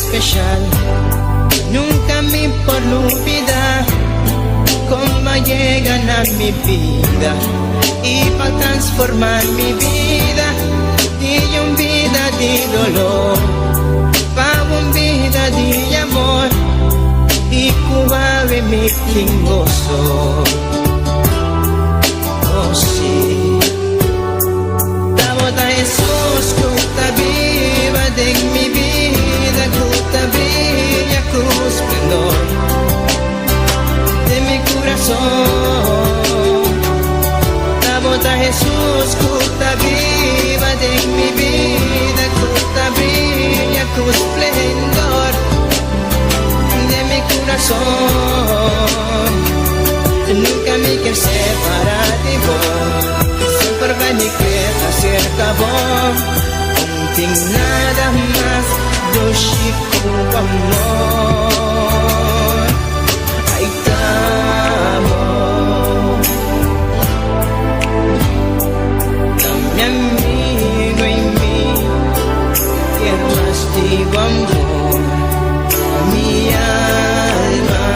special Nunca mi por lubida Con bo a yega na mi bida Y pa transforma mi bida Di un bida di dolor Pa un bida di amor Y cu awe mi tin goso Oh si Tabata Hesus cu ta biba den mi bida Cu ta briya cu splendor den mi curason Tabata Hesus cu ta biba den mi bida Cu ta briya cu splendor den mi curason Nunca mi kier separa di bo Semper bai mi kier ta cerca bo No tin nada mas dushi cu amor Ay ta amor Ta mi amigo y mi kier mas di bo amor Mi alma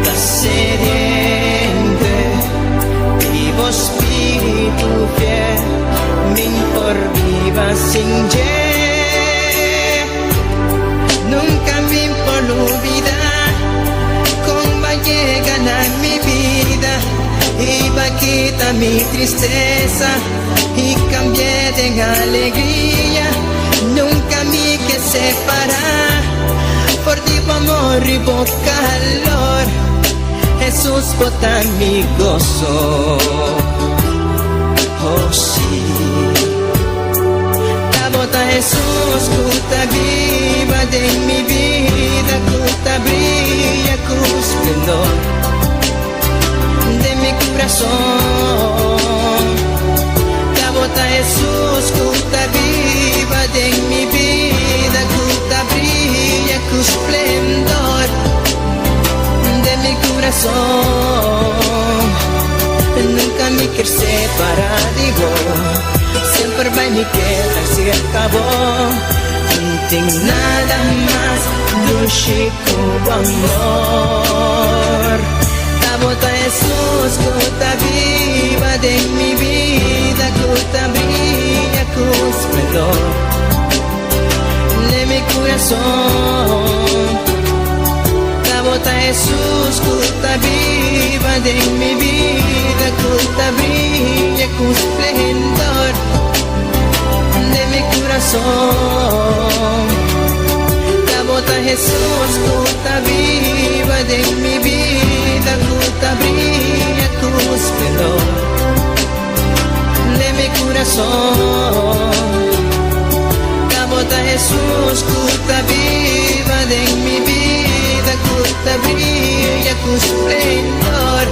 ta sediente di bo spiritu fiel Mi por biba sin dje Nunca mi por lubida Con bo a yega na mi bida Y bo a kita mi tristeza Y cambi'e den alegria Nunca mi ke separa For di bo amor y bo calor Hesus bo ta mi gozo Oh si Ta bo ta Hesus cu ta biba den mi bida Cu ta briya cu splendor den mi curason Ta bo ta Hesus cu ta biba den mi bida Cu ta briya cu splendor den mi curason Nunca mi kier separa di bo Semper bai mi keda cerca bo No tin nada mas dushi cu bo amor Ta bo ta Hesus cu ta biba den mi bida Cu ta briya cu splendor den mi curason Ta bo ta Hesus cu ta biba den mi bida Cu ta briya cu splendor den mi curason Ta bo ta Hesus cu ta biba den mi bida Cu ta briya cu splendor den mi curason Ta bo ta Hesus cu ta biba den mi bida Cu ta briya cu splendor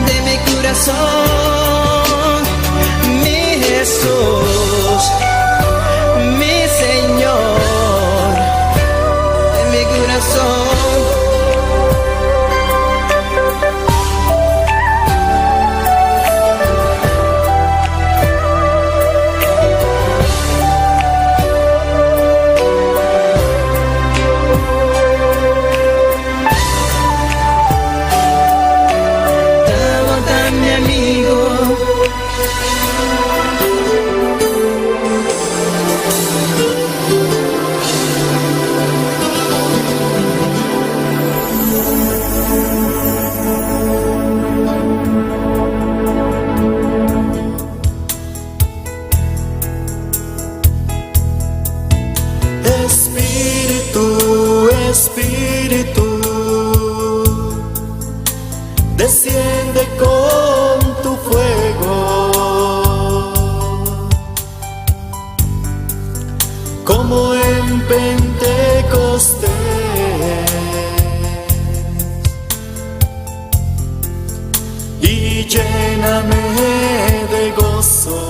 den mi curason Mi Hesus, mi Señor, den mi curason. Tabata mi amigo. Espíritu, Espíritu, desciende con tu fuego, como en Pentecostés. Y lléname de gozo.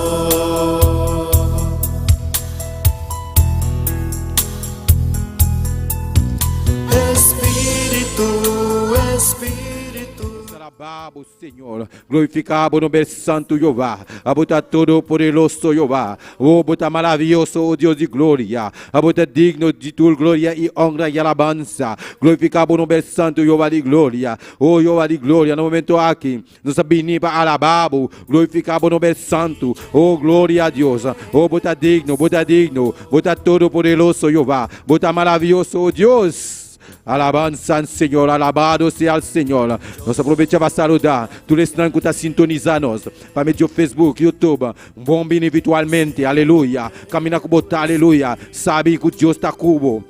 Espíritu, Espíritu. Sra. Alabá bo, Señor. Glorifiká bo nomber santu, Jehová. Abo ta todopoderoso, Jehová. O, bo ta maravioso, o Dios di gloria. Abo ta digno di tur gloria i honra i alabansa. Glorifiká bo nomber santu, Jehová di gloria. O Jehová di gloria, na momento aki nos a bini pa alabá bo, glorifiká bo nomber santu. O, gloria a Dios. O, bo ta digno, bo ta digno. Bo ta todopoderoso, Jehová. Bo ta maravioso, o Dios. Alabansa al Señor, alabado sea el Señor. Nos aprovecha pa saluda tur esnan cu ta sintoniza nos pa medio Facebook, YouTube. Bon bini virtualmente, aleluya. Camina cu bo ta, aleluya. Sabi cu Dios ta cu bo.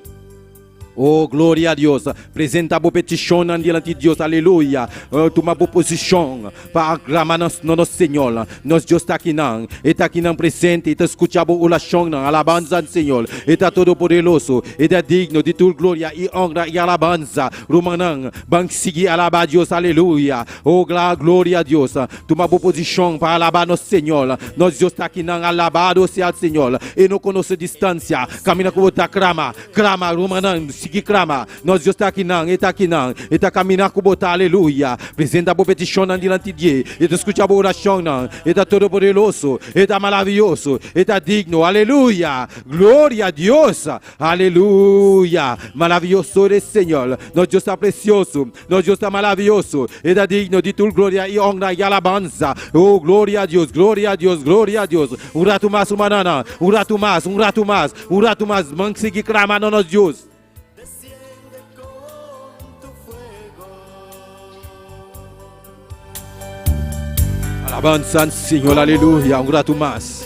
Oh, gloria a Dios. Presenta bo peticionnan dilanti Dios, aleluya. Oh, tuma bo posicion pa aclama nos, nos Señor. Nos Dios ta akinan. E ta akinan presente. E ta scucha bo oracionnan. Alabansa al Señor. E ta todopoderoso. E ta digno di tur gloria i honra i alabansa. Rumannan, ban sigui alabá Dios. Aleluya! O gloria a Dios! Tuma bo posishon pa alabá nos Señor. Nos Dios ta akinan. Alabado sea el Señor. E no konosé distansia. Kaminda ku bo ta krama, krama, rumannan, sigui krama. Nos Dios ta akinan. E ta akinan. E ta kaminá ku bo ta. Aleluya! Presenta bo petishonnan dilanti dje. E ta skucha bo orashonnan. E ta todopoderoso. E ta maravioso. E ta digno. Aleluya! Gloria a Dios! Aleluya! Maravioso eres Señor. Nos Dios ta precioso. Nos Dios ta maravioso. E ta digno di tur gloria i honra i alabansa. Oh, gloria a Dios, gloria a Dios, gloria a Dios. Un ratu mas, rumannan. Un ratu mas, un ratu mas, un ratu mas. Ban sigui clama na nos Dios. Desciende con tu fuego. Alabansa al Señor, aleluya. Un ratu mas.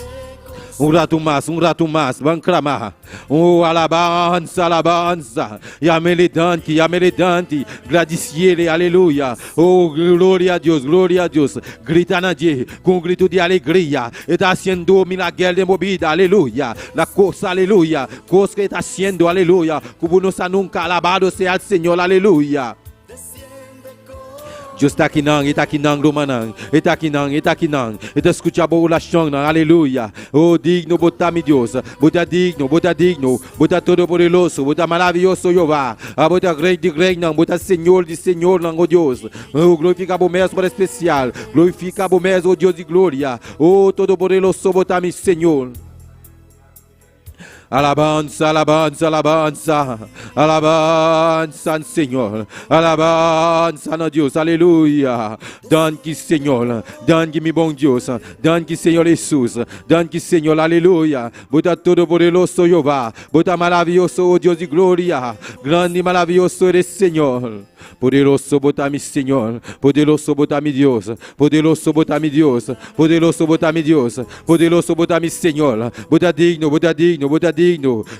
Un ratu mas, un ratu mas. Ban clama. Oh, alabansa, alabansa. Yam'ele danki, yam'ele danki. Gradiciele, aleluya. Oh, gloria a Dios, gloria a Dios. Grita na dje cu un grito di alegria. E ta haciendo milagro den bo bida, aleluya. La cosa, aleluya. Cos cu e ta haciendo, aleluya. Cu bo no sa nunca. Alabado sea el Señor, aleluya. Dios ta akinan, e ta akinan, rumannan. E ta akinan, e ta akinan. E ta scucha bo oracionnan, aleluya. Oh, digno bo ta, mi Dios. Bo ta digno, bo ta digno. Bo ta todopoderoso, bo ta maraviyoso, Jehová. Ah, bo ta Rey di reynan, bo ta Señor di señornan, oh Dios. Oh, glorifica bo mes ora especial. Glorifica bo mes, oh Dios di gloria. Oh, todopoderoso bo ta, mi Señor. Alabansa, alabansa, alabansa. Alabansa al Señor. Alabansa na Dios. Aleluya. Danki, Señor. Danki, mi bon Dios. Danki, Señor Jesús. Danki, Señor. Aleluya. Bo ta todopoderoso, Jehová. Bo ta maravioso, oh Dios di gloria. Grande y maravilloso eres, Señor. Poderoso bo ta mi Señor. Poderoso bo ta mi Dios. Poderoso bo ta mi Dios. Poderoso bo ta mi Dios. Poderoso bo ta mi Señor. Bo ta digno, bo ta digno, bo ta digno.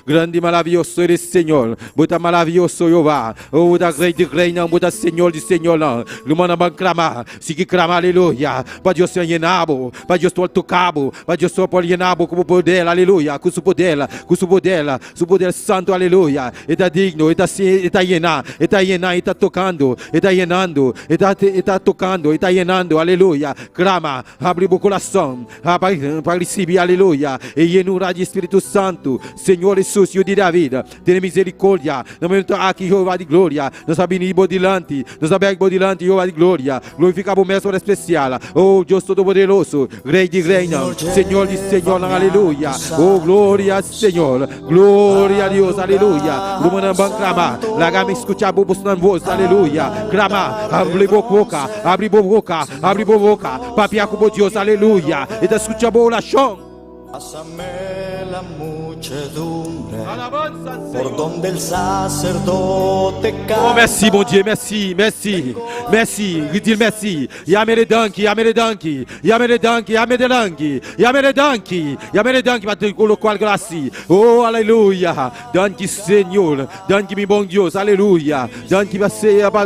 Grande y maravilloso eres, Señor. Bo ta maravioso, Jehová. Oh, bo ta Rey di reynan, bo ta Señor di señornan. Rumannan ban clama, sigui clama, aleluya. Pa Dios sea yena bo, pa Dios por toca bo, pa Dios por yena bo cu bo poder, aleluya, cu su poder, cu su poder, su poder santo, aleluya. E ta digno, e ta, e ta yena, e ta yena, e ta tocando, e ta yenando, e ta, e ta tocando, e ta yenando, aleluya. Clama, habri bo corazon pa, pa ricibi, aleluya, e yenura di Spiritu Santo. Señor Jesus, Yu di David, tene misericordia. Na momento aki, Jehová di gloria, nos a bini bo dilanti, nos a bek bo dilanti, Jehová di gloria. Glorifica bo mes ora especial. Oh, Dios Todopoderoso, Rey di reynan, Señor di señornan, aleluya. Oh, gloria, Señor. Gloria a Dios, aleluya. Rumannan ban clama, laga mi scucha bo bosnan voz, aleluya. Clama, habri bo boca, habri bo boca, habri bo boca, papia cu bo Dios, aleluya. E ta scucha bo oracion. Pásame la muchedumbre Alabanza al por Señor. donde el sacerdote Oh, merci, canta. bon Dieu, merci, merci, merci. Di merci. Yam'ele danki, yam'ele danki, yam'ele danki, yam'ele danki, yam'ele danki, yam'ele danki pa tur loke el a haci. Oh, aleluya. Danki, Señor. Danki, mi bon Dios. Aleluya. Danki pa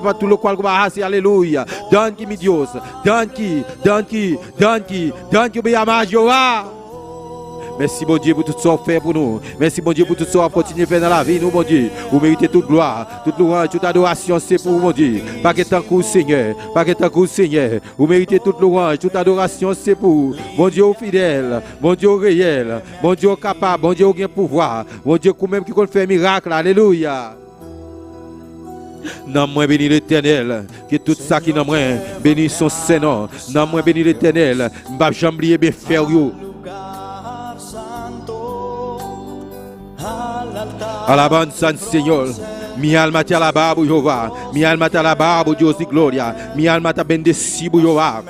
pa tur loke bo a haci. Aleluya. Danki, mi Dios. Danki, danki, danki, danki, mi ama Jehová. Mèsi, bon Dye, pou tout sa ou fè pou nou. Mèsi, bon Dye, pou tout sa ou kontinye fè nan lavi nou, bon Dye. Ou merite tout glwa, tout lwanj, tout adorasyon, se pou ou, bon Dye. Pa gen tankou ou, Seyè. Pa gen tankou ou, Seyè. Ou merite tout lwanj, tout adorasyon, se pou ou. Bon Dye, ou fidèl. Bon Dye, ou reyèl. Bon Dye, ou kapab. Bon Dye, ou gen pouvwa. Bon Dye, ou menm ki konn fè mirak, aleluya. Nanm mwen beni Letènèl, ke tout sa ki nan mwen beni son sen non. Nanm mwen beni Letènèl, m pap janm bliye byenfè w yo. Alabanza al Señor. Mi alma te alaba, bo Jehová. Mi alma te alaba, bo Dios di gloria. Mi alma ta bendeci bo Jehová.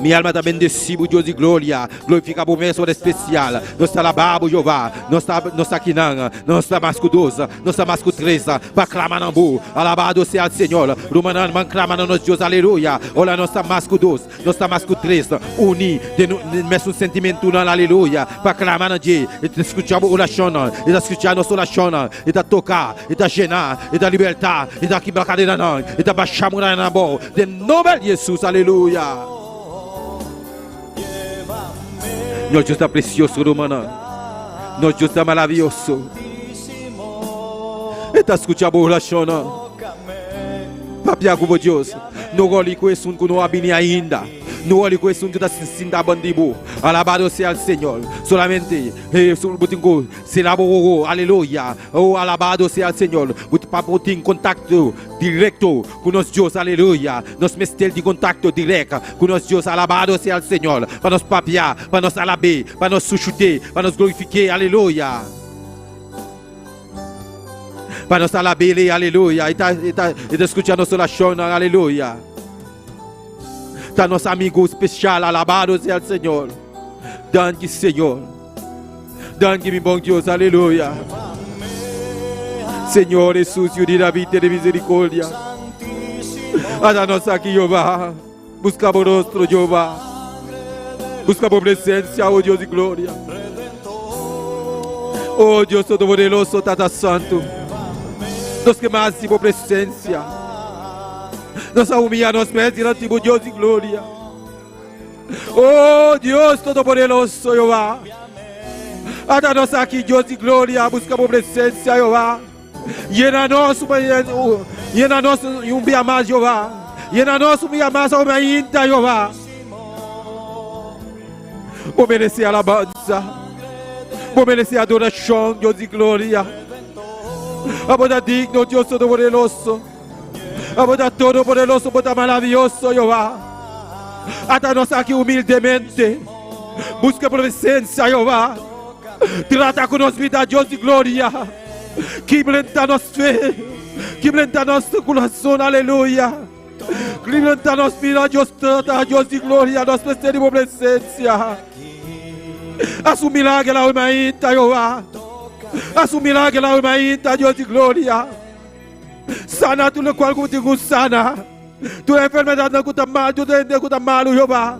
Mi alma ta bendeci bo Dios di gloria. Glorifica bo mes ora especial. Nos ta alaba bo Jehová. Nos ta nos ta akinan. Nos ta mas cu dos. Nos ta mas cu tres pa clama nan bo. Alabado sea el Señor. Rumannan ban clama na nos Dios. Aleluya. Ora nos ta mas cu dos. Nos ta mas cu tres uni den un mesun sentimentunan. Aleluya. Pa clama na dje. E ta scucha bo oracionnan. E ta scucha nos oracionnan. E ta toca. E ta jena. E ta liberta. E ta kibra cadenanan. E ta basha murayanan abou. Den nomber di Jesus. Aleluya. Nos Dios ta precioso, rumannan. Nos Dios ta maraviyoso. E ta scucha bo oracionnan. Papia cu bo Dios. No roli cu esun cu no a bini ainda. No roli cu esun cu ta sinta bandi bo. Alabado sea el Señor. Solamente bo tin cu cera bo wowo. Aleluya. Oh, alabado sea el Señor. Bo pa bo tin contacto directo cu nos Dios. Aleluya. Nos mester di contacto direct cu nos Dios. Alabado sea el Señor. Pa nos papia, pa nos alab'é, pa nos sushut'é, pa nos glorifik'é. Aleluya. Pa nos alab'El, aleluya. E ta, e ta, e ta scucha nos oracionnan, aleluya. Ta nos amigo special, alabado sea el Señor. Danki, Señor. Danki, mi bon Dios, aleluya. Señor Jesús, Yu di David, tene misericordia. Ata nos aki, Jehová. Busca bo rostro, Jehová. Busca bo presencia, oh Dios di gloria. Oh Dios Todopoderoso, Tata Santo. Nos ke mas di bo presencia. Nos a humilla nos mes dilanti bo Dios di gloria. Oh Dios Todopoderoso, Jehová. Ata nos aki, Dios di gloria, busca bo presencia, Jehová. Yena nos, yena nos un bia mas, Jehová. Yena nos un bia mas, hombre ainda, Jehová. Bo merece alabanza. Bo merece adoración, Dios de gloria. Abo ta digno, Dios Todopoderoso. Abo ta todopoderoso, bo ta maravilloso, Jehová. Ata nos aki humildemente. Busca presencia, Jehová. Trata ku nos bida, Dios di gloria. Kibrenta nos fe. Kibrenta nos kurason, aleluya. Kibrenta nos bida, Dios trata, Dios di gloria. Nos mester di bo presensia. Haz un milagro awe mainta, Jehová. Haz un milagro awe mainta, Dios di gloria. Sana tur lokual ku bo tin ku sana. Tur enfermedadnan ku ta mal, tur hende ku ta malu, Jehová.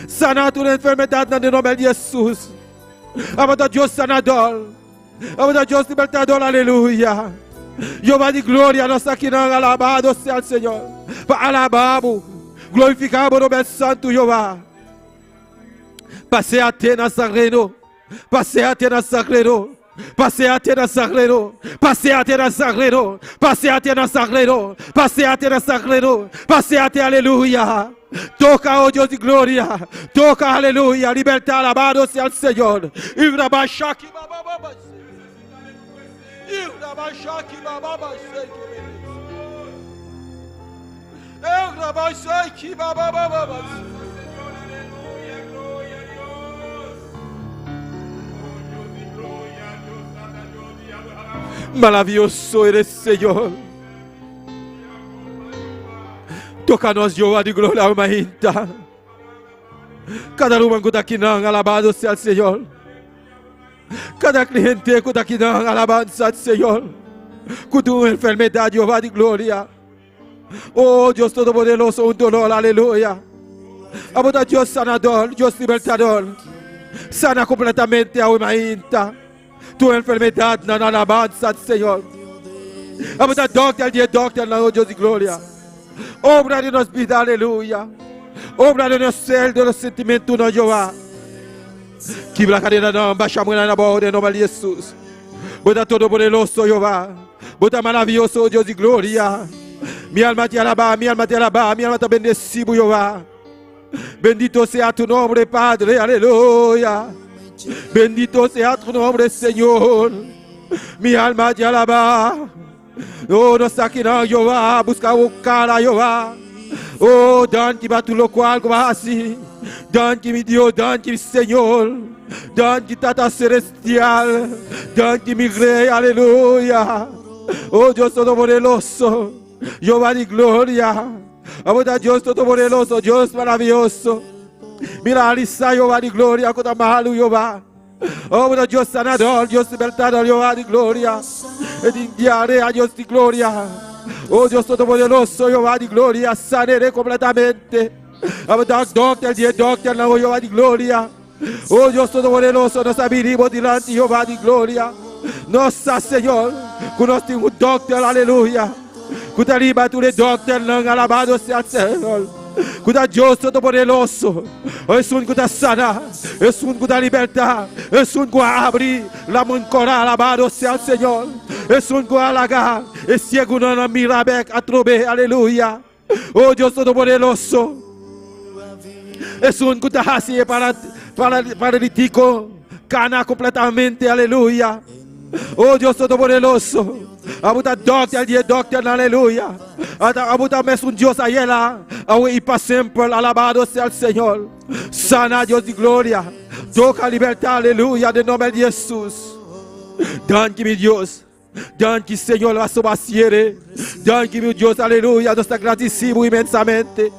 Sana tur enfermedadnan den nomber di Hesus. Abo ta Dios sanador. Abo ta Dios libertador. Aleluya. Jehová di gloria, nos ta kinan alabado sea el Señor. Pa alabá bo, glorifiká bo nomber santu, Jehová. Paséate Nazareno. Paséate Nazareno. Paséate Nazareno. Paséate Nazareno. Paséate Nazareno. Paséate Nazareno. Paséate, aleluya. Toca, oh Dios de gloria. Toca, aleluya. Libertad, alabado sea el Señor. Maravilloso eres, Señor. Toca nos, Jehová di gloria, alma Cada ruman cu ta akinan, alabado sea el Señor. Cada cliente cu ta akinan, alabanza al Señor. Cu tu enfermedad, Jehová di gloria. Oh Dios Todopoderoso, un dolor, aleluya. Abo ta Dios sanador, Dios libertador. Sana completamente awe mainta. Tu enfermedad nan alabanza al Señor. Abo ta dokter di e dokter nan, oh Dios di gloria. Obra den nos bida, aleluya. Obra den nos ser, den nos sentimentonan, Jehová. Kibra kadenanan, basha munan abou den nomber di Jesus. Bo ta todopoderoso, Jehová. Bo ta maravioso, oh Dios di gloria. Mi alma te alabá, mi alma te alabá, mi alma ta bendesí bo, Jehová. Bendito sea tu nombre, Padre, aleluya. Bendito sea tu nombre, Señor. Mi alma te alaba. Oh, nos ta akinan, Jehová, buska bo kara, Jehová. Oh, danki pa tur lokual ku bo a hasi. Danki, mi Dios, danki, mi Señor. Danki, Tata Celestial. Danki, mi Rey, aleluya. Oh, Dios Todopoderoso, Jehová di gloria. Abo ta Dios Todopoderoso, Dios maravioso. Mira, alisa, Jehová di gloria, ku ta malu, Jehová. Oh, bo ta Dios sanador, Dios libertador, Jehová di gloria. E tin diarea, Dios di gloria. Oh, Dios Todopoderoso, Jehová di gloria, sanere completamente. Abo ta dokter di e dokternan, oh Jehová di gloria. Oh Dios Todopoderoso, nos a bini bo dilanti, Jehová di gloria. Nos sa, Señor, ku nos tin un dokter, aleluya, ku ta riba tur e dokternan, alabado sea el Señor, ku ta Dios Todopoderoso, esun ku ta sana, esun ku ta libertá, esun ku a abri laman kòrá, alabado sea el Señor, esun ku a laga e siegunan a mira bèk atrobe, aleluya. Oh Dios Todopoderoso, esun ku ta hasi e para, para, paralítiko kana kompletamente, aleluya. Oh Dios Todopoderoso, abo ta dòkter di e dòkternan, aleluya. Abo ta mesun Dios ayera, awe i pa semper, alabado sea el Señor. Sana, Dios di gloria, toka libertá, aleluya, den nomber di Hesus. Danki, mi Dios. Danki Señor pasobra siere. Danki mi Dios aleluya nos ta gradisi bo inmensamente.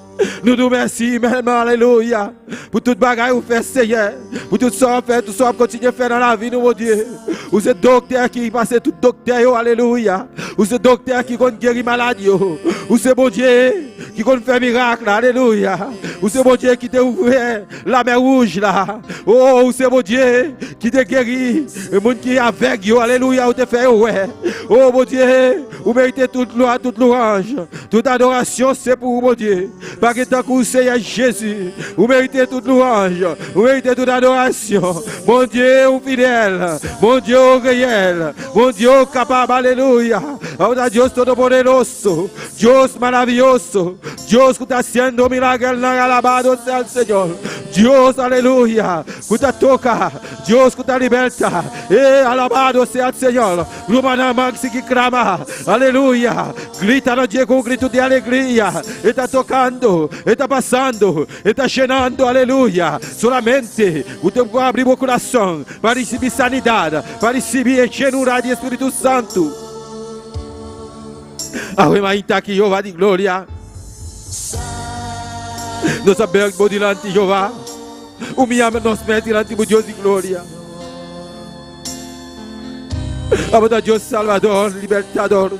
Nou di w mèsi imèlman aleluya pou tout bagay ou fè Senyè pou tout sa wap fè tout sa wap kontinye fè nan lavi nou Bondye. Ou se doktè ki pase tout doktè yo aleluya. Ou se doktè ki konn geri malad yo. Ou se Bondye ki konn fè mirak la aleluya. Ou se Bondye ki te ouvè Lamè wouj la Oh ou se Bondye ki te geri moun ki avèg yo alelouya ou te fè yo wè Oh Bondye ou merite tout glwa tout louwanj tout adorasyon se pou ou Bondye pa gen tankou ou Seyè Jezi ou merite tout louwanj ou merite tout adorasyon Bondye ou fidèl Bondye ou reyèl Bondye ou kapab alelouya Aw Dios todopoderoso Dios maravilloso Dios ku ta haciendo milagernan alabado sea el Señor Dios aleluya ku ta toka Dios ku ta liberta eh alabado sea el Señor Rumannan man sigui clama aleluya grita na dje ku un grito di alegria e ta tocando e ta pasando e ta llenando aleluya solamente ku ta abri bo corazon pa ricibi sanidad pa ricibi e llenura di Espiritu Santo. Awe mainta aki, Jehová di gloria, nos a bèk bo dilanti, Jehová. Humiyá nos mes dilanti bo, Dios di gloria. Abo ta Dios Salvador, Libertador.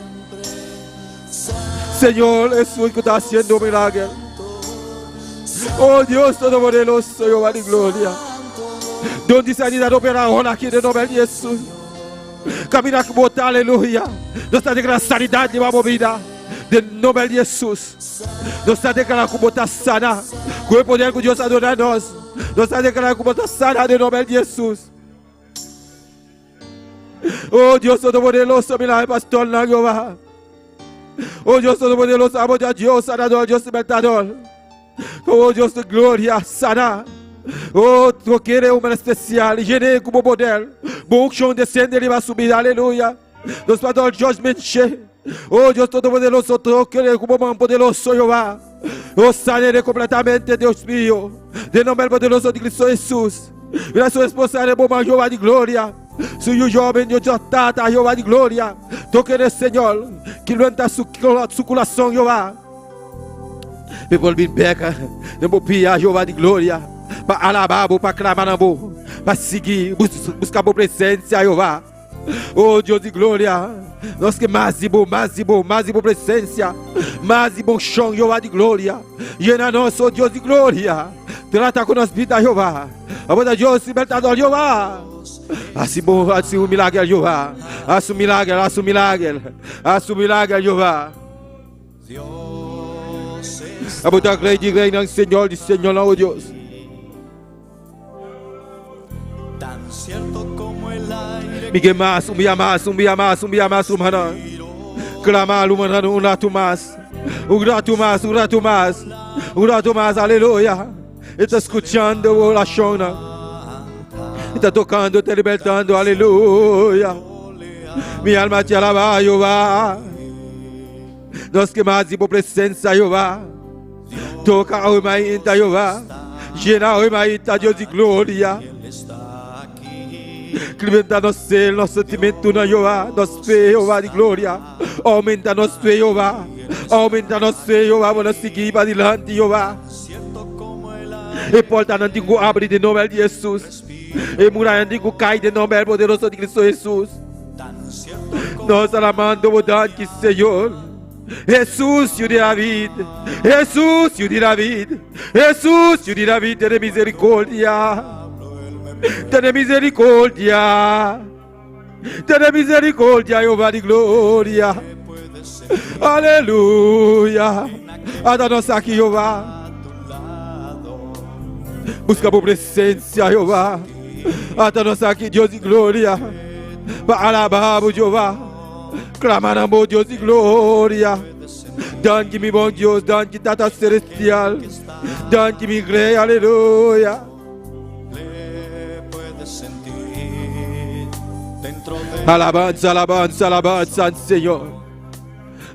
Señor, esun ku ta hasiendo milager. Oh Dios Todopoderoso, Jehová di gloria. Don di sanidad opera ahora aki den nomber di Jesús. Camina cu bo ta, aleluya. Nos ta declara sanidad riba bo bida. Den nomber di Jesús. Nos ta declara cu bo ta sana. Cu e poder cu Dios a duna nos. Nos ta declara cu bo ta sana den nomber di Jesús. Oh Dios Todopoderoso, mira e pastornan, Jehová. Oh Dios Todopoderoso, abo ta Dios sanador, Dios libertador. Oh Dios de gloria, sana. Oh, tu quieres un especial, llene cu bo poder. Bo unción descende riba su vida, aleluya. Nos pastor George Menche. Oh Dios Todopoderoso, tu quieres cu bo man poderoso, Jehová. Oh, sanere completamente, Dios mío. De nombre poderoso de Cristo Jesús. Mira su esposa de bo man, Jehová de gloria. Su yu joven, Dios tata, Jehová de gloria. Tu quieres, Señor, que levanta su, su corazón, Jehová. Mi por bin bek den bo pia, Jehová di gloria, pa alabá bo, pa klama na bo, pa sigui buska bo presensia, Jehová. O Dios di gloria, nos ke mas di bo, mas di bo, mas di bo presensia, mas di bo unshon, Jehová di gloria. Yena nos, o Dios di gloria. Trata ku nos bida, Jehová. Abo ta Dios libertador, Jehová. Hasi bo, hasi un milager, Jehová. Hasi un milager, hasi un milager. Hasi un milager, Jehová. Abo ta Rey di reynan, Señor di señornan, oh Dios. Mi ke mas, un bia mas, un bia mas, un bia mas, rumannan. Clama, rumannan, un ratu mas. Un ratu mas, un ratu mas. Un ratu mas, aleluya. E ta scuchando bo oracionnan. E ta tocando, te libertando, aleluya. Mi alma te alaba, Jehová. Nos ke mas di bo presensia, Jehová. Toka awe mainta, Jehová. Yena awe mainta, Dios di gloria. Klimenta nos ser, nos sentimentunan, Jehová. Nos fe, Jehová di gloria. Aumenta nos fe, Jehová. Aumenta nos fe, Jehová. Bo nos sigui padilanti, Jehová. E portanan tin ku abri den nomber di Hesus. E murayanan tin ku kai den nomber poderoso di Cristo Hesus. Nos alamando bo danki, Señor. Hesus, yu di David. Hesus, yu di David. Hesus, yu di David, tene misericordia. Tene misericordia. Tene misericordia, Jehová di gloria. Aleluya. Ata nos aki, Jehová. Busca bo presencia, Jehová. Ata nos aki, Dios di gloria. Pa alabá bo, Jehová. Clama na bo, Dios di gloria. Danki, mi bon Dios. Danki, Tata Celestial. Danki, mi Rey. Aleluya. Alabanza, alabanza, alabanza al Señor.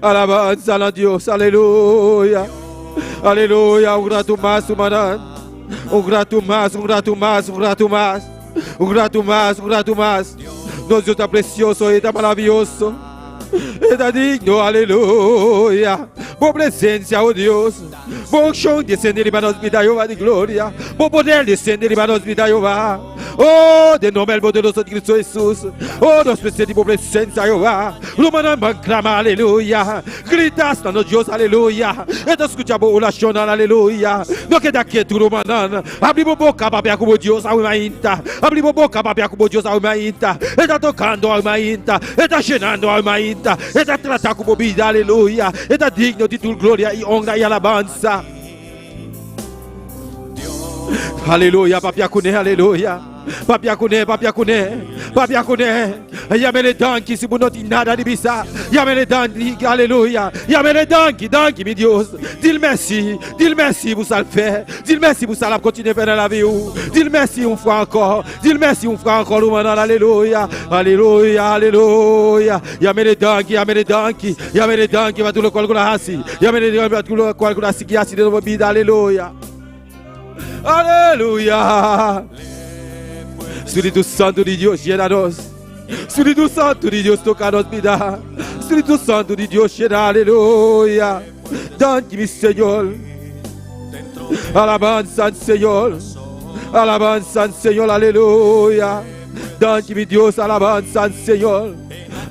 Alabanza a Dios, aleluya. Aleluya, un rato mas, humanidad. Un rato mas, un rato mas, un rato mas. Un rato mas, un rato mas. Nos Dios ta precioso y ta maravilloso. Está digno, aleluya. Bo presencia, oh Dios. Bo unción descende riba nos vida, Jehová de gloria. Bo poder descende riba nos vida, Jehová. Oh, den nomber poderoso di Cristo Jesús. Oh, nos mester di bo presencia, Jehová. Rumannan ban clama, aleluya. Grita hasta nos Dios, aleluya. E ta scucha bo oracionnan, aleluya. No keda ketu, rumannan. Abri bo boca papia cu bo Dios awe mainta. Abri bo boca papia cu bo Dios awe mainta. E ta tocando awe mainta. E ta llenando awe mainta. E ta trata cu bo bida, aleluya. E ta digno di tur gloria y honra y alabanza. Aleluya, papia cune, aleluya. Papia cune, papia cune, papia cune. Yamele danki si bo no tin nada di bisa. Yamele danki, aleluya. Yamele danki, danki mi Dios. Dil mèsi, dil mèsi pou sa l fè. Dil mèsi pou sa l ap kontinye fè nan lavi ou. Dil mèsi yon fwa ankò. Dil mèsi yon fwa ankò loumanan aleluya. Aleluya, aleluya. Yamele danki, yamele danki. Yamele danki pa tur lokual ku ta hasi. Yamele danki pa tur lokual ku ta sigui hasi den bo bida, aleluya. Aleluya. Spiritu Santu di Dios yena nos. Spiritu Santu di Dios toka nos bida. Spiritu Santu di Dios yena, aleluya. Danki mi Señor. Alabanza al Señor. Alabanza al Señor, aleluya. Danki mi Dios, alabanza al Señor.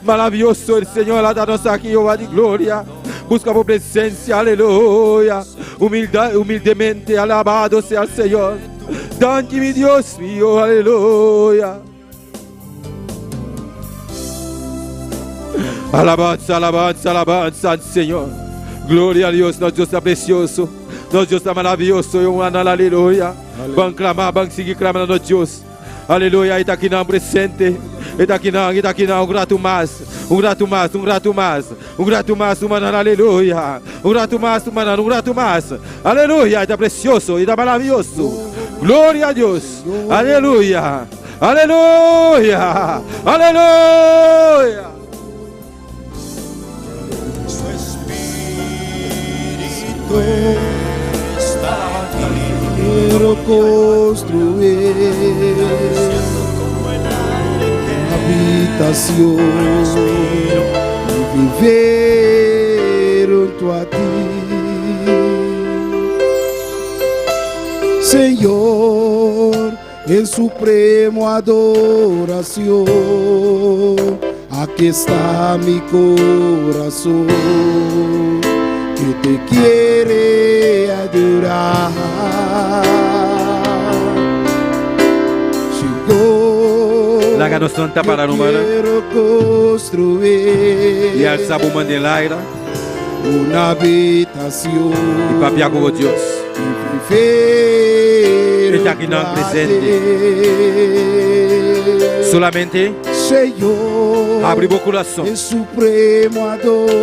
Maravilloso el Señor, ata nos aki, Jehová di gloria. Busca bo presencia, aleluya. Humilda, humildemente, alabado sea el Señor. Danki mi Dios mío, aleluya. Alabanza, alabanza, alabanza al Señor. Gloria a Dios, nos Dios ta precioso. Nos Dios ta maravilloso. Yo aleluya. Ban clama, ban sigui clama na nos Dios. Aleluya, e ta akinan presente. E ta akinan, e ta akinan un ratu mas, un ratu mas, un ratu mas, un ratu mas, rumannan, aleluya. Un ratu mas, rumannan, un ratu mas. Aleluya, e ta precioso, e ta maravilloso. Gloria a Dios. Aleluya. Aleluya. Aleluya. Su espíritu está aquí. Quiero construir una habitación y vivir junto a ti. Señor, en supremo adoración, aquí está mi corazón que te quiere adorar. Señor, Laga nos lanta para, yo rumannan. quiero construir I alsa bo man den laira una habitación i papia ku bo Dios. y vivir E ta akinan junto a presente. ti. Solamente Señor, abri bo kurason en supremo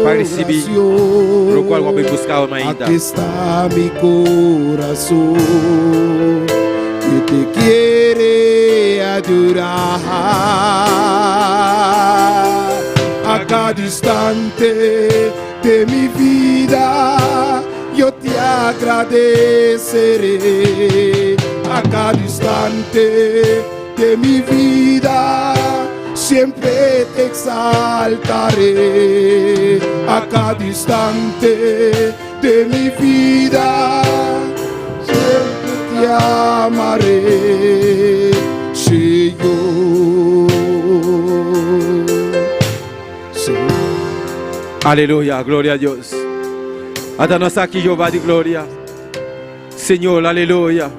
pa risibí adoración. lokual bo a bin buska awe mainta. Aquí está mi corazón que te quiere adorar. A cada instante de mi vida yo te agradeceré. A cada instante de mi vida siempre te exaltaré. A cada instante de mi vida siempre te amaré, Señor. Señor. Aleluya, gloria a Dios. Ata nos aki Jehová di gloria. Señor, aleluya.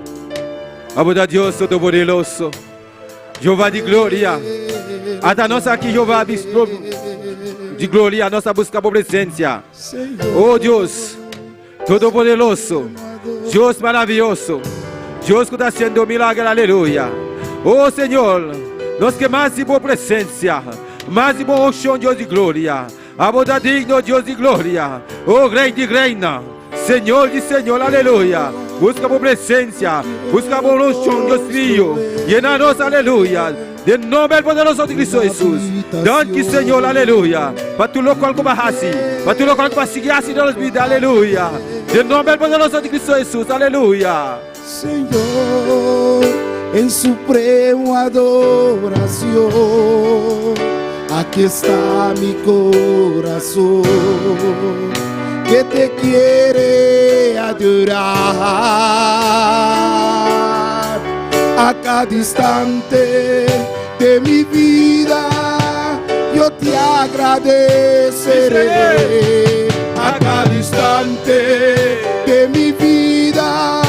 Abo ta Dios todopoderoso. Jehová di gloria. Ata nos aki Jehová di gloria. Nos a busca bo presencia. Oh Dios, todopoderoso. Dios maravilloso. Dios cu ta haciendo milagro, aleluya. Oh Señor, nos ke mas di bo presencia. Mas di bo unción, Dios di gloria. Abo ta digno, Dios di gloria. Oh Rey di reina. Señor di señor, aleluya. Busca bo presencia. Busca bo unción, Dios mío. Llena nos, aleluya. Den nomber poderoso di Cristo Jesús. Danki, Señor, aleluya. Pa tur loke cu bo a haci. Pa tur loke cu bo a sigui haci den nos bida, aleluya. Den nomber poderoso di Cristo Jesús, aleluya. Señor, en supremo adoración, aquí está mi corazón, que te quiere adorar. A cada instante de mi vida, yo te agradeceré. A cada instante de mi vida,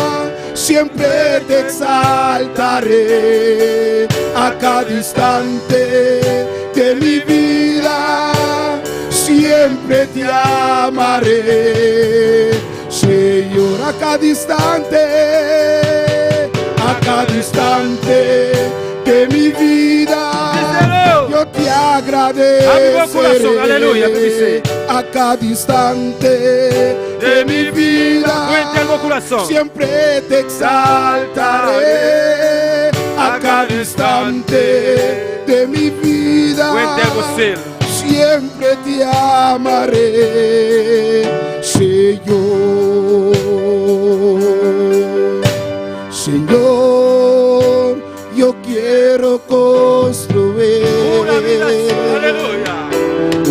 siempre te exaltaré. A cada instante de mi vida, siempre te amaré. Señor, a cada instante, a cada instante de mi vida, Díselo. yo te Abre buen corazón, aleluya, que dice. agradeceré. A cada instante de mi vida, Cuente algo corazón. siempre te exaltaré. A cada instante de mi vida, Cuente algo, Sel. siempre te amaré, Señor. Señor, yo quiero construir Una habitación, aleluya.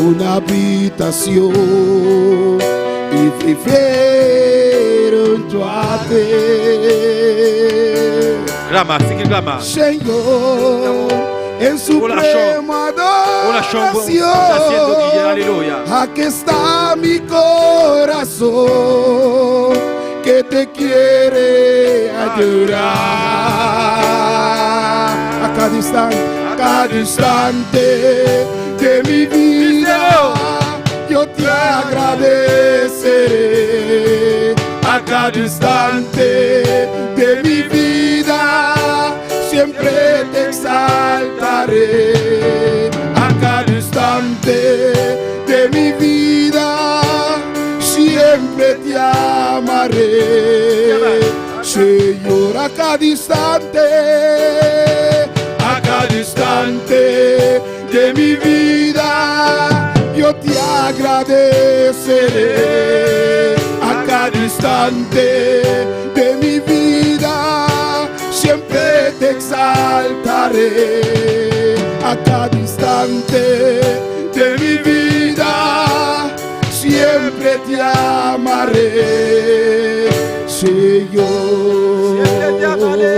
Una habitación y vivir junto a ti. Clama, sigue clama. Señor, en suprema Hola, Sean, está haciendo, DJ, adoración, aleluya. Aquí está mi corazón que te quiere adorar. A cada instante, a cada instante de mi vida, Díselo. yo te agradeceré. A cada instante de mi vida, siempre te exaltaré. A cada instante de mi vida, siempre te amaré. Señor, a cada instante, a cada instante de mi vida, yo te agradeceré. A cada instante de mi vida, siempre te exaltaré. A cada instante de mi vida, siempre te amaré, Señor. Siempre te amaré.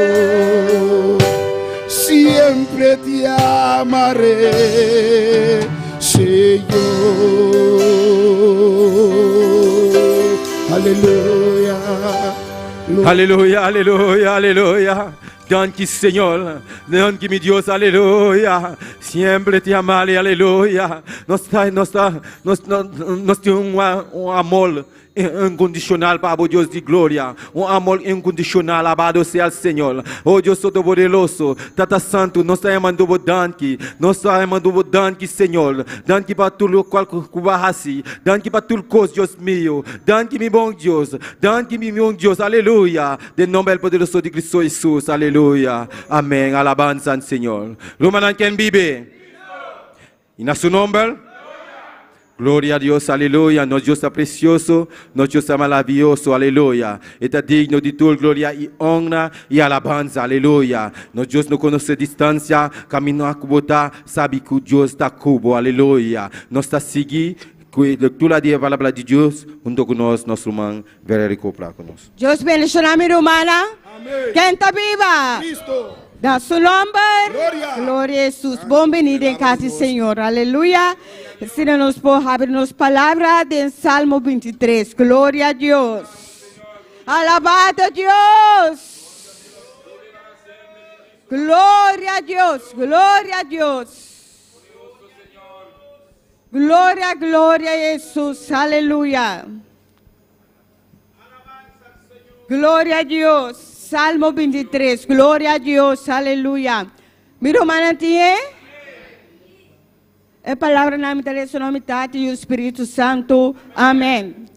Siempre te amaré, Señor. Aleluya. Aleluya, aleluya, aleluya. Danki, Señor. Danki, mi Dios, aleluya. Siempre te amaré, aleluya. Nos tin un amor incondicional pa Dios di gloria. Un amor incondicional, alabado sea Señor. Oh Dios Todopoderoso, Tata Santo, nos ta yamando bo danki. Nos ta yamando bo danki, Señor. Danki pa tur loke cu bo a haci. Danki pa tur cos, Dios mio. Danki, mi bon Dios. Danki, mi bon Dios. Aleluya. Den nomber poderoso di Cristo Jesus. Aleluya. Amén. Alabanza al Señor. Rumannan, ken biba? Y na su nomber? Gloria a Dios, aleluya. Nos Dios ta precioso, nos Dios ta maraviyoso, aleluya. E ta digno di tur gloria i honra i alabansa, aleluya. Nos Dios no konosé distansia, kaminda ku bo ta, sabi ku Dios ta ku bo, aleluya. Nos ta sigui ku e lektura di e Palabra di Dios hunto ku nos, nos ruman Valerie Copra ku nos. Dios bendiciona mi rumannan. Ken ta biba? Na su nomber. Gloria Jesus. Bon bini den cas di Señor. Aleluya. Asina nos por habri nos palabra den Salmo 23. Gloria a Dios. Alabado Dios. Gloria a Dios. Gloria a Dios. Gloria, gloria Jesus. Aleluya. Gloria a Dios. Salmo 23. Gloria a Dios. Aleluya. Mi rumannan tin e? E palabra na mi ta lesa na mi Tata i Spiritu Santu. Amen.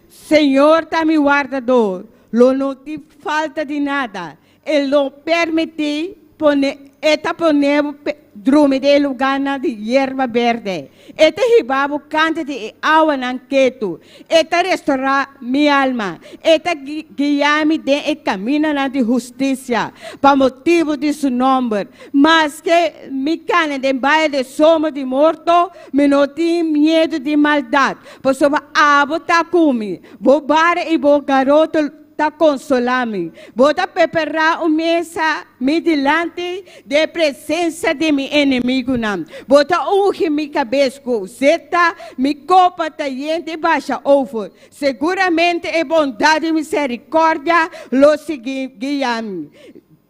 Señor ta mi wardador. Lo no tin falta di nada. E lo permití pone E ta pone bo drumi den e lugánan di yerba berde. E ta hiba bo kanta di e awanan ketu. E ta restorá mi alma. E ta guia mi den e kamindanan di hustisia pa motibu di su nòmber. Maske mi kana den baye di sombra di morto, mi no tin miedu di maldat, pasobra abo ta ku mi. Bo bara i bo garoto ta konsolá mi. Bo ta prepará un mesa mi dilanti den presensia di mi enemigunan. Bo ta ungi mi kabes ku zeta, mi kopa ta yen di basha over. Seguramente e bondat i miserikòrdia lo sigui guia mi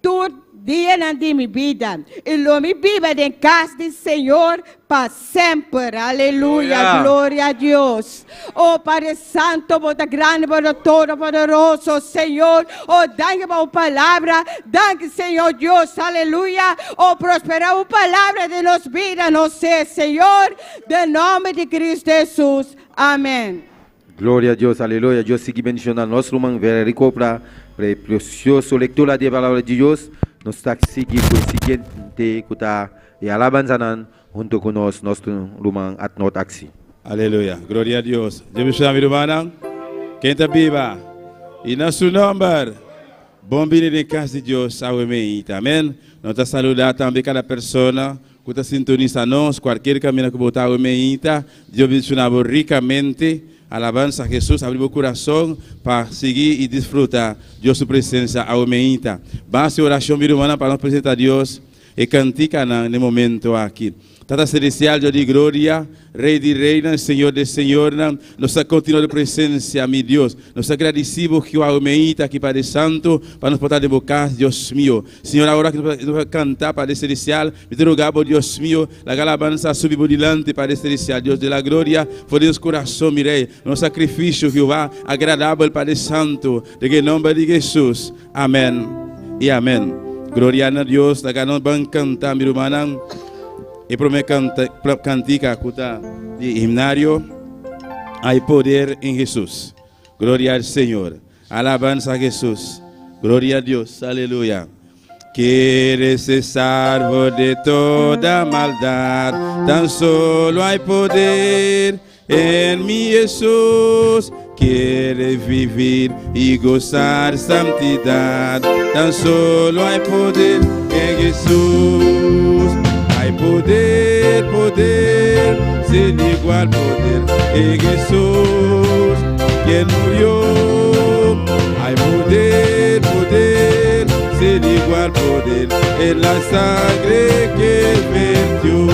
tur dianan di mi bida, i lo mi biba den kas di Señor pa semper. Aleluya, gloria a Dios. Oh Padre Santo, bo ta grandi, bo ta todopoderoso, Señor. Oh, danki pa bo palabra. Danki, Señor Dios. Aleluya. Oh, prospera bo palabra den nos bida, nos ser, Señor. Den nomber di Cristo Jesus. Amen. Gloria a Dios, aleluya. Dios sigui bendiciona nos ruman Vera Ricopra pa e precioso lectura di e palabra di Dios. Nos ta sigui cu e siguiente cu ta e alabanzanan hunto cu nos, nos ruman Adnot Axi. Aleluya, gloria a Dios. Dios bendiciona mi rumannan. Ken ta biba y na su nomber. Bon bini den cas di Dios awe meinta. Amen. Nos ta saluda tambe cada persona Ku ta sintonisa nos kualkier kaminda ku bo ta awe meinta. Dios bendiciona bo ricamente. Alabansa Jesus. Abri bo curason pa sigui y disfruta Dios su presencia awe meinta. Ban haci oracion mi rumannan pa nos presenta Dios e canticanan n'e momento aki. Tata Celestial, Dios di gloria, Rey di reynan, Señor de señornan, nos ta continua den presencia, mi Dios. Nos ta gradici bo Jehová awe meinta aki Padre Santo pa nos por ta den bo cas, Dios mio. Señor, awor cu nos ta canta, Padre Celestial, mi ta roga bo, Dios mio, laga alabanza subi bo dilanti, Padre Celestial, Dios de la gloria, for di nos curason, mi Rey, nos sacrificio, Jehová, agradabel, Padre Santo, den e nomber di Jesus. Amen y amen. Gloria na Dios. Laga nos ban canta, mi rumannan, e prome cantica cu ta di himnario, Hay poder en Jesus. Gloria al Señor. Alabanza a Jesús. Gloria a Dios. Aleluya. Quieres ser salvo de toda maldad, tan solo hay poder en mi Jesús. Quieres vivir y gozar santidad, tan solo hay poder en Jesús. Hay poder, poder, sin igual poder en Jesús, quien murió. Hay poder, poder, sin igual poder en la sangre que vertió.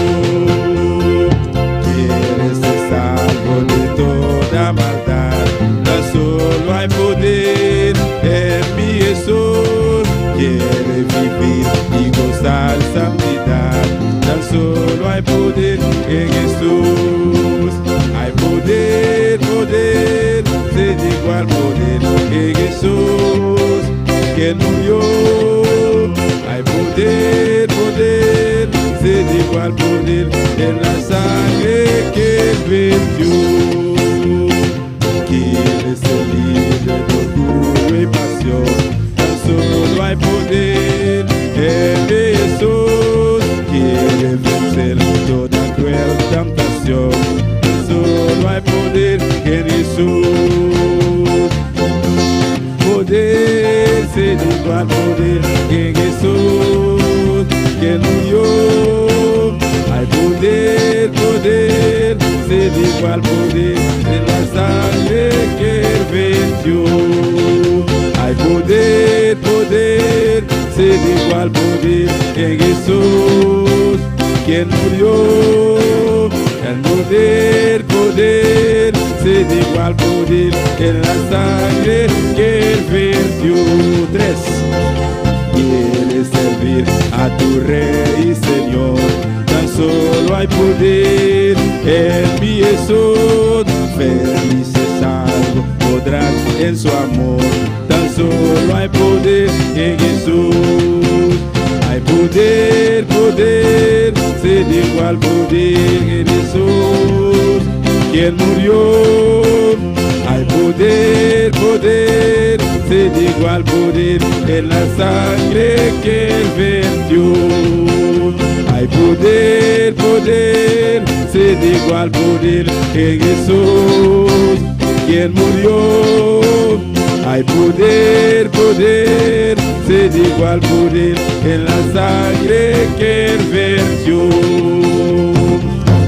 Quieres ser salvo de toda maldad, tan solo hay poder en mi Jesús. Quiere vivir y gozar santidad, tan solo hay poder en Jesús. Hay poder, poder, sin igual poder en Jesús, que murió. Hay poder, poder, sin igual poder en la sangre que vertió. Quiere ser libre de orgullo y pasión, tan solo hay poder en Jesús. Quiere vencer toda cruel tentación, tan solo poder, sin igual poder en Jesús, quien murió. Hay poder, poder, sin igual poder en la sangre que él venció. Hay poder, poder, sin igual poder en Jesús, quien murió. El poder, poder, sin igual poder en la sangre que él vertió. Tres. Quieres servir a tu Rey y Señor, tan solo hay poder en mi Jesús. Feliz y salvo podrás en su amor, tan solo hay poder en Jesús. Hay poder, poder, sin igual poder en Jesús, quien murió. Hay poder, poder, sin igual poder en la sangre que él vertió. Hay poder, poder, sin igual poder en Jesús, quien murió. Hay poder, poder, sin igual poder en la sangre que él vertió.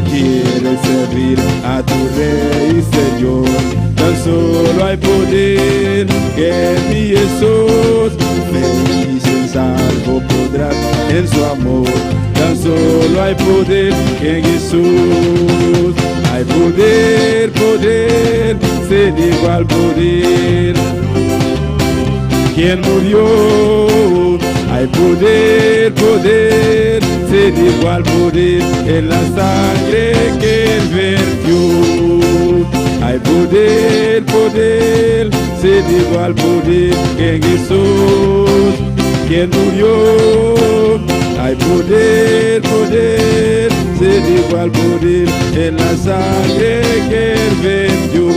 Quieres servir a tu Rey y Señor, tan solo hay poder en mi Jesús. Feliz y salvo podrás en su amor, tan solo hay poder en Jesús. Hay poder, poder, sin igual poder. Quien murió, hay poder, poder, sin igual poder en la sangre que él vertió. Hay poder, poder, sin igual poder en Jesús, quien murió. Hay poder, poder, sin igual poder en la sangre que él vertió.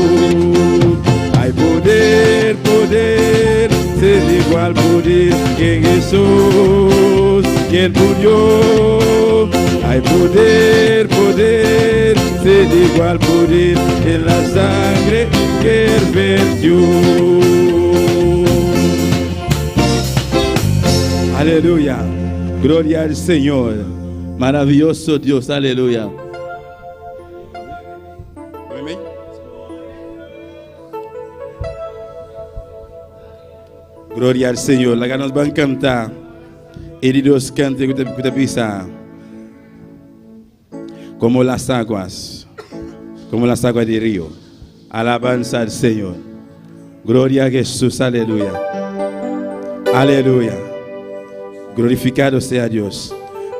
Hay poder, poder, sin igual poder en Jesús, quien murió. Hay poder, poder, sin igual poder en la sangre que él vertió. Aleluya. Gloria al Señor. Maravilloso Dios. Aleluya. Gloria al Señor. Laga nos ban kanta. E di dos kantika ku ta bisa. Como las aguas. Como las aguas del río. Alabanza al Señor. Gloria a Jesús. Aleluya. Aleluya. Glorificado sea Dios.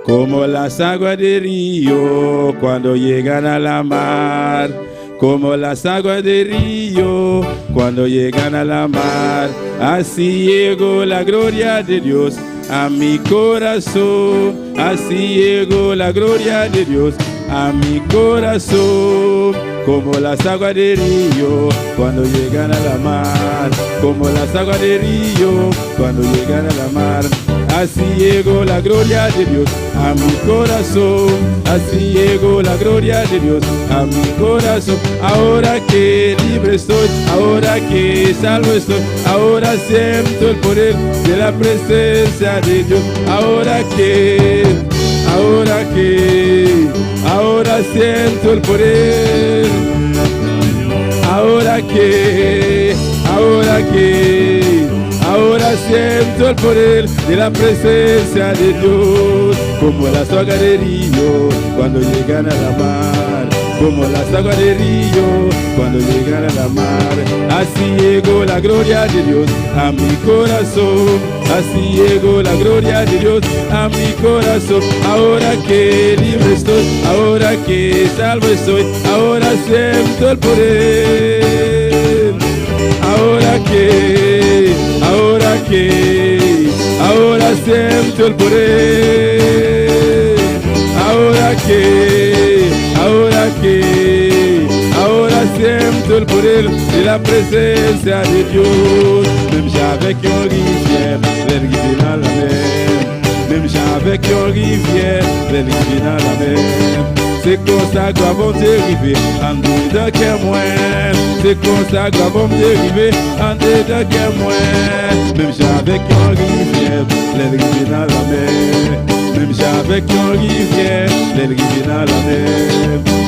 Como las aguas del río cuando llegan a la mar. Como las aguas del río cuando llegan a la mar. Así llegó la gloria de Dios a mi corazón. Así llegó la gloria de Dios a mi corazón. Como las aguas del río cuando llegan a la mar. Como las aguas del río cuando llegan a la mar. Así llegó la gloria de Dios a mi corazón. Así llegó la gloria de Dios a mi corazón. Ahora que libre estoy, ahora que salvo estoy, ahora siento el poder de la presencia de Dios. Ahora que, ahora que, ahora siento el poder. Ahora que, ahora que, ahora siento el poder de la presencia de Dios. Como las aguas del río cuando llegan a la mar. Como las aguas del río cuando llegan a la mar. Así llegó la gloria de Dios a mi corazón. Así llegó la gloria de Dios a mi corazón. Ahora que libre estoy, ahora que salvo estoy, ahora siento el poder. Ahora que, ahora que, ahora siento el poder. Ahora que, ahora que, ahora siento el poder de la presencia de Dios. Menm jan avèk yon rivyè, lè l rive nan lanmè. Menm jan avèk yon rivyè, lè l rive nan lanmè. Se konsa glwa Bondye rive andedan kè mwen. Se konsa glwa Bondye rive andedan kè mwen. Menm jan avèk yon rivyè lè l rive nan lanmè. Menm jan avèk yon rivyè lè l rive nan lanmè.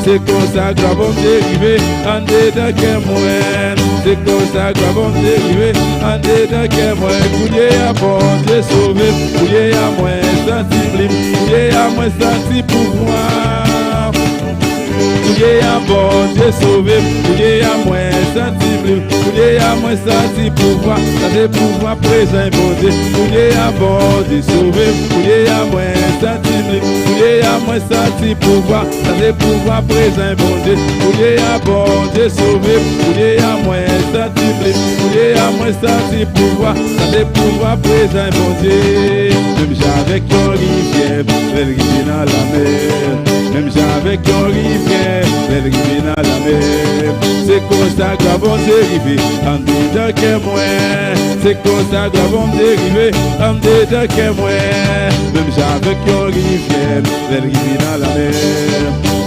Se konsa glwa Bondye rive andedan kè mwen. Se konsa glwa Bondye rive andedan kè mwen. Kounye a Bondye sove m. Kounye a mwen santi m lib. Kounye a mwen santi pouvwa. Kounye a Bondye sove m. Kounye a mwen santi m lib. Kounye a mwen santi pouvwa. Sa se pouvwa prezans Bondye. Kounye a Bondye sove m. Kounye a mwen santi m lib. Kounye a mwen santi pouvwa. Sa se pouvwa prezans Bondye. Kounye a Bondye sove m. Kounye a mwen santi m lib. Kounye a mwen santi pouvwa. Sa se pouvwa prezans Bondye. Menm jan avèk yon rivyè lè l rive nan lanmè. Menm jan avèk yon rivyè lè l rive nan lanmè. Se konsa glwa Bondye rive andedan kè mwen. Se konsa glwa Bondye rive andedan kè mwen. Menm jan avèk yon rivyè lè l rive nan lanmè.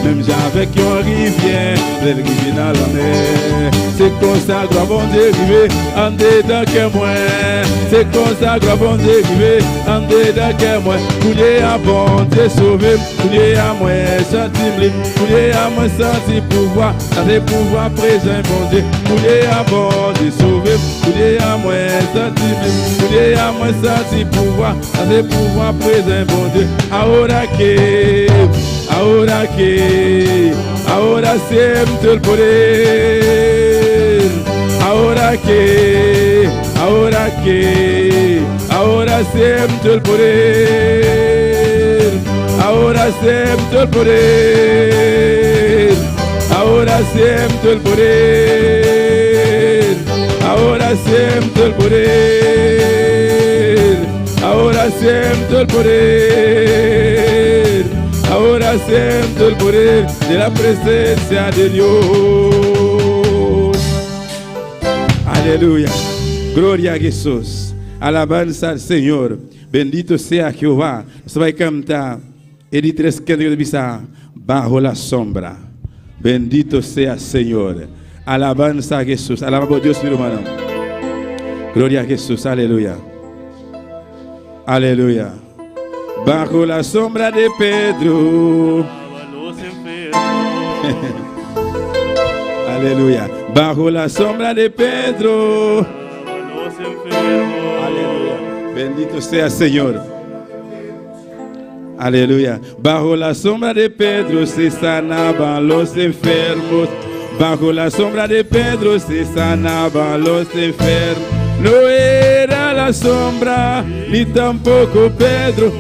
Menm jan avèk yon rivyè lè l rive nan lanmè. Se konsa glwa Bondye rive andedan kè mwen. Se konsa glwa Bondye rive andedan kè mwen. Kounye a Bondye sove m. Kounye a mwen santi m lib. Kounye a mwen santi pouvwa. Sa se pouvwa prezans Bondye. Kounye a Bondye sove m. Kounye a mwen santi m lib. Kounye a mwen santi pouvwa. Sa se pouvwa prezans Bondye. Ahora que, ahora que, ahora siento el poder. Ahora que, ahora que, ahora siento el poder. Ahora siento el poder. Ahora siento el poder. Ahora siento el poder. Ahora siento el poder. Ahora siento el poder de la presencia de Dios. Aleluya. Gloria a Jesús. Alabanza al Señor. Bendito sea Jehová. Nos ta bai kanta e di tres kantika di bisa bajo la sombra. Bendito sea Señor. Alabanza a Jesús. Alaba Dios, mi hermano. Gloria a Jesús. Aleluya. Aleluya. Bajo la sombra de Pedro. Los enfermos. Aleluya. Bajo la sombra de Pedro. Los enfermos. Aleluya. Bendito sea Señor. Aleluya. Bajo la sombra de Pedro se sanaban los enfermos. Bajo la sombra de Pedro se sanaban los enfermos. No era la sombra, ni tampoco Pedro.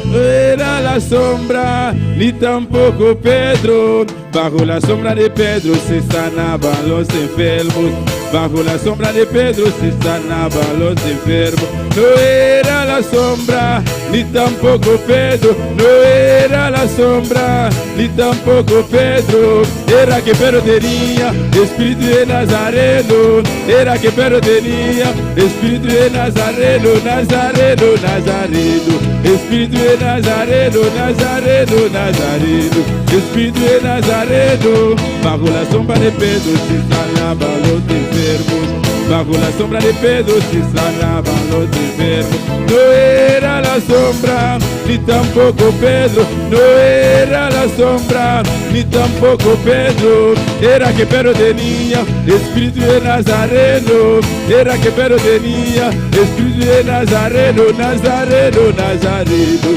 No era la sombra, ni tampoco Pedro. Bajo la sombra de Pedro se sanaban los enfermos. Bajo la sombra de Pedro se sanaban los enfermos. No era la sombra, ni tampoco Pedro. No era la sombra, ni tampoco Pedro. Era que Pedro tenía espíritu de Nazareno. Era que Pedro tenía espíritu de Nazareno, Nazareno, Nazareno. Espíritu de Nazareno, Nazareno, Nazareno. Espíritu de Nazareno. Bajo la sombra de Pedro se sanaban los enfermos. Bajo la sombra de Pedro se sanaban los enfermos. No era la sombra, ni tampoco Pedro. No era la sombra, ni tampoco Pedro. Era que Pedro tenía espíritu de Nazareno. Era que Pedro tenía espíritu de Nazareno, Nazareno, Nazareno.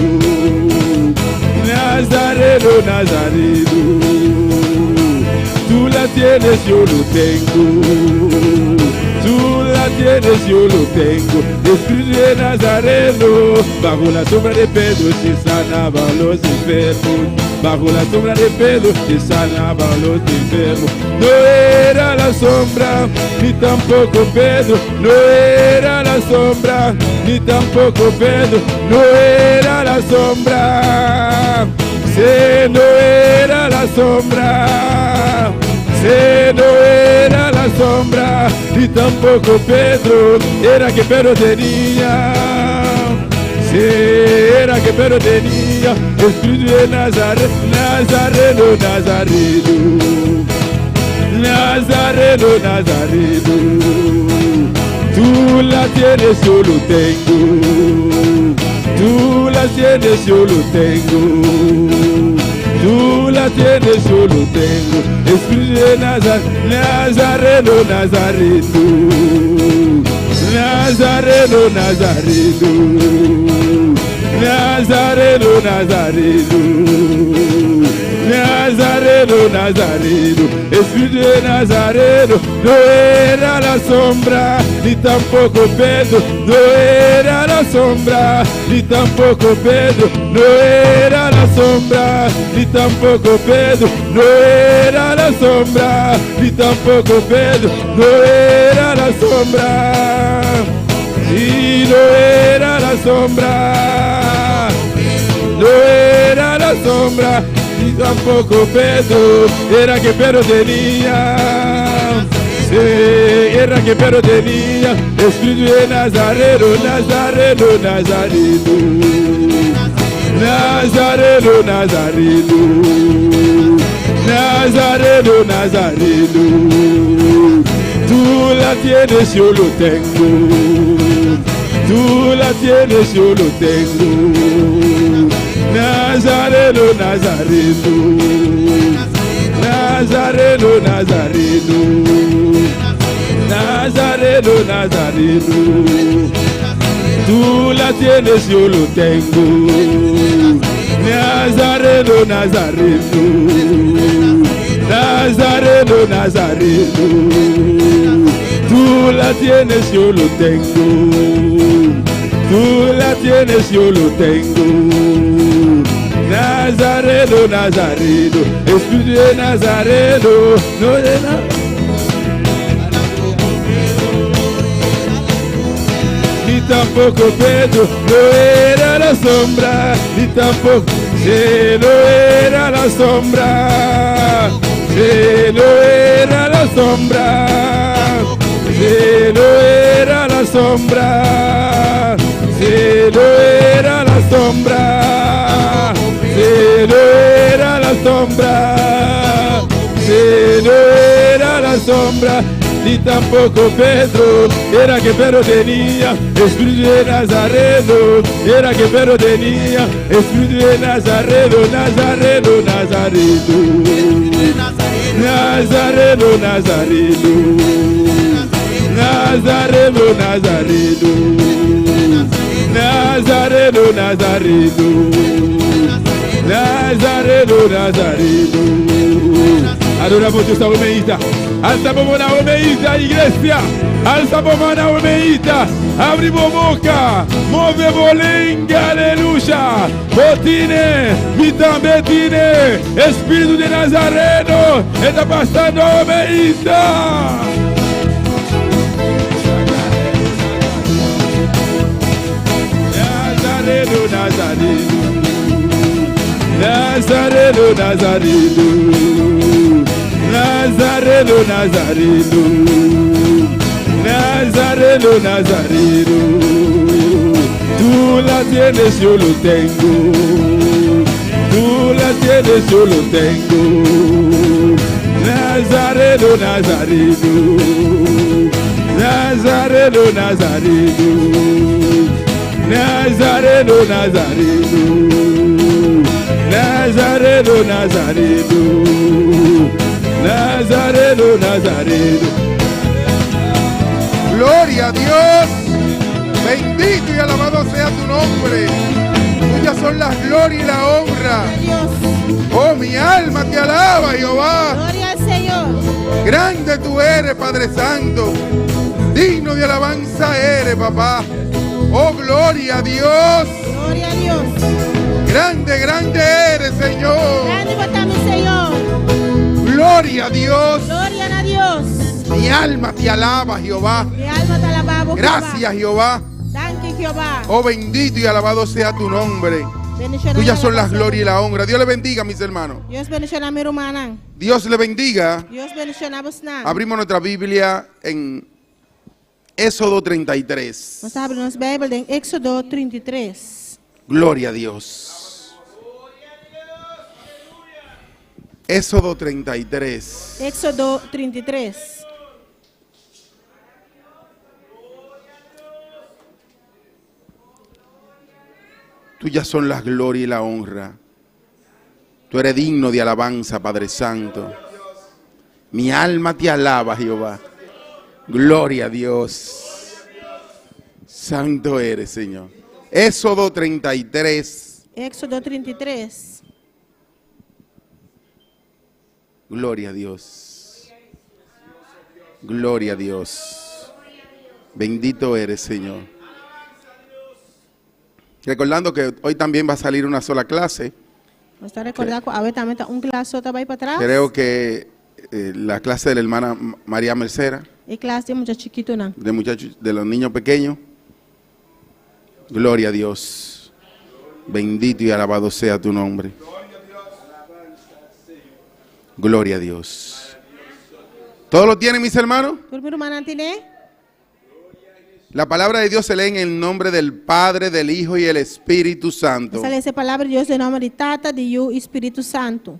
Nazareno, Nazareno. Tú la tienes, yo lo tengo. Tú la tienes, yo lo tengo. Espíritu de Nazareno. Bajo la sombra de Pedro se sanaban los enfermos. Bajo la sombra de Pedro se sanaban los enfermos. No era la sombra, ni tampoco Pedro. No era la sombra, ni tampoco Pedro. No era la sombra. Si no era la sombra. Si no era la sombra, ni tampoco Pedro, era que Pedro tenía. Si Era que Pedro tenía, Espíritu de Nazaret, Nazareno, Nazareno. Nazareno, Nazareno. Tú la tienes, yo lo tengo. Tú la tienes, yo lo tengo. Tú la tienes, yo lo tengo. Espíritu de Nazaret, Nazareno, Nazareno. Nazareno, Nazareno. Nazareno, Nazareno. Nazareno, Nazareno, Espíritu de Nazareno, no era la sombra, ni tampoco Pedro, no era la sombra, ni tampoco Pedro, no era la sombra, ni tampoco Pedro, no era la sombra, ni tampoco Pedro, no era la sombra, y no era la sombra, no era la sombra, ni tampoco Pedro, era que Pedro tenía. Sí, era que Pedro tenía, Espíritu de Nazareno, Nazareno, Nazareno. Nazareno, Nazareno. Nazareno, Nazareno. Tú la tienes, yo lo tengo. Tú la tienes, yo lo tengo. Nazareno, Nazareno. Nazareno, Nazareno. Nazareno, Nazareno. Tú la tienes, yo lo tengo. Nazareno, Nazareno. Nazareno, Nazareno. Tú la tienes, yo lo tengo. Tú la tienes, yo lo tengo. Nazareno, Nazareno, Espíritu de Nazareno, no de na- Ni tampoco Pedro, no era la sombra, ni tampoco, sí, no era la sombra, sí, no era la sombra, sí, no era la sombra, sí, no era la sombra, sí, no era la sombra, sí, no era la sombra, ni tampoco Pedro, era que Pedro tenía Espíritu de Nazareno, era que Pedro tenía Espíritu de Nazareno, Nazareno, Nazareno, Nazareno, Nazareno, Nazareno, Nazareno, Nazareno, Nazareno, Nazareno, Nazareno. Adoramos Dios awe mainta. Alsa bo man awe mainta, iglesia. Alsa bo man awe mainta. Habri bo boka. Move bo lenga, aleluya. Bo tin'e, mi tambe tin'e. Spiritu di Nazareno. Ta pasando awe mainta. Nazareno, Nazareno. Nazareno, Nazareno. Nazareno, Nazareno. Nazareno, Nazareno. Tú la tienes, yo lo tengo. Tú la tienes, yo lo tengo. Nazareno, Nazareno. Nazareno, Nazareno. Nazareno, Nazareno. Nazareno, Nazareno. Nazareno, Nazareno. Gloria a Dios. Bendito y alabado sea tu nombre. Tuyas son las gloria y la honra. Dios. Oh, mi alma te alaba, Jehová. Gloria al Señor. Grande tú eres, Padre Santo. Digno de alabanza eres, papá. Oh, gloria a Dios. Gloria a Dios. Grande, grande eres, Señor. Grandi bo ta, mi Señor. Gloria a Dios. Gloria na Dios. Mi alma te alaba, Jehová. Mi alma ta alaba bo, Gracias, Jehová. Danki, Jehová. Oh, bendito y alabado sea tu nombre. Bendishoná Tuyas son las gloria y la honra. Dios le bendiga, mis hermanos. Dios bendishoná mi rumannan. Dios le bendiga. Dios bendishoná bosonan. Abrimos nuestra Biblia en Éxodo 33. Nos ta habri nos Beibel den Éxodo 33. Gloria a Dios. Éxodo 33. Éksodo 33. Tuyas son las gloria y la honra. Tú eres digno de alabanza, Padre Santo. Mi alma te alaba, Jehová. Gloria a Dios. Santo eres, Señor. Éxodo 33. Éksodo 33. Gloria a Dios. Gloria a Dios. Bendito eres, Señor. Recordando que hoy también va a salir una sola clase. Nos ta rekordá ku awe tambe ta un klas so ta bai patras. Creo que eh, la clase de la hermana María Mercera. E klas di mucha chikitunan. De muchachos, de los niños pequeños. Gloria a Dios. Bendito y alabado sea tu nombre. Gloria a Dios. ¿Todos lo tienen, mis hermanos? Tur mi rumannan tin'é? La palabra de Dios se lee en el nombre del Padre, del Hijo y el Espíritu Santo. Nos ta lesa e palabra di Dios den nòmber di Tata, di Yu i Spiritu Santu.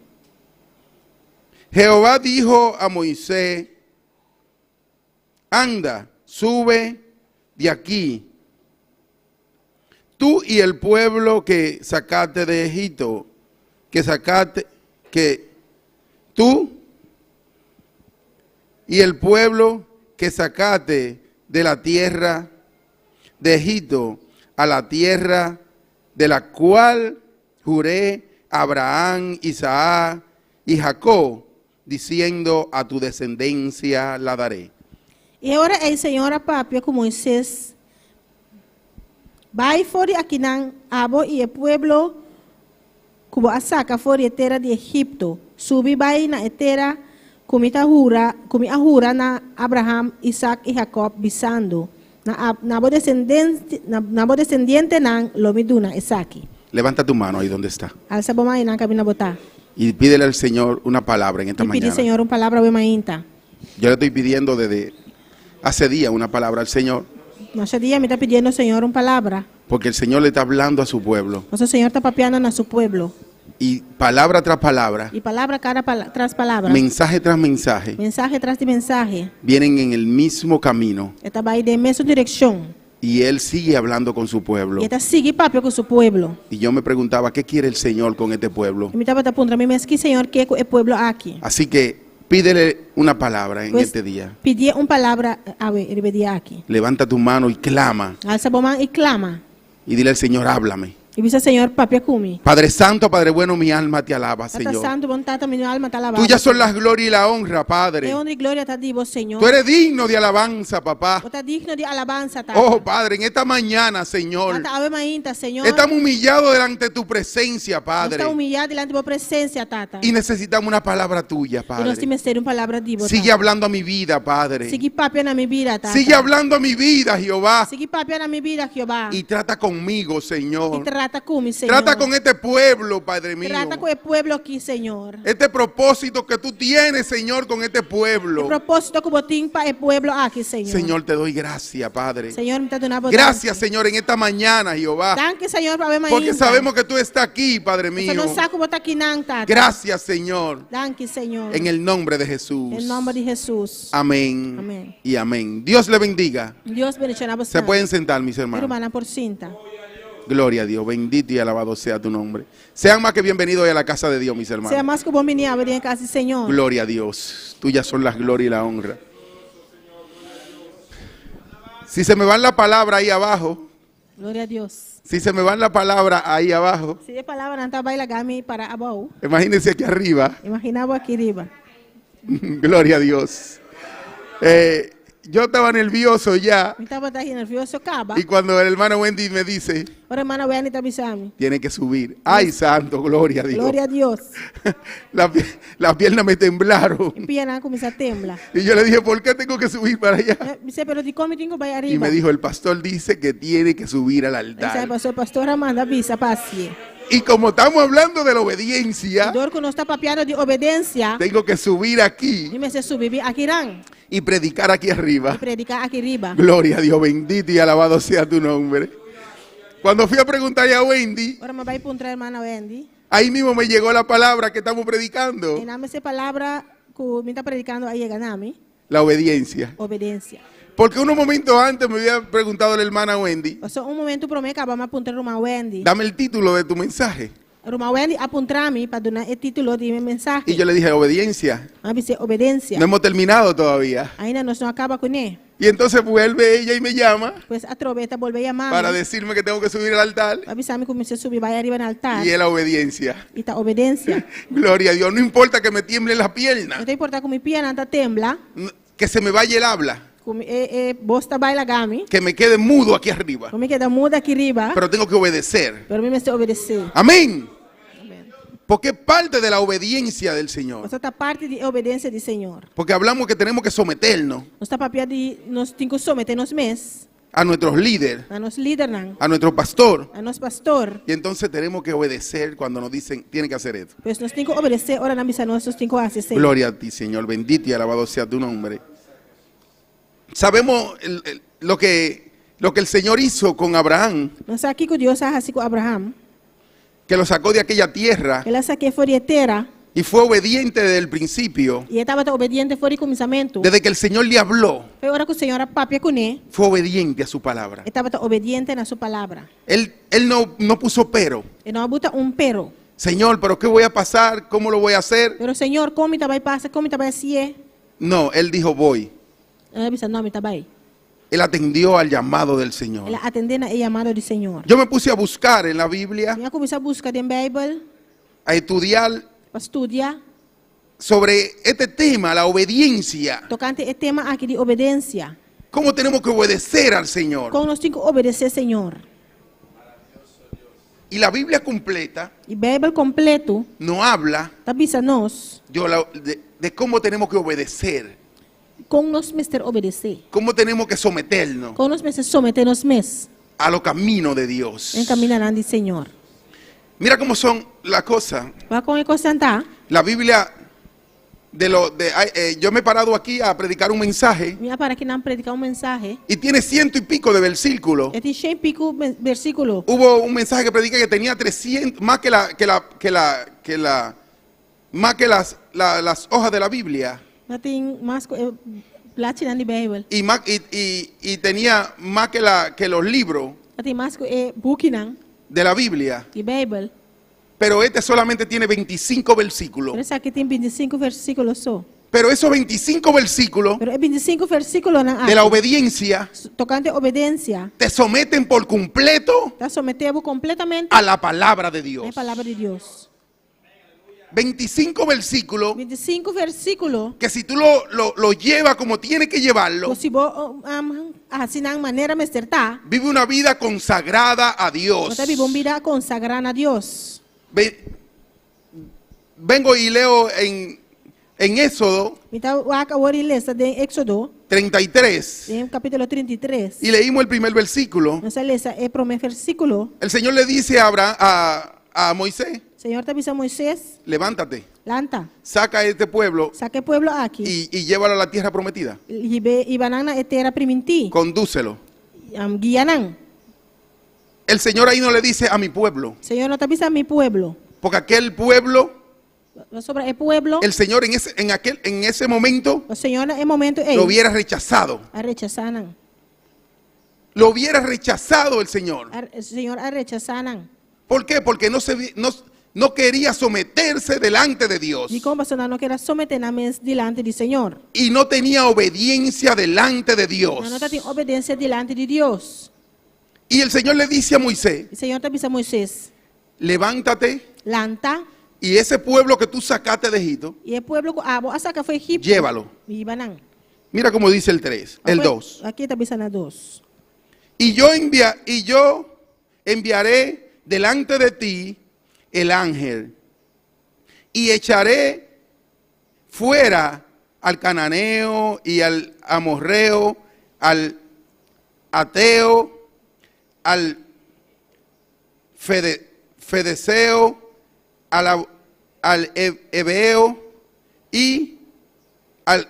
Jehová dijo a Moisés, Anda, sube de aquí, tú y el pueblo que sacaste de Egipto, que sacaste, que tú y el pueblo que sacaste de la tierra de Egipto a la tierra de la cual juré a Abraham, Isaac y Jacob, diciendo a tu descendencia la daré. I e ora ei Señor a papia ku Moises, Bai for di akinan, abo i e pueblo ku bo a saka for di e tera di Egipto, subi bai na e tera ku mi ta hura, ku mi a hura na Abraham, Isak i Jakòb, bisando, Na, na bo desendente, na, na bo desendientenan lo mi duna esaki. Levanta tu mano ahí donde está. Alsa bo man einan kaminda bo ta. Y pídele al Señor una palabra en esta I pidi mañana. Señor un palabra awe mainta. Yo le estoy pidiendo desde hace día una palabra al Señor. Masha dia mi ta pidiendo Señor un palabra. Porque el Señor le está hablando a su pueblo. Pasobra Señor ta papiando na su pueblo. Y palabra tras palabra. Y palabra cada pala tras palabra. Mensaje tras mensaje. Mensahe tras di mensahe. Vienen en el mismo camino. E ta bai den mesun direccion. Y Él sigue hablando con su pueblo. Y e ta sigui papia cu su pueblo. Y yo me preguntaba, ¿qué quiere el Señor con este pueblo? Y mi tabata puntra mi mes, Ki Señor ke cu e pueblo aki? Así que pídele una palabra en Pues, este día. pidié un palabra awe riba e dia aki. Levanta tu mano y clama. Alsa bo man y clama. Y dile al Señor, háblame. I bisa Señor, Papia ku mi. Padre Santo, Padre bueno, mi alma te alaba, Tata Señor. Santu, bon Tata, mi alma ta alabá bo. Tuyas son las gloria y la honra, Padre. E honra i gloria ta di bo, Señor. Tú eres digno de alabanza, papá. Bo ta digno di alabansa, Tata. Oh, Padre, en esta mañana, Señor. Tata, awe mainta, Señor. Estamos humillados delante de tu presencia, Padre. Nos ta humillá dilanti bo presensia, Tata. Y necesitamos una palabra tuya, I nos Padre. tin mester di un palabra di bo, Sigue Tata. hablando a mi vida, Padre. Sigui papia na mi bida, Tata. Sigue hablando a mi vida, Jehová. Sigui papia na mi bida, Jehová. Y trata conmigo, Señor. I trata ku mi, Señor. Trata con este pueblo, Padre mío. Trata ku e pueblo aki, Señor. Este propósito que tú tienes, Señor, con este pueblo. E propósito ku bo tin pa e pueblo aki, Señor. Señor, te doy gracias, Padre. Señor, mi ta duna bo Gracias, Señor, en esta mañana, Jehová. Danki, Señor, pa awe mainta. Porque sabemos que tú estás aquí, Padre mío. Pasobra nos sa ku bo ta akinan, Tata. Gracias, Señor. Danki, Señor. En el nombre de Jesús. Den nomber di Hesus. Amén. Amén. Y amén. Dios le bendiga. Dios bendiciona boso. Se pueden sentar, mis Mi hermanos. rumannan por sinta. Gloria a Dios, bendito y alabado sea tu nombre. Sean más que bienvenidos hoy a la casa de Dios, mis hermanos. Sea mas ku bon bini awe den kas di Señor. Gloria a Dios, tuyas son las gloria y la honra. Si se me van la palabra ahí abajo. Gloria a Dios. Si se me van la palabra ahí abajo. Si e palabranan ta bai laga mi para abou. Imagínense aquí arriba. Imagina bo aki riba. Gloria a Dios. Eh, yo estaba nervioso ya. Mi tabata nervioso kaba. Y cuando el hermano Wendy me dice, Ora hermana Wendy ta bisa mi. Tiene que subir. Ay, santo, gloria a Dios. Gloria a Dios. La, la pierna me temblaron. Mi pianan a kuminsá tembla. Y yo le dije, ¿por qué tengo que subir para allá? Mi bis'é, pero dikon mi tin ku bai Y ariba? me dijo, el pastor dice que tiene que subir al Mi bis'é, altar. pastor, pastor a manda bisa pa hasié. Y como estamos hablando de la obediencia, I dor ku nos ta papiando di obedensia, tengo que subir aquí mi mester subi bin akinan y predicar aquí arriba. i prediká aki riba. Gloria a Dios, bendito y alabado sea tu nombre. Cuando fui a preguntarle a Wendy, Ora m'a bai puntra ruman Wendy. ahí mismo me llegó la palabra que estamos predicando, Einan mes e palabra ku mi ta predikando a yega na mi, la obediencia. Obedensia. Porque unos momentos antes me había preguntado la hermana Wendy, Paso un momento promé kaba m'a puntra ruman Wendy. Dame el título de tu mensaje. Ruman Wendy a puntra mi pa duna e título di mi mensahe. Y yo le dije, obediencia. M'a bis'é obedensia. No hemos terminado todavía. Ainda nos no a kaba kuné. Y entonces vuelve ella y me llama Pues atrobe e ta bolbe yama mi. para decirme que tengo que subir al altar. Pa bisa mi ku mi mester subi bai ariba na altar. Y es la obediencia. I ta obedensia. Gloria a Dios. No importa que me tiemblen las piernas. No ta importá ku mi pianan ta tembla. Que se me vaya el habla. Ku mi e e bos ta bai laga mi. Que me quede mudo aquí arriba. Ku mi keda muda aki riba. Pero tengo que obedecer. Pero mi mester obedesé. Amén. Amén. Porque es parte de la obediencia del Señor. Pasobra ta parti di e obedensia di Señor. Porque hablamos que tenemos que someternos. Nos ta papia di nos tin ku someté nos mes. A nuestros líderes. Na nos lidernan. A nuestro pastor. Na nos pastor. Y entonces tenemos que obedecer cuando nos dicen, tienen que hacer esto. Pues nos tin ku obedesé ora nan bisa nos, nos tin ku hasi esei. Gloria a ti, Señor. Bendito y alabado sea tu nombre. Sabemos lo que, lo que el Señor hizo con Abraham. Nos sa kiko Dios a hasi ku Abraham. Que lo sacó de aquella tierra. El a sak'é for di e tera. Y fue obediente desde el principio. I e tabata obediente for di kuminsamentu. Desde que el Señor le habló. Foi ora ku Señor a papia kuné. Fue obediente a su palabra. E tabata obediente na su palabra. Él, él no, no puso pero. E no a buta un pero. Señor, pero ¿qué voy a pasar? ¿Cómo lo voy a hacer? Pero Señor, kon mi ta bai pasa? Kon mi ta bai hasié? No, él dijo voy. El a bisa, no, mi ta bai. Él atendió al llamado del Señor. El a atendé na e yamado di Señor. Yo me puse a buscar en la Biblia. Mi a kuminsá buska den Beibel. A estudiar. Pa studia. Sobre este tema, la obediencia. Tokante e tema aki di obedensia. Cómo tenemos que obedecer al Señor. Kon nos tin ku obedesé Señor. Y la Biblia completa. I Beibel kompleto. No habla. Ta bisa nos. De, de cómo tenemos que obedecer. Kon nos mester obedesé. Cómo tenemos que someternos. Kon nos mester someté nos mes. A lo camino de Dios. Den kamindanan di Señor. Mira cómo son las cosas. Wak kon e kosnan ta. La Biblia de lo de eh, yo me he parado aquí a predicar un mensaje. Mi a para akinan prediká un mensahe. Y tiene ciento y pico de versículos. E tin shen piku versíkulo. Hubo un mensaje que prediqué que tenía 300 más que la que la que la que la más que las la, las hojas de la Biblia. Na tin mas ku e plachinan di Beibel. Y más y, y, y tenía más que la que los libros. Na tin mas ku e bukinan. De la Biblia. Di Beibel. Pero este solamente tiene 25 versículos. Pero esaki tin 25 versíkulo so. Pero esos 25 versículos Pero e 25 versíkulonan aki. de la obediencia Tokante obedensia. te someten por completo Ta someté bo kompletamente a la palabra de Dios. na e palabra di Dios. 25 versículos 25 versíkulo. que si tú lo, lo, lo llevas como tiene que llevarlo, Ku si bo um, hasi nan manera mester ta. vive una vida consagrada a Dios. Bo ta biba un bida konsagrá na Dios. Ve, vengo y leo en, en Éxodo Mi ta wak awor i lesa den Éxodo, 33 den kapítulo 33. y leímos el primer versículo. Nos a lesa e promé versíkulo. El Señor le dice a, Abraham, a, a Moisés, Señor ta bisa Moisés, Levántate, Lanta, saca a este pueblo saka e pueblo aki y, y llévalo a la tierra prometida. Hibe, hiba nan na e tera primintí. Condúcelo. Guia nan. El Señor ahí no le dice a mi pueblo. Señor no ta bisa mi pueblo. Porque aquel pueblo, Pasobra e pueblo, el Señor en ese, en aquel, en ese momento Señor na e momento ei lo hubiera rechazado. a rechasá nan. Lo hubiera rechazado el Señor. A, Señor a rechasá nan. ¿Por qué? Porque no, se, no, no quería someterse delante de Dios. Dikon pasobra nan no ker a someté nan mes dilanti di Señor. Y no tenía obediencia delante de Dios. Nan no tatin obedensia dilanti di Dios. Y el Señor le dice a Moisés, I Señor ta bisa Moisés, levántate Lanta. y ese pueblo que tú sacaste de Egipto, I e pueblo ku abo a saka for Egipto, llévalo. Hiba nan. Mira cómo dice el 3, el 2. Aki ta bisa na dos. Y yo, envia, y yo enviaré delante de ti el ángel y echaré fuera al cananeo y al amorreo, al ateo, al fede, fedeceo, al, al heveo y al,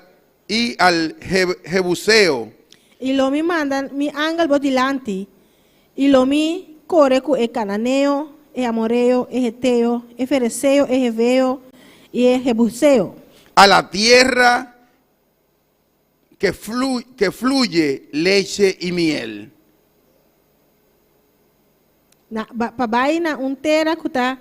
y al jebuseo. I lo mi manda mi angel bo dilanti, i lo mi. kore ku e kananeo, e amoreo, e heteo, e fereseo, e heveo i e jebuseo. A la tierra que flu, que fluye leche y miel. Na, ba, pa bai na un tera ku ta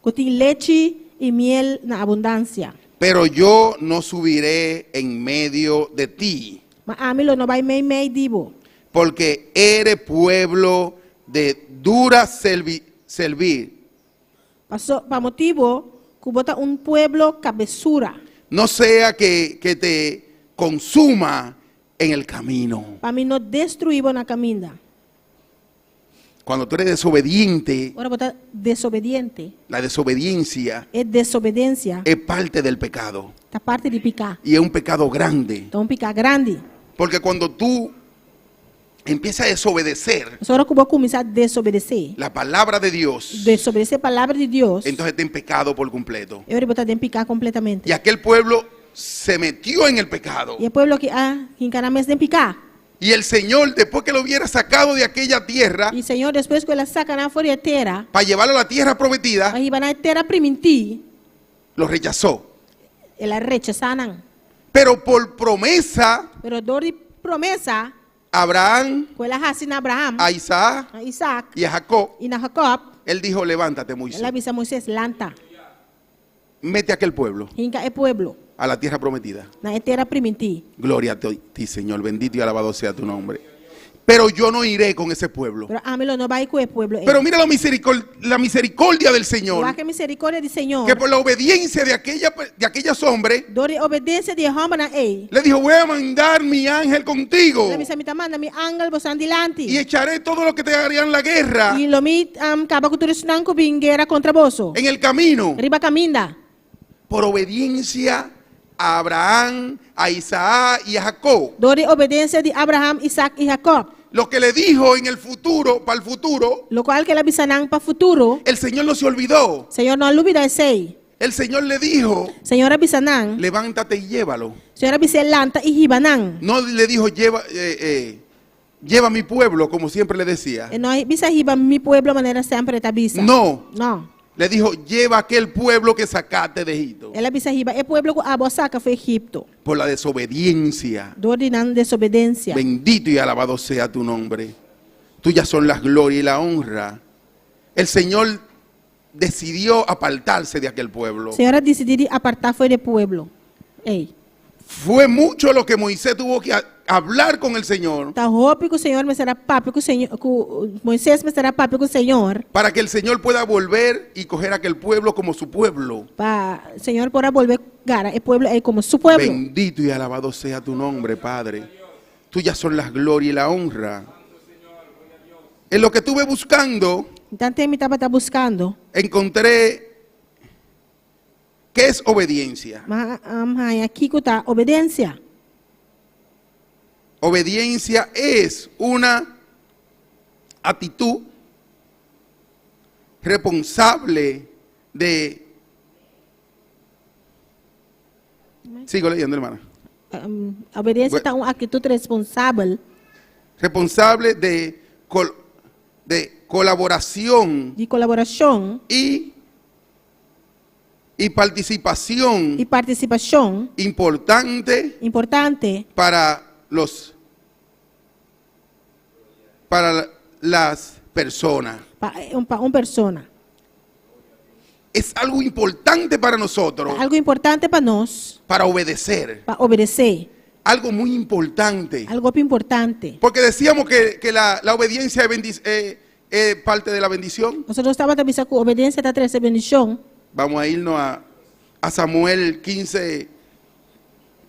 ku tin lechi i miel na abundansia. Pero yo no subiré en medio de ti. Ma ami lo no bai meimei di bo. Porque eres pueblo de dura servi, servir. Paso, pa motibu ku bo ta un pueblo kabesura. No sea que, que te consuma en el camino. Pa mi no destruí bo na kaminda. Cuando tú eres desobediente, Ora bo ta desobediente. la desobediencia E desobedensia es parte del pecado. ta parti di piká. Y es un pecado grande. Ta un piká grandi. Porque cuando tú empiezas a desobedecer Ora ku bo kuminsá desobedesé. la palabra de Dios, Desobedesé palabra di Dios. entonces está en pecado por completo. E ora bo ta den piká kompletamente. Y aquel pueblo se metió en el pecado. I e pueblo akí a hinka nan mes den piká. Y el Señor, después que lo hubiera sacado de aquella tierra, I Señor, despues ku el a saka nan for di e tera, para llevarlo a la tierra prometida, pa hiba nan e tera primintí, lo rechazó. El a rechasá nan. Pero por promesa, Pero dor di promesa Abraham, ku el a hasi na Abraham, a Isaac na Isaac y a Jacob, i na Jacob, él dijo, levántate, Moisés, el a bisa Moisés, lanta, mete a aquel pueblo hinka e pueblo a la tierra prometida. na e tera primintí. Gloria a ti, Señor, bendito y alabado sea tu nombre. Pero yo no iré con ese pueblo. Pero ami lo no bai ku e pueblo ei. Pero mira la misericor- la misericordia del Señor, Wak e miserikordia di Señor. que por la obediencia de, aquella, de aquellos hombres, Dor di obedensia di e hòmbernan ei. le dijo, voy a mandar mi ángel contigo El a bisa mi ta manda mi angel boso dilanti. y echaré todo lo que te harían la guerra I lo mi um, kaba ku tur esnan ku bin guera kontra boso. en el camino. Riba kaminda. Por obediencia a Abraham, a Isaac y a Jacob. Dor di obedensia di Abraham, Isaac i Jacob. Lo que le dijo en el futuro, para el futuro, Lokual ku el a bisa nan pa futuro. el Señor no se olvidó. Señor no a lubidá esei. El Señor le dijo, Señor a bisa nan. levántate y llévalo. Señor a bis'é lanta i hiba nan. No le dijo, lleva, eh, eh, lleva a mi pueblo, como siempre le decía. E no a bisa hiba mi pueblo manera semper e ta bisa. No. No. Le dijo, lleva aquel pueblo que sacaste de Egipto. El a bisa hiba e pueblo ku abo a saka for di Egipto. Por la desobediencia. Dor di nan desobedensia. Bendito y alabado sea tu nombre. Tuyas son las gloria y la honra. El Señor decidió apartarse de aquel pueblo. Señor a disidí di apartá for di e pueblo ei. Fue mucho lo que Moisés tuvo que hablar con el Señor. Ta hopi ku Señor mester a papia ku Señor, ku Moisés mester a papia ku Señor. Para que el Señor pueda volver y coger aquel pueblo como su pueblo. Pa Señor por a bolbe gara e pueblo ei komo su pueblo. Bendito y alabado sea tu nombre, Padre. Tuyas son las gloria y la honra. En lo que estuve buscando, Tanten mi tabata buskando. encontré qué es obediencia. M'a haña kiko ta obedensia. Obediencia es una actitud responsable de... Sigo leyendo, hermana. Um, obedensia ta un aktitut responsabel. Responsable de, col- de colaboración Di kolaborashon. y, y participación I partisipashon. importante Importante. para los para las personas. Pa un, pa un persona. Es algo importante para nosotros, Algu importante pa nos. para obedecer. Pa obedesé. Algo muy importante. Algu importante. Porque decíamos que, que la, la obediencia es bendic- eh, es parte de la bendición. Nos tabata bisa ku obedensia ta trese bendishon. Vamos a irnos a, a Samuel 15,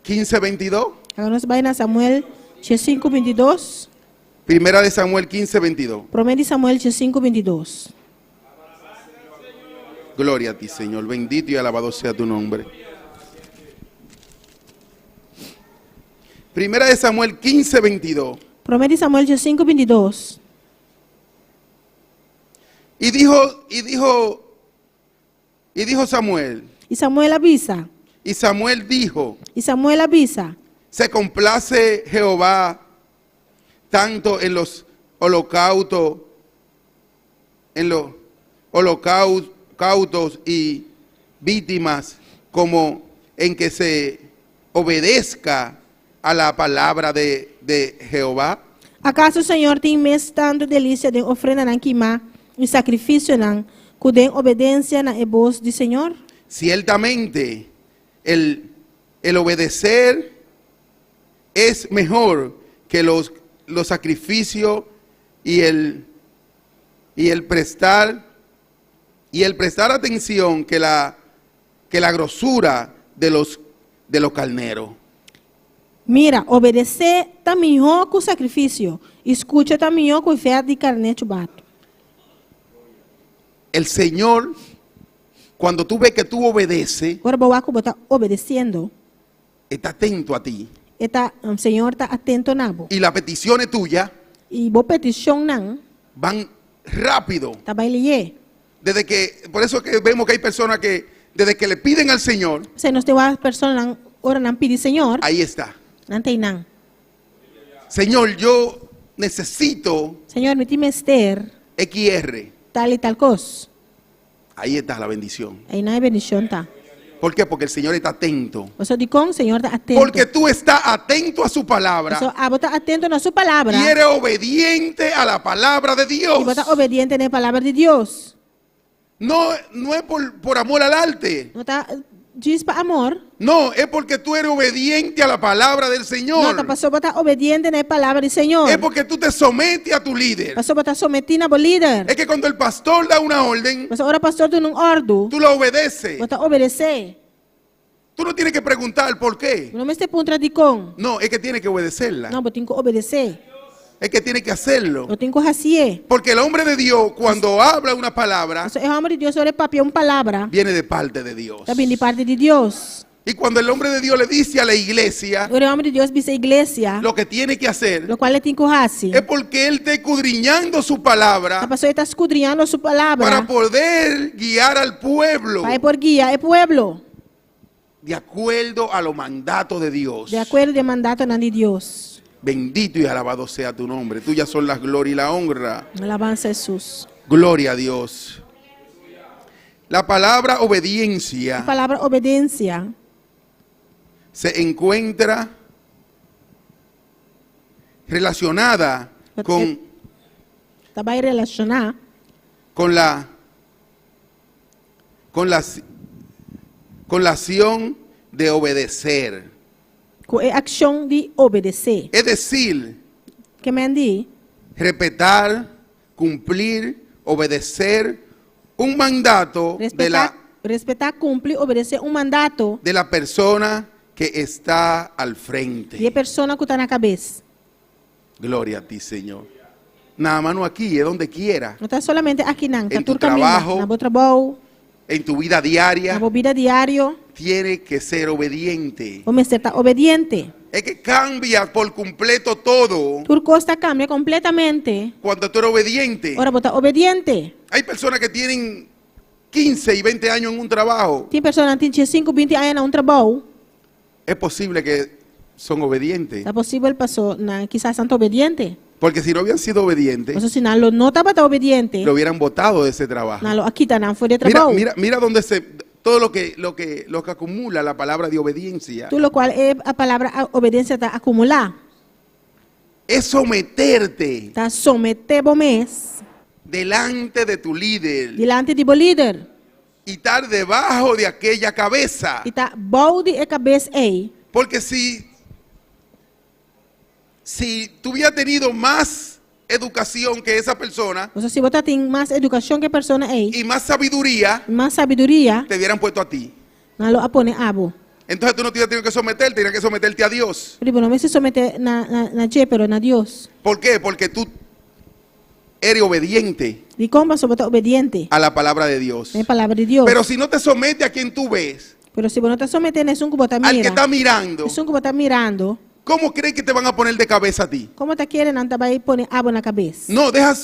15, 22. Awor nos ta bai na Samuel 5, 22. Primera de Samuel 15, 22. Promé di Samuel 5, 22. Gloria a ti, Señor. Bendito y alabado sea tu nombre. Primera de Samuel 15, 22. Promé di Samuel 5, 22. Y dijo, y dijo, y dijo Samuel, I Samuel a bisa. y Samuel dijo, I Samuel a bisa. se complace Jehová tanto en los holocaustos en los holocaustos y víctimas como en que se obedezca a la palabra de Jehová? Akaso Señor tin mes tantu delisia den ofrendanan kimá i sakrifisionan ku den obedensia na e bos di Señor? Ciertamente, el obedecer es mejor que los sacrificios y el prestar atención que la grosura de los carneros. Mira, obedesé ta mihó ku sakrifisio, i skucha ta mihó ku vèt di karné chubatu. El Señor, cuando tú ves que tú obedeces, Ora bo wak ku bo ta obedesiendo, está atento a ti. E ta, Señor ta atento na bo. Y las peticiones tuyas I bo petishonnan van rápido. Ta bai lihé. Por eso es que vemos que hay personas que desde que le piden al Señor, P'esei nos ta wak personanan ora nan pidi Señor, ahí está. Nan t'einan. Señor, yo necesito Señor, mi tin mester XR. Tal i tal kos. Ahí está la bendición. Einan e bendishon ta. ¿Por qué? Porque el Señor está atento. Paso dikon Señor ta atento. Porque tú estás atento a su palabra Paso abo ta atento na su palabra. Y eres obediente a la palabra de Dios. I bo ta obediente na palabra di Dios. No, no es por amor al arte. No ta djis pa amor. No, es porque tú eres obediente a la palabra del Señor. No, ta paso bo ta obediente na palabra di Señor. Es porque tú te sometes a tu líder. Paso bo ta sometí na bo lider. Es que cuando el pastor da una orden, Paso ora pastor duna un òrdu, tú la obedeces. Bo ta obedesé. Tú no tienes que preguntar por qué. No mester puntra dikon. No, es que tienes que obedecerla. No, bo tin ku obedesé. Es que tienes que hacerlo. Bo tin ku hasié. Porque el hombre de Dios, cuando habla una palabra, Paso e hòmber di Dios ora e papia un palabra, viene de parte de Dios. Ta bini di parti di Dios. Y cuando el hombre de Dios le dice a la iglesia Ora e hòmber di Dios bisa iglesia, lo que tiene que hacer, lokual e tin ku hasi, es porque él está escudriñando su palabra Ta paso e ta skudriñando su palabra para poder guiar al pueblo pa e por guia e pueblo de acuerdo a los mandatos de Dios. Di akuerdo ku e mandatonan di Dios. Bendito y alabado sea tu nombre. Tuyas son las gloria y la honra. Alabansa na Hesus. Gloria a Dios. La palabra obediencia E palabra obedensia se encuentra relacionada con, Ta bai relashoná con la acción de obedecer. Ku e akshon di obedesé. Es decir, Ke men di, respetar, cumplir, obedecer un mandato de la, respetá, respetá, kumpli, obedesé un mandato de la persona que está al frente. Di e persona ku ta na kabes. Gloria a ti, Señor. Nada más no aquí, es donde quiera. No ta solamente akinan, En ta tu tur kaminda, trabajo, na bo trabou, En tu vida diaria, na bo bida diario, tiene que ser obediente. Bo mester ta obediente. Es que cambia por completo todo Tur kos ta kambia kompletamente. Cuando tú eres obediente. Ora bo ta obediente. Hay personas que tienen 15 y 20 años en un trabajo. Tin persona tin 5, 20 aña na un trabou. Es posible que son obedientes. Ta posibel paso nan kisas nan ta obediente. Porque si no hubieran sido obedientes, Paso si nan lo no tabata obediente, lo hubieran botado de ese trabajo. Nan lo a kita nan for di Mira, trabou. mira, mira dónde se todo lo que acumula la palabra de obediencia. Tur lokual e palabra obedensia ta akumulá. Es someterte Ta someté bo mes delante de tu líder dilanti di bo lider. Y estar debajo de aquella cabeza. I ta bou di e kabes ei. Porque si tú hubieras tenido más educación que esa persona Paso si bo tin mas edukashon ku e persona ei, y más sabiduría, mas sabiduria, te hubieran puesto a ti. Nan lo a pone abo. Entonces tú no te tienes que someter, tienes que someterte a Dios. Pero no mester someté na dje, pero na Dios. ¿Por qué? Porque tú eres obediente Dikon paso bo ta obediente a la palabra de Dios. Na palabra di Dios. Pero si no te sometes a quien tú ves, Pero si bo no ta someté na esun ku bo ta al que mira, está mirando, esun ku bo ta mirando, ¿cómo crees que te van a poner de cabeza a ti? Kon bo ta kere nan ta bai pone abo na kabes? No, deja,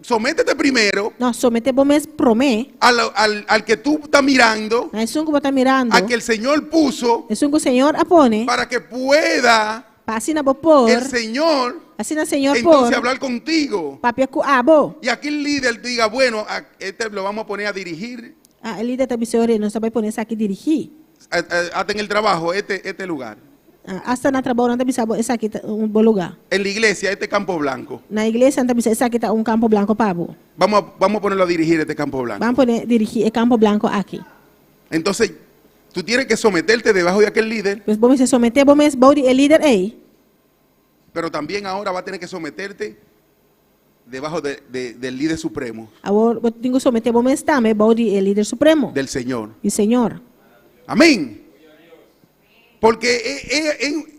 sométete primero No, someté bo mes promé, al que tú estás mirando, na esun ku bo ta mirando, a que el Señor puso esun ku Señor a pone, para que pueda pa asina bo por, el Señor Asina Señor Entonces por hablar contigo. papia ku abo. Y aquí el líder diga, bueno, a este lo vamos a poner a dirigir, Ah, e lider ta bisa ora, nos ta bai pone esaki dirigí. Hasta en el trabajo, este lugar. Ah, hasta na trabou nan ta bisa bo esaki ta un bon lugá. En la iglesia, este campo blanco. Na iglesia nan ta bisa esaki ta un kampo blanko pa bo. Vamos a ponerlo a dirigir este campo blanco. Ban pone dirigí e kampo blanko aki. Entonces, tú tienes que someterte debajo de aquel líder, Pues bo mester someté bo mes bou di e lider ei. pero también ahora va a tener que someterte debajo del líder supremo. Awor bo tin ku someté bo mes tambe bou di e lider supremo. Del Señor. Di Señor. Amén. Porque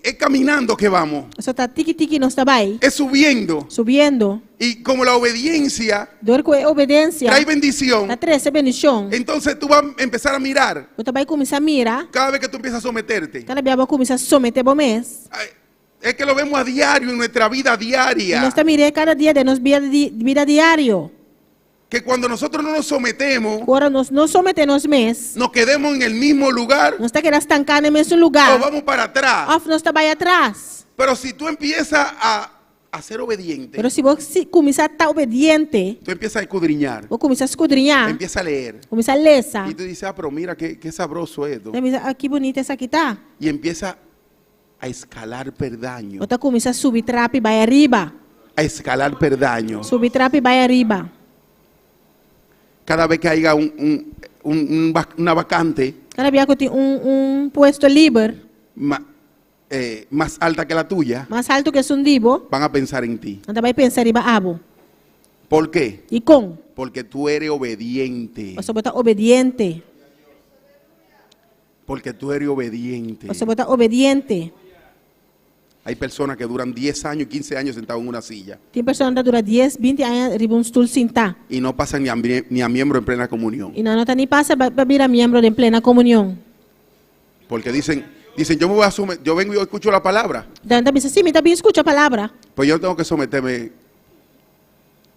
es caminando que vamos. Pasobra ta tiki tiki nos ta bai. Es subiendo. Subiendo. Y como la obediencia Dor ku e obedensia trae bendición. Ta trese bendishon. Entonces tú vas a empezar a mirar. Bo ta bai kuminsá mira. Cada vez que tú empiezas a someterte. Kada bia bo kuminsá someté bo mes. Ay, es que lo vemos a diario en nuestra vida diaria. Nos ta mir'é kada dia den nos bida bida diario. Que cuando nosotros no nos sometemos, Ku ora nos no someté nos mes, nos quedemos en el mismo lugar, nos ta keda stanká na e mesun lugá o vamos para atrás. òf nos ta bai atras. Pero si tú empiezas a ser obediente, Pero si bo si kuminsá ta obediente, tú empiezas a escudriñar, bo kuminsá skudriñá, empiezas a leer. kuminsá lesa, Y tú dices, ah, pero mira qué, qué sabroso esto. ta bisa, ah, ki bunita esaki ta. Y empieza a escalar perdaño. Bo ta kuminsá subi trapi bai ariba. A escalar perdaño. Subi trapi bai ariba. Cada vez que haya un, un, un, un una vacante. Kada bia ku tin un un puesto liber. Ma, eh, mas alta que la tuya. Mas altu ku esun di bo. Van a pensar en ti. Nan ta bai pensa riba abo. Por qué? Dikon? Porque tú eres obediente. Pasobra bo ta obediente. Porque tú eres obediente. Pasobra bo ta obediente. Hay personas que duran 10 años, 15 años sentados en una silla. Tin persona ta dura dies, binti aña riba un stul sintá. Y no pasan ni a, ni a miembro en plena comunión. I nan no ta ni pasa pa bira miembro den plena komunion. Porque dicen, dicen, yo me voy a somet-, yo vengo y yo escucho la palabra. Nan ta bisa, sí, mi ta bin skucha palabra. Pues yo tengo que someterme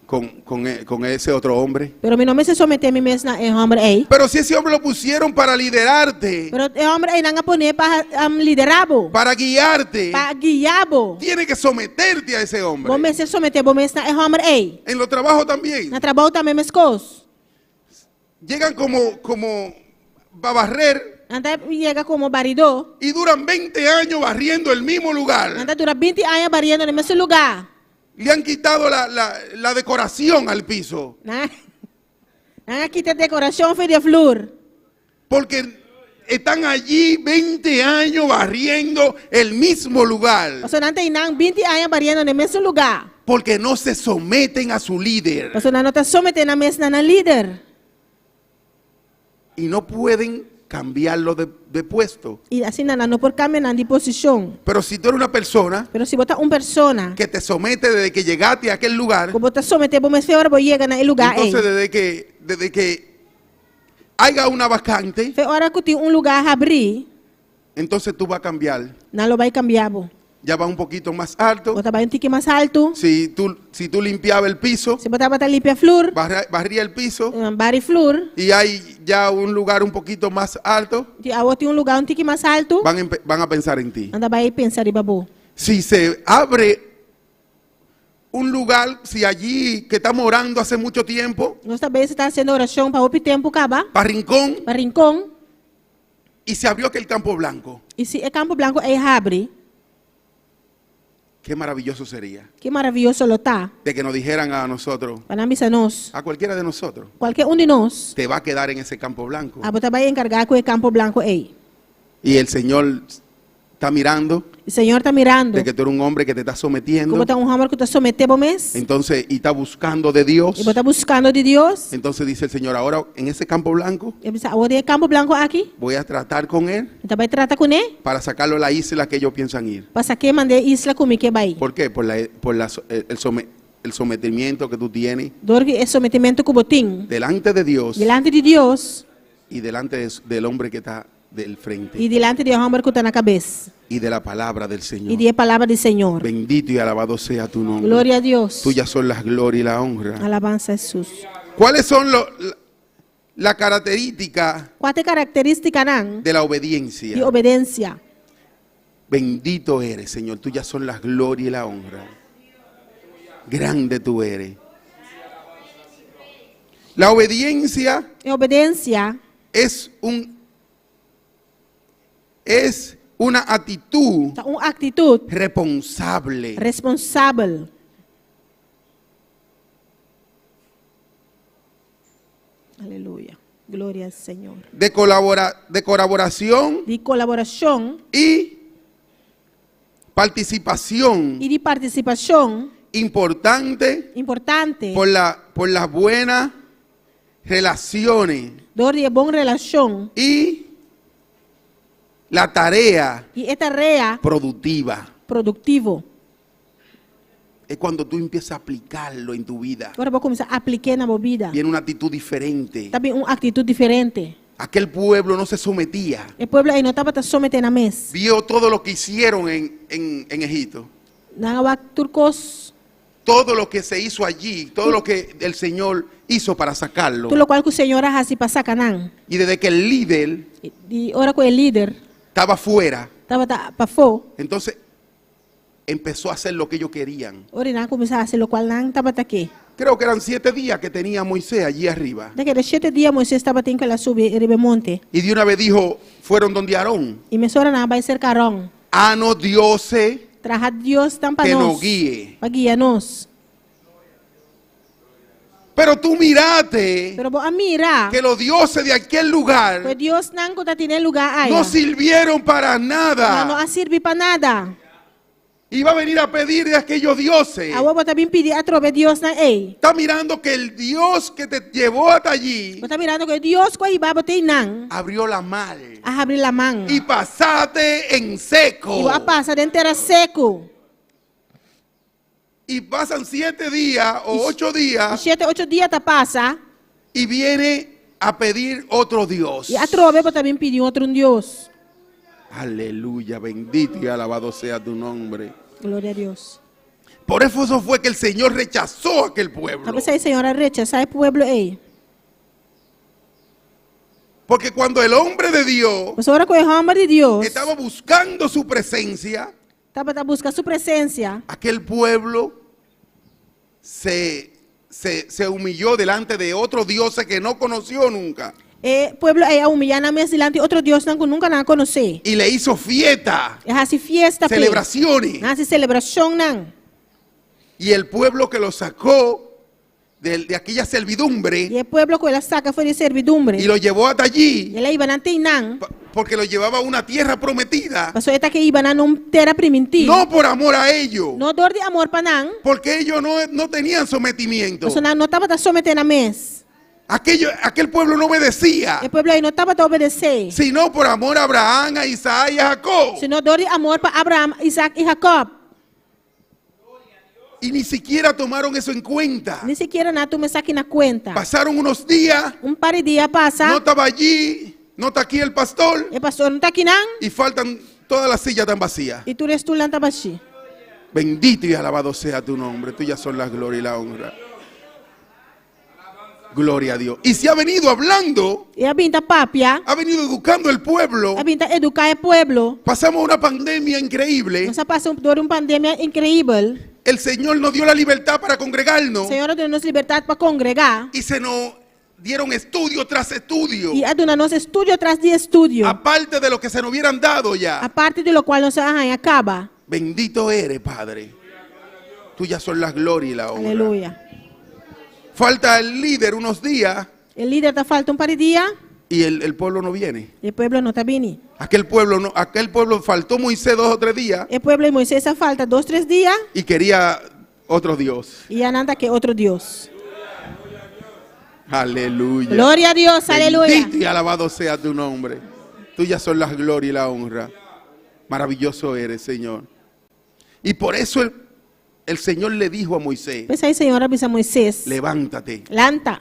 con, con, e, con ese otro hombre. Pero mi no mester someté mi mes na e homber ei. Pero si ese hombre lo pusieron para liderarte. Pero e homber ei nan a pone pa um, liderá bo. Para guiarte. Pa guiá bo. Tiene que someterte a ese hombre. Bo mester someté bo mes na e homber ei. En los trabajos también. Na trabou tambe meskos. Llegan como, como pa barrer. Nan ta yega komo baridó. Y duran 20 años barriendo el mismo lugar. Nan ta dura binti aña bariendo na e mesun lugá. Le han quitado la, la, la decoración al piso. Nan, nan a kita dekorashon for di e flur. Porque están allí 20 años barriendo el mismo lugar. Pasobra nan ta einan binti aña bariendo na e mesun lugá. Porque no se someten a su líder. Pasobra nan no ta someté nan mes na nan lider. Y no pueden cambiarlo de, de puesto. I asina nan no por kambia nan di posishon. Pero si tú eres una persona Pero si bo ta un persona que te somete desde que llegaste a aquel lugar, ku bo ta someté bo mes fe ora bo yega na e lugá ei. entonces desde que haya una vacante, Fe ora ku tin un lugá habrí, entonces tú vas a cambiar. Nan lo bai kambia bo. Ya va un poquito más alto. Bo ta bai un tiki mas altu. Si tú, si tú limpiabas el piso, Si bo tabata limpia flur, barría el piso, bari flur, y hay ya un lugar un poquito más alto, di awor tin un lugá un tiki mas altu, van a, van a pensar en ti. nan ta bai pensa riba bo. Si se abre un lugar, si allí que estamos orando hace mucho tiempo, Nos ta bezig ta hasiendo orashon pa hopi tempu kaba. Pa Rincón. Pa Rincón. Y se abrió aquel campo blanco. I si e kampo blanko ei habri. Qué maravilloso sería. Ki maravioso lo ta. De que nos dijeran a nosotros. Pa nan bisa nos. A cualquiera de nosotros. Kualke un di nos. Te va a quedar en ese campo blanco. Abo ta bai enkargá ku e kampo blanko ei. Y el Señor ta mirando. I Señor ta mirando. De que tú eres un hombre que te estás sometiendo. Ku bo ta un hòmber ku ta someté bo mes. Entonces, y está buscando de Dios. I bo ta buskando di Dios. Entonces dice el Señor, ahora en ese campo blanco. I a bisa, awor den e kampo blanko aki. Voy a tratar con él. Mi ta bai trata kuné. Para sacarlo a la isla que ellos piensan ir. Pa sak'é mand'é e isla ku mi ke bai. ¿Por qué? Por la, por la, el el sometimiento que tú tienes. Dor di e sometimentu ku bo tin. Delante de Dios. Dilanti di Dios. Y delante de, del hombre que está del frente. I dilanti di e hòmber ku ta na kabes. Y de la palabra del Señor. I di e palabra di Señor. Bendito y alabado sea tu nombre. Gloria a Dios. Tuyas son las gloria y la honra. Alabansa Hesus. ¿Cuáles son lo, la, la característica Kua ta e karakterístikanan de la obediencia? di obedensia? Bendito eres, Señor. Tuyas son las gloria y la honra. Grande tú eres. La obediencia E obedensia es un es una actitud ta un aktitut responsable. responsabel. Aleluya. Gloria al Señor. De, colabora, de colaboración Di kolaborashon y participación i di partisipashon importante importante por, la, por las buenas relaciones dor di bon relashon y la tarea i e tarea productiva. produktivo. Es cuando tú empiezas a aplicarlo en tu vida. Ora bo kuminsá aplik'é na bo bida. Viene una actitud diferente. Ta bin un aktitut diferente. Aquel pueblo no se sometía. E pueblo ei no tabata someté nan mes. Vio todo lo que hicieron en, en- en Egipto. Nan a wak tur kos, Todo lo que se hizo allí, todo lo que el Señor hizo para sacarlo. tur lokual ku Señor a hasi pa saka nan. Y desde que el líder I ora ku e lider estaba fuera, tabata pafó, entonces empezó a hacer lo que ellos querían. ora nan a kuminsá hasi lokual nan tabata ke. Creo que eran siete días que tenía Moisés allí arriba. Ta kere shete dia Moisés tabatin ku el a subi riba e monte. Y de una vez dijo, fueron donde Aarón. I mesora nan a bai serka Aron. Hanos dioses Traha diosnan pa que nos. nos guíe. Pa guia nos. Pero tú miraste Pero bo a mira que los dioses de aquel ku e lugar diosnan ku tatin e lugá aya no sirvieron para Nan no nada. a sirbi pa nada. Iba a venir a pedir de aquellos dioses. Awor bo ta bin pidi atrobe e diosnan ei. Está mirando que el Dios que te llevó hasta allí Bo ta mirando ku e Dios ku a hiba bo te einan abrió la mar a habri laman. y pasaste en seco. I bo a pasa den tera seku. Y pasan siete días o ocho días Shete ocho dia ta pasa y viene a pedir otro Dios. i atrobe bo ta bin pidi un otro dios. Aleluya, bendito y alabado sea tu nombre. Gloria a Dios. Por eso fue que el Señor rechazó a aquel pueblo. Ta p'esei Señor a rechasá e pueblo ei. Porque cuando el hombre de Dios Pasobra ora ku e hòmber di Dios estaba buscando su presencia, tabata buska su presensia, aquel pueblo se, se, se humilló delante de otro dios que no conoció nunca. e pueblo ei a humiliá nan mes dilanti otro diosnan ku nunka nan a konosé. Y le hizo fiesta, E hasi fiesta p'e. celebraciones. Nan a hasi selebrashonnan. Y el pueblo que lo sacó de, de aquella servidumbre I e pueblo ku el a saka for di servidumbre. y lo llevó hasta allí, I el a hiba nan te einan. pa- porque lo llevaba a una tierra prometida, Paso e ta ke hiba nan na un tera primintí. no por amor a ellos, No dor di amor pa nan. porque ellos no, no tenían sometimiento. Paso nan no tabata someté nan mes. Aquello, aquel pueblo no obedecía, E pueblo ei no tabata obedesé. sino por amor a Abraham, a Isaac y a Jacob. Sino dor di amor pa Abraham, Isaac i Jacob. Y ni siquiera tomaron eso en cuenta. Ni sikiera nan a tuma esaki na kuenta. Pasaron unos días, Un par di dia a pasa. no estaba allí, no está aquí el pastor, E pastor no ta akinan. y faltan todas las sillas tan vacías. I tur e stulnan ta bashí. Bendito y alabado sea tu nombre, tuyas son la gloria y la honra. Gloria a Dios. Y se ha venido hablando, I a bin ta papia. ha venido educando el pueblo. A bin ta eduká e pueblo. Pasamos una pandemia increíble. Nos a pasa dor di un pandemia inkreibel. El Señor nos dio la libertad para congregarnos Señor a duna nos libertat pa kongregá. y se nos dieron estudio tras estudio, I a duna nos estudio tras di estudio. aparte de lo que se nos hubieran dado ya. Aparte di lokual nos a haña kaba. Bendito eres, Padre. Tuyas son las gloria y la honra. Aleluya. Falta el líder unos días E lider ta falta un par di dia. y el, el pueblo no viene. E pueblo no ta bini. Aquel pueblo no, aquel pueblo faltó Moisés dos o tres días E pueblo di Moisés a falta dos, tres dia. y quería otro Dios. I ya nan ta ke otro Dios. Aleluya. Gloria a Dios, aleluya. Bendito y alabado sea tu nombre. Tuyas son las gloria y la honra. Maravilloso eres, Señor. Y por eso el, el Señor le dijo a Moisés, P'esei Señor a bisa Moisés. levántate, Lanta,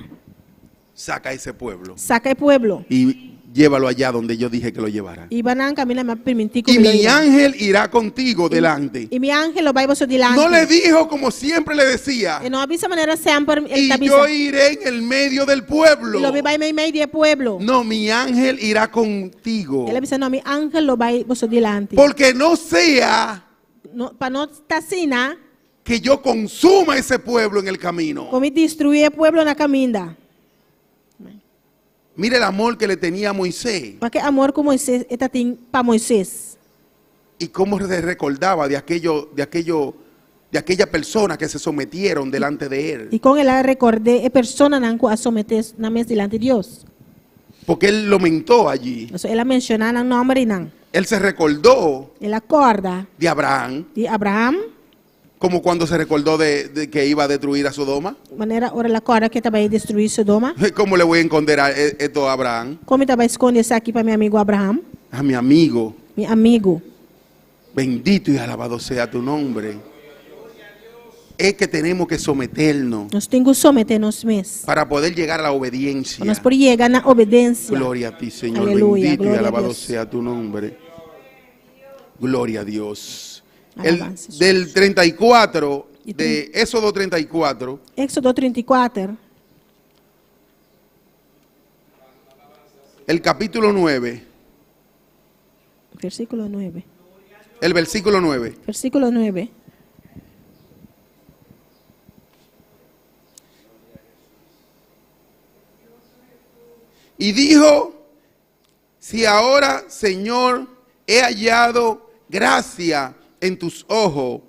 saca a ese pueblo saka e pueblo. y llévalo allá donde yo dije que lo llevara. I hiba nan kaminda mi a primintí Y mi ángel irá contigo delante. I mi angel lo bai boso dilanti. No le dijo como siempre le decía, E no a bisa manera semper y e ta yo bisa. iré en el medio del pueblo. Lo mi bai meimei di e pueblo. No, mi ángel irá contigo. El a bisa no, mi angel lo bai boso dilanti. Porque no sea No, pa no ta asina, que yo consuma ese pueblo en el camino. Ku mi destruí e pueblo na kaminda. Mira el amor que le tenía a Moisés Wak e amor ku Moisés e tatin pa Moisés. y cómo se recordaba de aquello, de aquello, de aquella persona que se sometieron delante de él. I kon el a rekord'é e personanan ku a someté nan mes dilanti Dios. Porque él lo mentó allí. Pasobra el a menshoná nan nòmber i nan. Él se recordó El a kòrda de Abraham, di Abraham. como cuando se recordó de, de que iba a destruir a Sodoma. Manera ora el a kòrda ku e ta bai destruí Sodoma. ¿Cómo le voy a esconder a e- esto a Abraham? Kon mi ta bai skonde esaki pa mi amigu Abraham? A mi amigo. Mi amigu. Bendito y alabado sea tu nombre. Es que tenemos que someternos Nos tin ku someté nos mes. para poder llegar a la obediencia. Pa nos por yega na obedensia. Gloria a ti, Señor. Aleluya, Bendito y gloria a alabado Dios. sea tu nombre. Gloria a Dios. El, Alabanza, Señor. del 34, Y de Éxodo 34, Éxodo 34, el capítulo 9, versíkulo 9. el versículo 9. Versíkulo 9. Y dijo, si ahora, Señor, he hallado gracia en tus ojos,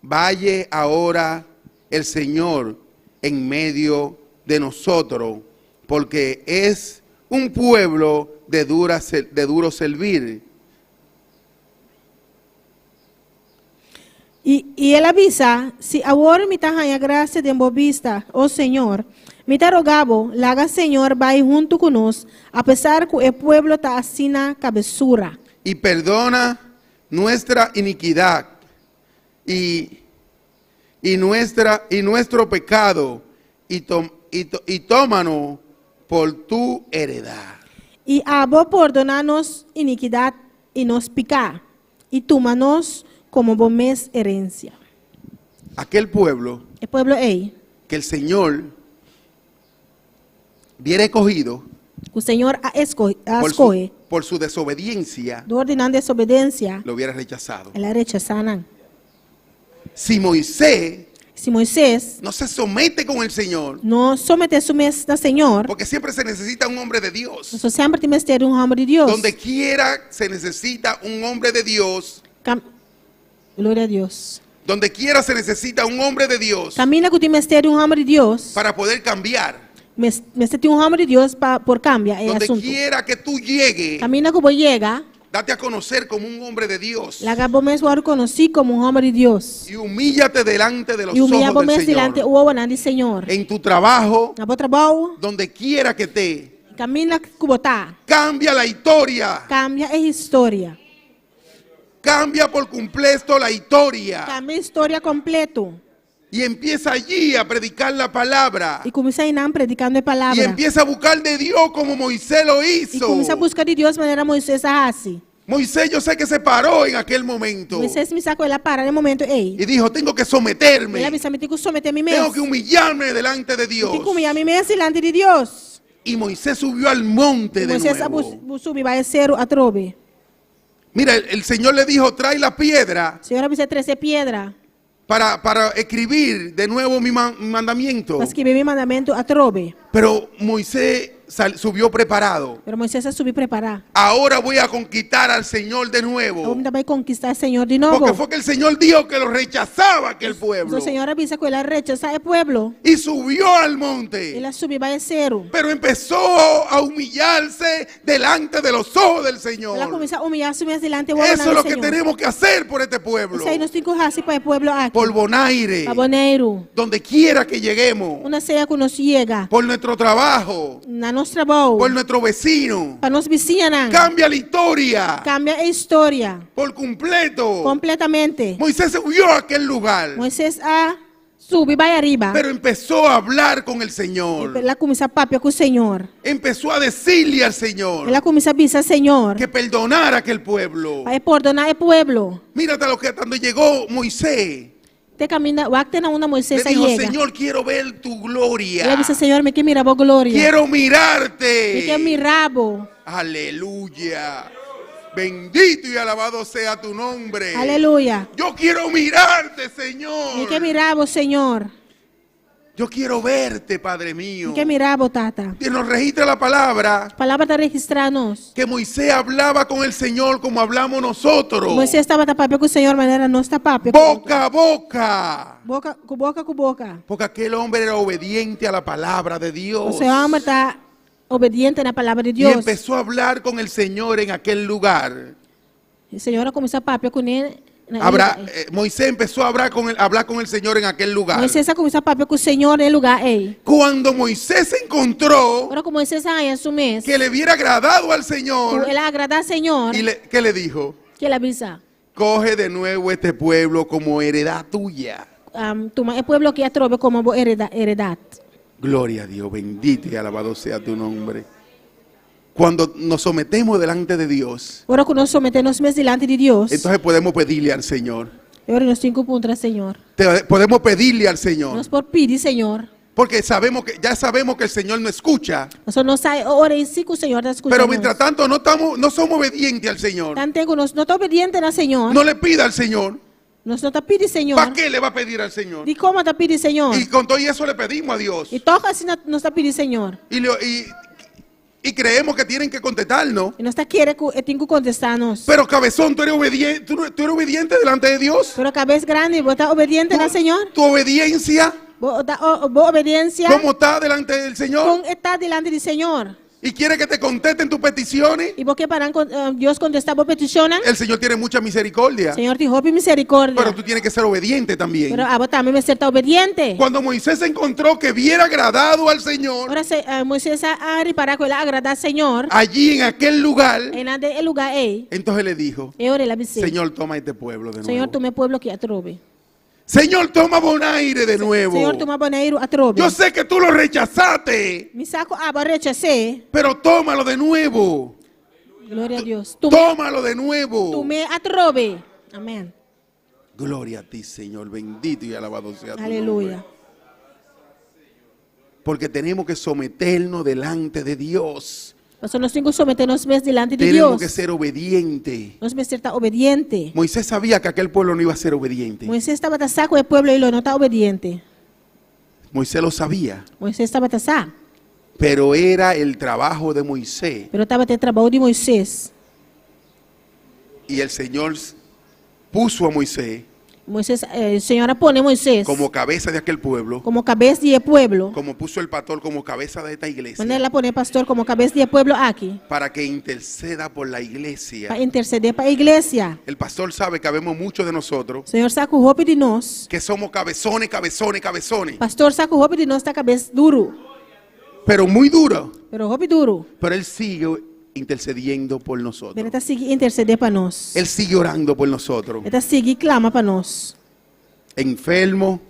vaya ahora el Señor en medio de nosotros, porque es un pueblo de, dura, de duro servir. I, i el a bisa, Si awor mi ta haña grasia den bo bista, o Señor, mi ta roga bo, laga Señor bai huntu ku nos, apesar ku e pueblo ta asina kabesura. Y perdona nuestra iniquidad y, y, nuestra, y nuestro pecado y, tom- y, to- y tómanos por tu heredad. I abo pordoná nos inikidat i nos piká, i tuma nos komo bo mes herensia. Aquel pueblo E pueblo ei, que el Señor viera escogido ku Señor a eskohe, a por su, skohe, por su desobediencia, dor di nan desobedensia, lo hubiera rechazado. el a rechasá nan. Si Moisés Si Moisés no se somete con el Señor, no someté su mes na Señor, porque siempre se necesita un hombre de Dios. pasobra semper tin mester di un hòmber di Dios. Donde quiera se necesita un hombre de Dios. Cam Gloria a Dios. Donde quiera se necesita un hombre de Dios Kaminda ku tin mester di un hòmber di Dios, para poder cambiar. mester tin un hòmber di Dios pa por kambia e Donde asuntu. quiera que tú llegues, Kaminda ku bo yega, date a conocer como un hombre de Dios. laga bo mes wòrdu konosí komo un hòmber di Dios. Y humíllate delante de los I humiyá ojos bo del mes dilanti Señor. wowonan di Señor. En tu trabajo, Na bo trabou, donde quiera que te, kaminda ku bo ta, cambia la historia. kambia e historia. Cambia por completo la historia. Kambia e historia kompleto. Y empieza allí a predicar la palabra. I kuminsá einan predikando e Y palabra. empieza a buscar de Dios como Moisés lo I hizo. kuminsá buska di Dios manera Moisés a hasi. Moisés yo sé que se paró en aquel momento. Moisés mi sa ku el a para na e momento ei. Y dijo, tengo que El a someterme. bisa mi tin ku someté mi mes. Tengo que humillarme delante de Mi Dios. tin ku humiyá mi mes dilanti di Dios. Y Moisés subió al monte de Moisés a nuevo. subi bai e seru atrobe. Mira, el, el Señor le dijo, trae la piedra Señor a bis'é trese piedra. para, para escribir de nuevo mi man- mandamiento. Pa skirbi mi mandamentu atrobe. Pero Moisés sal- subió preparado. Pero Moisés a subi prepará. Ahora voy a conquistar al Señor de nuevo. Awor mi ta bai konkistá Señor di nobo. Porque fue que el Señor dijo que lo rechazaba aquel pueblo. Señor a bisa ku el a rechasá e pueblo. Y subió al monte. El a subi bai e seru. Pero empezó a humillarse delante de los ojos del Señor. El a kuminsá humiyá su mes dilanti Eso es lo que tenemos que hacer por este pueblo. Esei nos tin ku hasi pa e pueblo aki. Por Bonaire. Pa Boneiru. Donde quiera que lleguemos. Unda sea ku nos yega. Por nuestro trabajo. Na nos trabou. Por nuestro vecino. Pa nos bisiñanan. Cambia la historia. Kambia e historia. Por completo. Kompletamente. Moisés subió a aquel lugar. Moisés a subi bai ariba. Pero empezó a hablar con el Señor. El a kuminsá papia ku Señor. Empezó a decirle al Señor El a kuminsá bisa Señor. que perdonara a aquel pueblo. Pa e pordoná e pueblo. Mírate lo que cuando llegó Moisés. Te kaminda, wak te na unda Le Moisés a dijo, yega. Señor, quiero ver tu gloria. El a bisa, Señor, mi ke mira bo gloria. Quiero Mi mirarte. ke mira bo. Aleluya. Bendito y alabado sea tu nombre. Aleluya. Yo quiero mirarte, Señor. Mi ke mira bo, Señor. Yo quiero verte, Padre mío. Mi ke mira bo, Tata. Y nos registra la palabra Palabra ta registrá nos. que Moisés hablaba con el Señor como hablamos nosotros. Moisés tabata papia ku Señor manera nos ta papia. ku otro. Boca a boca. Boka ku boka ku boka. Porque aquel hombre era obediente a la palabra de Dios. E hòmber ta obediente na palabra di Y Dios. empezó a hablar con el Señor en aquel lugar. E Señor a kuminsá papia kuné. na e Habrá, lugá ei. Moisés empezó a hablar con el, hablar con el Señor en aquel lugar. Moisés a kuminsá papia ku Señor na e lugá ei. Cuando Moisés encontró Ora ku Moisés a haña su mes, que le hubiera agradado al Señor, ku el a agradá Señor, y le, ¿qué le dijo? kiko el a bisa? Coge de nuevo este pueblo como heredad tuya. Um, tuma e pueblo akí atrobe komo bo hereda, heredat. Gloria a Dios, bendito y alabado sea tu nombre. Cuando nos sometemos delante de Dios, Ora ku nos someté nos mes dilanti di Dios, entonces podemos pedirle al Señor. e ora nos tin ku puntra Señor. Te- podemos pedirle al Señor. Nos por pidi Señor. Porque sabemos que, ya sabemos que el Señor no escucha. Pasobra nos sa e ora ei sí ku Señor ta skucha Pero nos. mientras tanto no estamos, no somos obedientes al Señor. Tanten ku nos no ta obediente na Señor, No le pida al Señor. nos no ta pidi Señor. ¿Para qué le va a pedir al Señor? Dikon bo ta pidi Señor? Y con todo y eso le pedimos a Dios. I tòg asina nos ta pidi Señor. Y, le- y, y creemos que tienen que contestarnos. I nos ta kere ku e tin ku kontestá nos. Pero cabezón, tú eres obediente, tú, tú eres obediente delante de Dios. Pero kabes grandi, bo ta obediente na Señor? Tu obediencia, Bo ta bo obediensia ¿cómo está delante del Señor? kon e ta dilanti di Señor? Y quiere que te contesten tus peticiones. I bo ke pa nan Dios kontestá bo petishonnan? El Señor tiene mucha misericordia. Señor tin hopi misericordia. Pero tú tienes que ser obediente también. Pero abo tambe mester ta obediente. Cuando Moisés encontró que hubiera agradado al Señor, Ora se, Moisés a, a ripará ku el a agradá Señor. allí en aquel lugar, Einan den e lugá ei. entonces le dijo, E ora el a bis'é, Señor, toma este pueblo de Señor, nuevo. tuma e pueblo akí atrobe. Señor, toma Bonaire de nuevo. Señor, tuma Boneiru atrobe. Yo sé que tú lo rechazaste, Mi sa ku abo a rechas'é. pero tómalo de nuevo. Gloria a Dios. Tum'é, Tómalo de nuevo. tum'é atrobe. Amén. Gloria a ti, Señor. Bendito y alabado sea tu Aleluya. nombre. Porque tenemos que someternos delante de Dios. Pasobra nos tin ku someté nos mes dilanti di Tenemos Dios. que ser obedientes. Nos mester ta obediente. Moisés sabía que aquel pueblo no iba a ser obediente. Moisés tabata sa ku e pueblo ei lo no ta obediente. Moisés lo sabía. Moisés tabata sa. Pero era el trabajo de Moisés. Pero tabata e trabou di Moisés. Y el Señor puso a Moisés Moisés, eh, Señor a pone Moisés como cabeza de aquel pueblo, komo kabes di e pueblo. como puso el pastor como cabeza de esta iglesia, Manera el a pone pastor komo kabes di e pueblo aki. para que interceda por la iglesia. Pa intersedé pa e iglesia. El pastor sabe que habemos muchos de nosotros Señor sa ku hopi di nos. que somos cabezones, cabezones, cabezones, Pastor sa ku hopi di nos ta kabes duru. pero muy duro. Pero hopi duru. Pero él sigue intercediendo por nosotros. Pero e ta sigui intersedé pa nos. Él sigue orando por nosotros. E ta sigui klama pa nos. Enfermo,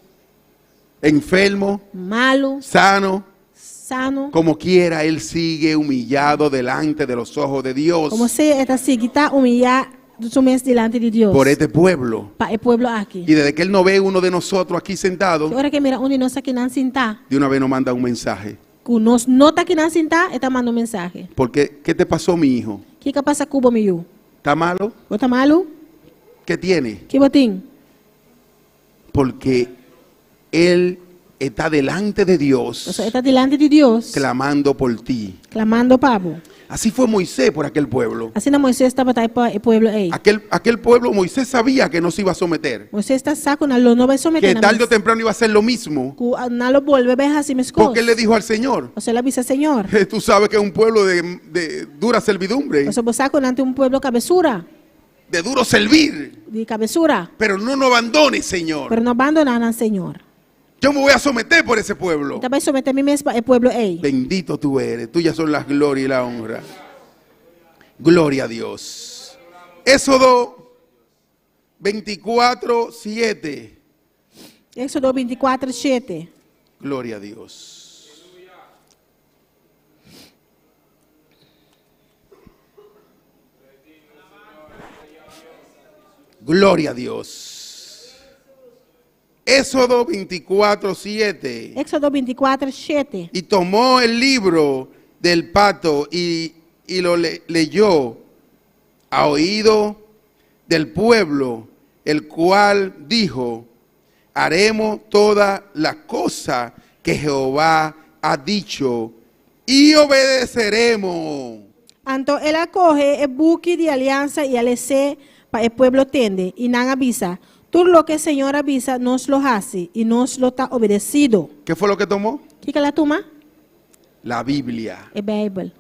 enfermo, Malu, sano, sano. como quiera, él sigue humillado delante de los ojos de Dios Komo sea, e ta sigui ta humiyá su mes dilanti di Dios. por este pueblo. Pa e pueblo aki. Y desde que él no ve uno de nosotros aquí sentado, Ora ku e mira un di nos akinan sintá. de una vez nos manda un mensaje. Ku nos no ta akinan sintá, e ta manda un mensahe. Porque, ¿qué te pasó, mi hijo? Kiko a pasa ku bo, mi yu? ¿Está malo? Bo ta malu? ¿Qué tiene? Ki bo tin? Porque él está delante de Dios Pasobra e ta dilanti di Dios, clamando por ti. klamando pa bo. Así fue Moisés por aquel pueblo. Asina Moisés tabata pa e pueblo ei. Aquel, aquel pueblo, Moisés sabía que no se iba a someter. Moisés ta sa ku nan lo no bai someté Que nan tarde o mes. temprano iba a ser lo mismo. Ku nan lo bolbe bai hasi meskos. Porque él le dijo al Señor, Pasobra el a bisa Señor. tú sabes que es un pueblo de, de dura servidumbre, Pasobra bo sa ku nan ta un pueblo kabesura. de duro servir. Di kabesura. Pero no nos abandones, Señor. Pero no bandoná nan, Señor. Yo me voy a someter por ese pueblo. Mi ta bai someté mi mes pa e pueblo ei. Bendito tú eres. Tuyas son las gloria y la honra. Gloria a Dios. Éxodo 24, 7. Éxodo 24, 7. Gloria a Dios. Gloria a Dios. Éxodo 24, 7. Éxodo 24, 7. Y tomó el libro del pacto y, y lo le- leyó A oído del pueblo, el cual dijo, haremos toda la cosa que Jehová ha dicho y obedeceremos. Anto el a kohe e buki di aliansa i a les'é pa e pueblo tende, i nan a bisa, Tur loke Señor a bisa, nos lo hasi, i nos lo ta obedesido. ¿Qué fue lo que tomó? Kiko el a tuma? La Biblia. E Beibel.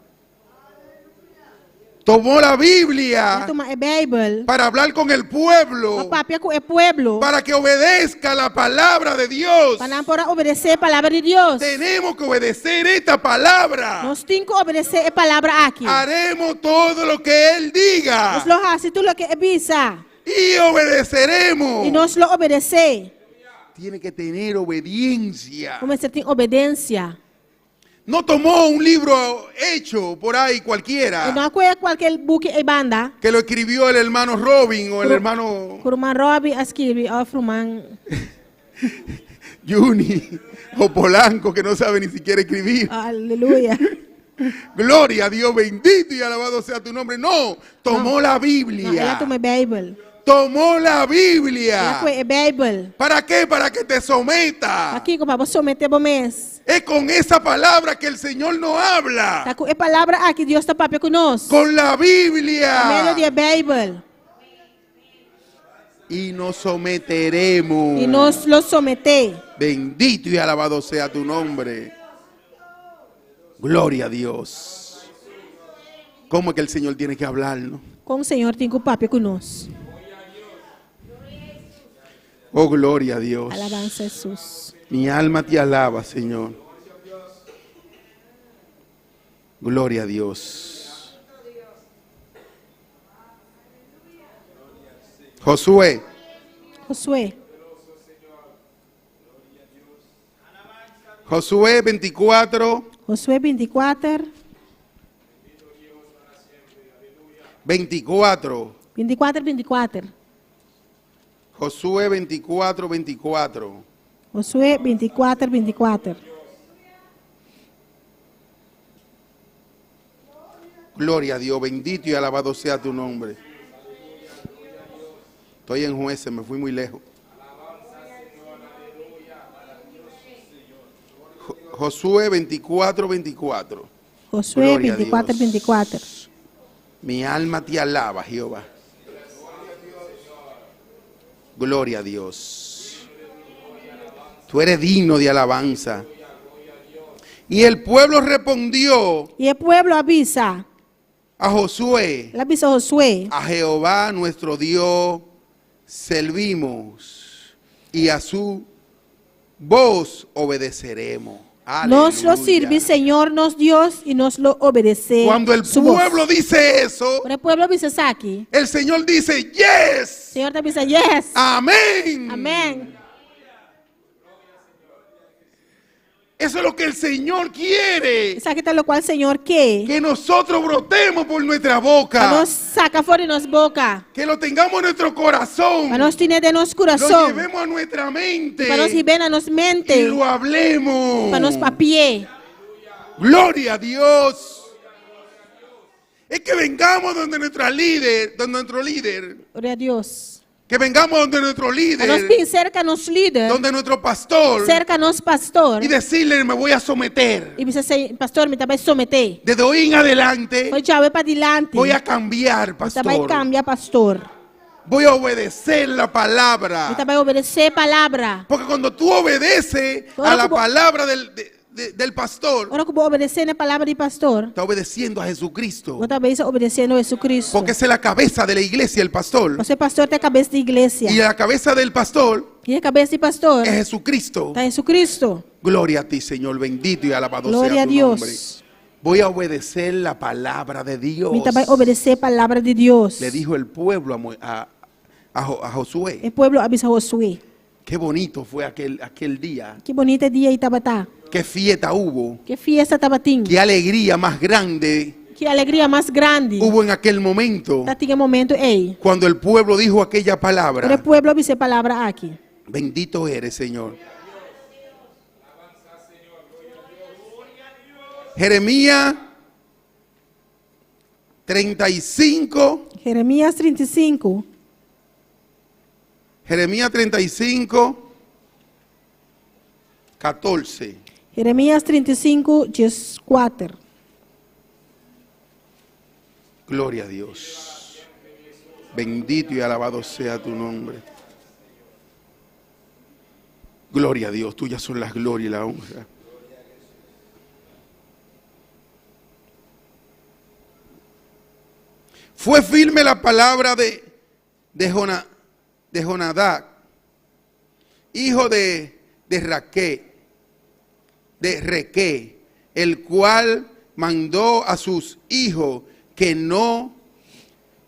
Tomó la El a Biblia tuma e Beibel para hablar con el pueblo, pa papia ku e pueblo, para que obedezca la palabra de Dios. pa nan por a obedesé e palabra di Dios. Tenemos que obedecer esta palabra. Nos tin ku obedesé e palabra aki. Haremos todo lo que Él diga Nos lo hasi tur loke e bisa y obedeceremos. i nos lo obedesé. Tiene que tener obediencia. Bo mester tin obedensia. No tomó un libro hecho por ahí cualquiera. E no a kohe kualke buki ei banda. Que lo escribió el hermano Robin o el hermano Ku ruman Robin a skirbi òf ruman Juni o Polanco que no sabe ni siquiera escribir. Aleluya. Gloria a Dios, bendito y alabado sea tu nombre. No, tomó la No, el Biblia. a tuma e Beibel. Tomó la El a Biblia. kohe e Beibel. ¿Para qué? Para que te someta. Pakiko? Pa bo someté bo mes. Es con esa palabra que el Señor no habla. Ta ku e palabra aki Dios ta papia ku nos. Con la Pa medio di Biblia. e Beibel. Y nos someteremos. I nos lo someté. Bendito y alabado sea tu nombre. Gloria a Dios. ¿Cómo es que el Señor tiene que hablarnos? Kon Señor tin ku papia ku nos. Oh, gloria a Dios. Alabansa Hesus. Mi alma te alaba, Señor. Gloria a Dios. Josué. Josué. Josué 24. Josué 24. 24. 24, 24. Josué 24, 24. Josué 24, 24. Gloria a Dios, bendito y alabado sea tu nombre. Estoy en jueces, me fui muy lejos. Josué 24, 24. Josué Gloria a 24, Dios. 24. Mi alma te alaba, Jehová. Gloria a Dios. Tú eres digno de alabanza. Y el pueblo respondió I e pueblo a bisa. a Josué, El a bisa Josué. a Jehová nuestro Dios servimos y a su voz obedeceremos. Nos lo Aleluya. sirbi Señor nos Dios i nos lo obedesé. Cuando el su bos. pueblo dice eso, Ora e pueblo bisa esaki. el Señor dice, yes, Señor ta bisa yes. amén. Amén. Eso es lo que el Señor quiere. Esaki ta lokual Señor ke. Que nosotros brotemos por nuestra boca. Pa nos saka for di nos boka. Que lo tengamos en nuestro corazón. Pa nos tin'é den nos Lo kurason. llevemos a nuestra mente. Pa nos hib'é na nos mente. Y lo hablemos. Pa nos papi'é. Gloria a Dios. Es que vengamos donde nuestra líder, donde nuestro líder. Gloria a Dios. Que vengamos donde nuestro líder. Pa nos bin serka nos lider. Donde nuestro pastor. Serka nos pastor. Y decirle, me voy a someter. I bisa, Pastor, mi ta bai someté. Desde hoy en adelante. For di awe padilanti. Voy a cambiar, Mi ta bai pastor. kambia, pastor. Voy a obedecer la palabra. Mi ta bai obedesé palabra. Porque cuando tú obedeces a la palabra del, de, de, del pastor. Ora ku bo obedesé na palabra di pastor. Está obedeciendo a Jesucristo. Bo ta obedesiendo Jesucristo. Porque esa es la cabeza de la iglesia, el pastor. Pasobra e pastor ta e kabes di iglesia. Y la cabeza del pastor. I e kabes di pastor. Es Jesucristo. Ta Jesucristo. Gloria a ti, Señor, bendito y alabado Gloria sea a tu Dios. nombre. Voy a obedecer la palabra de Dios. Mi ta bai obedesé palabra di Dios. Le dijo el pueblo a, a, a Josué. E pueblo a bisa Josué. Qué bonito fue aquel, aquel día. Ki bunita e dia ei tabata. Qué fiesta hubo. Ki fiesta tabatin. Qué alegría más grande. Ki alegria mas grandi. Hubo en aquel momento. Tabatin e momento ei. Cuando el pueblo dijo aquella palabra. Ora e pueblo a bisa e palabra aki. Bendito eres, Señor. Jeremías. 35. Jeremias 35. Jeremías 35, 14. Jeremias 35, 14. Gloria a Dios. Bendito y alabado sea tu nombre. Gloria a Dios, tuyas son las gloria y la honra. Fue firme la palabra de, de, Jona, de Jonadab, hijo de, de Raqué, de Requé, el cual mandó a sus hijos que no,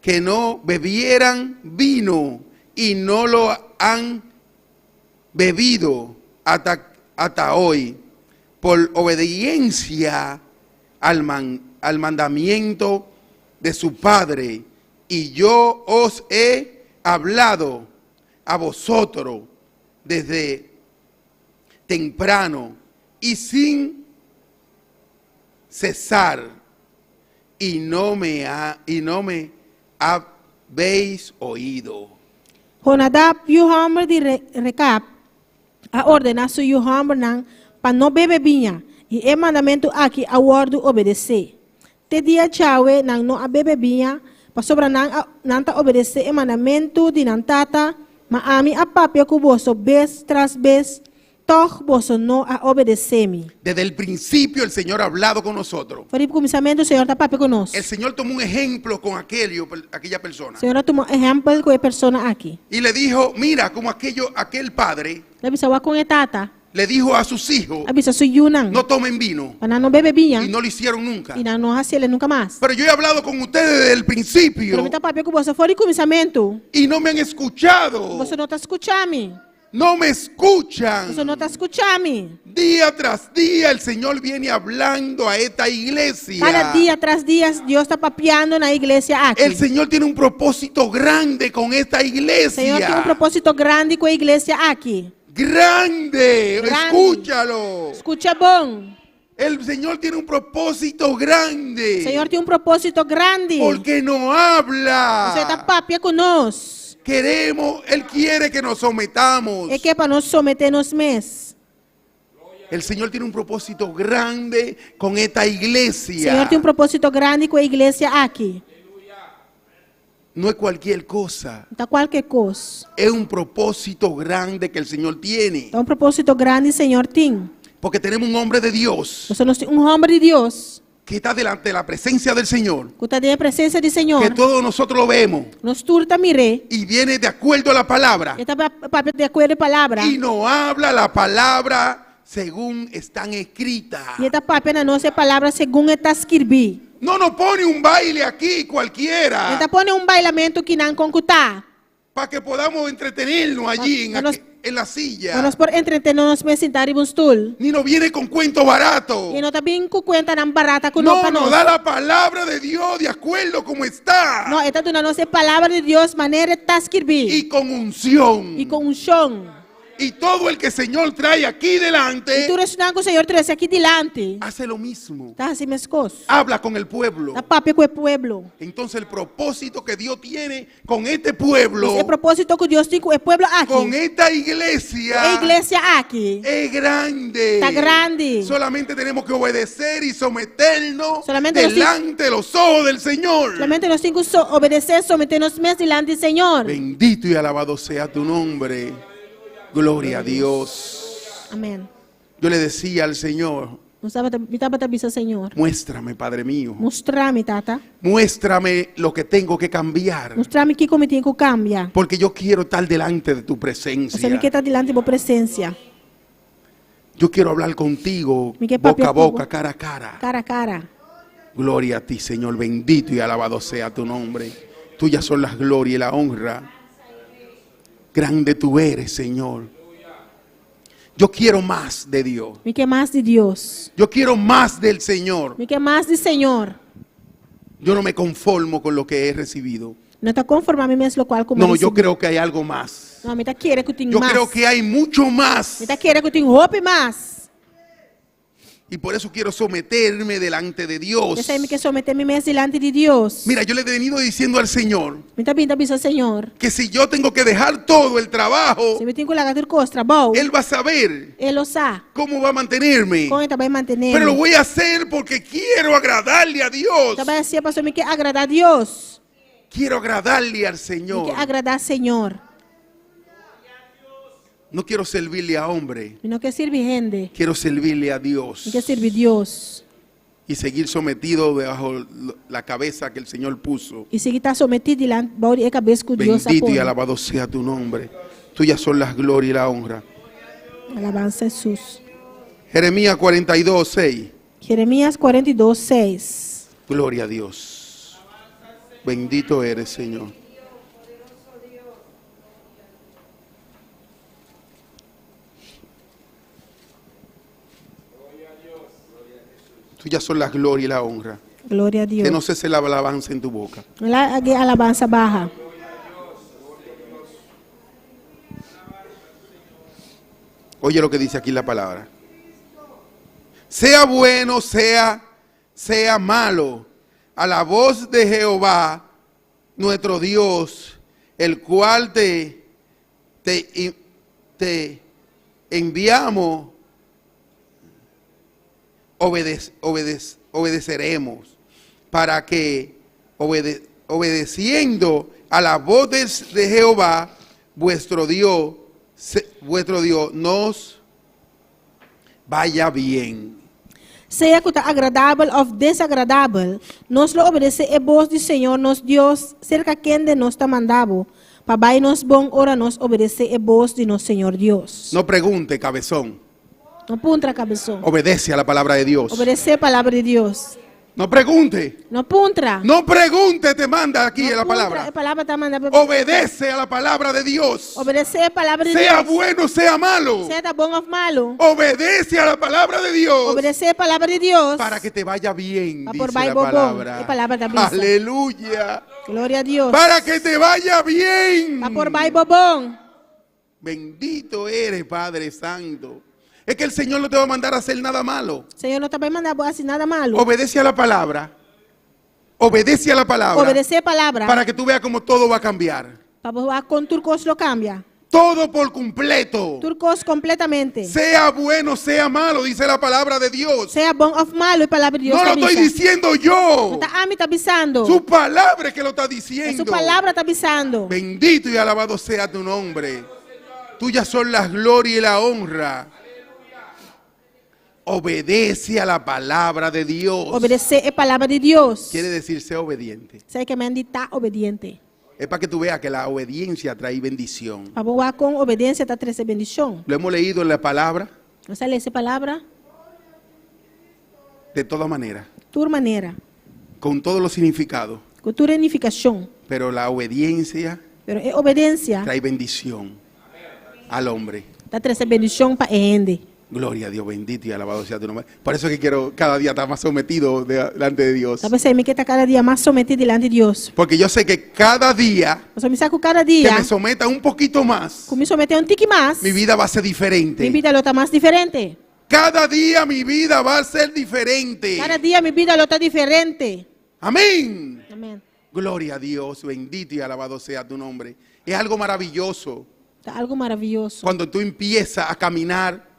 que no bebieran vino y no lo han bebido hasta, hasta hoy por obediencia al, man, al mandamiento de su padre. Y yo os he hablado a vosotros desde temprano y sin cesar y no me ha, y no me habéis oído. Jonadab, yu hòmber di Rekab, a ordená su yu hòmbernan pa no bebe biña, i e mandamentu aki a wòrdu obedesé. Te dia djawe nan no a bebe biña, pasobra nan a nan ta obedesé e mandamentu di nan tata, ma ami a papia ku boso bes tras bes, tòg boso no a obedesé mi. Desde el principio el Señor ha hablado con nosotros. For di kuminsamentu Señor ta papia ku nos. El Señor tomó un ejemplo con aquello, aquella persona. Señor a tuma un ehèmpel ku e persona aki. Y le dijo, mira como aquello, aquel padre El a bisa, Wak kon e tata le dijo a sus hijos, a bisa su yunan no tomen vino. pa nan no bebe biña Y no lo hicieron nunca. i nan no hasiel nunka mas. Pero yo he hablado con ustedes desde el principio Pero mi ta papia ku boso for di kuminsamentu. y no me han escuchado. Boso no ta skucha mi. No me escuchan. Boso no ta skucha mi. Día tras día el Señor viene hablando a esta iglesia. Kada dia tras dia Dios ta papiando na e iglesia aki. El Señor tiene un propósito grande con esta iglesia. Señor tin un propósito grandi ku e iglesia aki. Grande. Grandi. Escúchalo. Skucha bon. El Señor tiene un propósito grande. Señor tin un propósito grandi. Porque no habla. E ta papia ku nos. Queremos, Él quiere que nos sometamos. E ke pa nos someté nos mes. El Señor tiene un propósito grande con esta iglesia. Señor tin un propósito grandi ku e iglesia aki. No es cualquier cosa. No ta kualke kos. Es un propósito grande que el Señor tiene. Ta un propósito grandi Señor tin. Porque tenemos un hombre de Dios. Pasobra nos tin un hòmber di Dios. Que está delante de la presencia del Señor. Ku ta den e presensia di Señor. Que todos nosotros lo vemos. Nos tur ta mir'é. Y viene de acuerdo a la palabra. E ta papia di akuerdo e palabra. Y no habla la palabra según están escritas. I e ta papia na nos e palabra segun e ta skirbí. No nos pone un baile aquí cualquiera. E ta pone un bailamentu kinan kon ku ta. Pa que podamos entretenernos allí en, Pa nos, en la silla. Pa nos por entretené nos mes sintá riba un stul. Ni nos viene con cuento barato. I no ta bin ku kuentanan barata ku no No, pa nos nos. da la palabra de Dios de acuerdo como está. No, e ta duna nos e palabra di Dios manera e ta skirbí. Y con unción. I ku unshon. Y todo el que el Señor trae aquí delante. I tur esnan ku Señor trese aki dilanti. Hace lo mismo. Ta hasi meskos. Habla con el pueblo. Ta papia ku e pueblo. Entonces el propósito que Dios tiene con este pueblo. Pues e propósito ku Dios tin ku e pueblo aki. Con esta iglesia. E iglesia aki. Es grande. Ta grandi. Solamente tenemos que obedecer y someternos Solamente nos tin- delante de los ojos del Señor. Solamente nos tin ku so obedesé, someté nos mes dilanti di Señor. Bendito y alabado sea tu nombre. Gloria a Dios. Amén. Yo le decía al Señor, Nos tabata, mi tabata bisa Señor. Muéstrame, Padre mío. Mustra mi, Tata. Muéstrame lo que tengo que cambiar. Mustra mi kiko mi tin ku kambia. Porque yo quiero estar delante de tu presencia. Pasobra mi ke ta dilanti bo presensia. Yo quiero hablar contigo Mi ke papia boca a ku bo. boca, cara a cara. Kara kara. Gloria a ti, Señor. Bendito y alabado sea tu nombre. Tuyas son las gloria y la honra. Grande tú eres, Señor. Yo quiero más de Dios. Mi ke mas di Dios. Yo quiero más del Señor. Mi ke mas di Señor. Yo no me conformo con lo que he recibido. No ta konformá mi mes lokual ku mi No, yo risibí. creo que hay algo más. No, mi ta kere ku tin Yo mas. creo que hay mucho más. Mi ta kere ku tin hopi mas. Y por eso quiero someterme delante de Dios. P'esei mi ke someté mi mes dilanti di Dios. Mira, yo le he venido diciendo al Señor Mi ta bin ta bisa Señor. que si yo tengo que dejar todo el trabajo, Si mi tin ku laga tur kos, trabou, Él va a saber E lo sa cómo va a mantenerme. kon E ta bai mantené Pero lo mi. voy a hacer porque quiero agradarle a Dios. Ta bai hasié pasobra mi ke agradá Dios. Quiero agradarle al Mi Señor. ke agradá Señor. No quiero servirle a hombre, Mi no ke sirbi hende. quiero servirle a Dios. Mi ke sirbi Dios. Y seguir sometido bajo la cabeza que el Señor puso. I sigui ta sometí dilanti bou di e kabes ku Dios a Bendito y pone. alabado sea tu nombre. Tuyas son las gloria y la honra. Alabansa Hesus. Jeremías 42, 6. Jeremías 42, 6. Gloria a Dios. Bendito eres, Señor. Tuyas son la gloria y la honra. Gloria a Dios. Que no cese la alabanza en tu boca. La alabansa baha. Oye lo que dice aquí la palabra. Sea bueno, sea, sea malo, a la voz de Jehová, nuestro Dios, el cual te, te, te enviamos, obedeceremos, para que obedeciendo a la voz de, Jehová, vuestro Dios, vuestro Dios, nos vaya bien. Sea ku ta agradabel òf desagradabel, nos lo obedesé e bos di Señor nos Dios, serka kende nos ta manda bo, pa bai nos bon ora nos obedesé e bos di nos Señor Dios. No pregunte, cabezón. No puntra, kabeson. Obedece a la palabra de Dios. Obedesé e palabra di Dios. No pregunte. No puntra. No pregunte, te manda aquí No la puntra, palabra. E palabra ta manda. Obedece a la palabra de Dios. Obedesé e palabra di Sea Dios. bueno, sea malo. Sea ta bon òf malu. Obedece a la palabra de Dios. Obedesé e palabra di Dios. Para que te vaya bien, Pa por dice bai la bo bon. palabra. E palabra ta bisa. Aleluya. Gloria a Dios. Para que te vaya bien. Pa por bai bo bon. Bendito eres, Padre Santo. Es que el Señor no te va a mandar a hacer nada malo. Señor no ta bai manda bo hasi nada malu. Obedece a la palabra. Obedece a la palabra. Obedesé e palabra. Para que tú veas cómo todo va a cambiar. Pa bo wak kon tur kos lo kambia. Todo por completo. Tur kos kompletamente. Sea bueno, sea malo, dice la palabra de Dios. Sea bon òf malu, e palabra di Dios No lo ta estoy bisa. diciendo yo. No ta ami ta bisando. Su palabra es que lo está E diciendo. su palabra ta bisando. Bendito y alabado sea tu nombre. Tuyas son las gloria y la honra. Obedece a la palabra de Dios. Obedesé e palabra di Dios. Quiere decir, sea obediente. Esei ke men di ta obediente. Es para que tú veas que la obediencia trae bendición. Pa bo wak kon obedensia ta trese bendishon. Lo hemos leído en la palabra Nos a lesa e palabra? de todas maneras, Tur manera. con todos los significados. Ku tur e nifikashon. Pero la obediencia Pero e obedensia trae bendición al hombre. ta trese bendishon pa e hende. Gloria a Dios, bendito y alabado sea tu nombre. Por eso es que quiero cada día estar más sometido delante de Dios. Ta p'esei mi ke ta kada dia mas sometí dilanti di Dios. Porque yo sé que cada día Pasobra mi sa ku kada que dia me someta un poquito más, ku mi someté un tiki mas, mi vida va a ser diferente. mi bida lo ta mas diferente. Cada día mi vida va a ser diferente. Kada dia mi bida lo ta diferente. Amén. Amèn. Gloria a Dios, bendito y alabado sea tu nombre. Es algo maravilloso Ta algu maravioso. cuando tú empiezas a caminar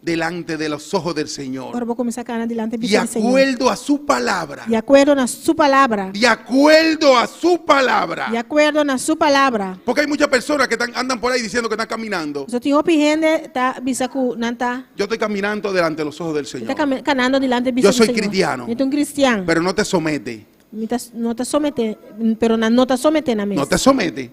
delante de los ojos del Señor. Ora bo kuminsá kana dilanti De di Señor. acuerdo a su palabra. Di akuerdo na su palabra. De acuerdo a su palabra. Di akuerdo na su palabra. Porque hay muchas personas que están, andan por ahí diciendo que están caminando. Pasobra tin hopi hende ta bisa ku nan ta Yo estoy caminando delante de los ojos del ta Señor. kanando dilanti bista Yo di soy Señor. cristiano. Mi ta un kristian. Pero no te somete. Mi ta no ta someté, pero nan no ta someté nan mes. No te somete.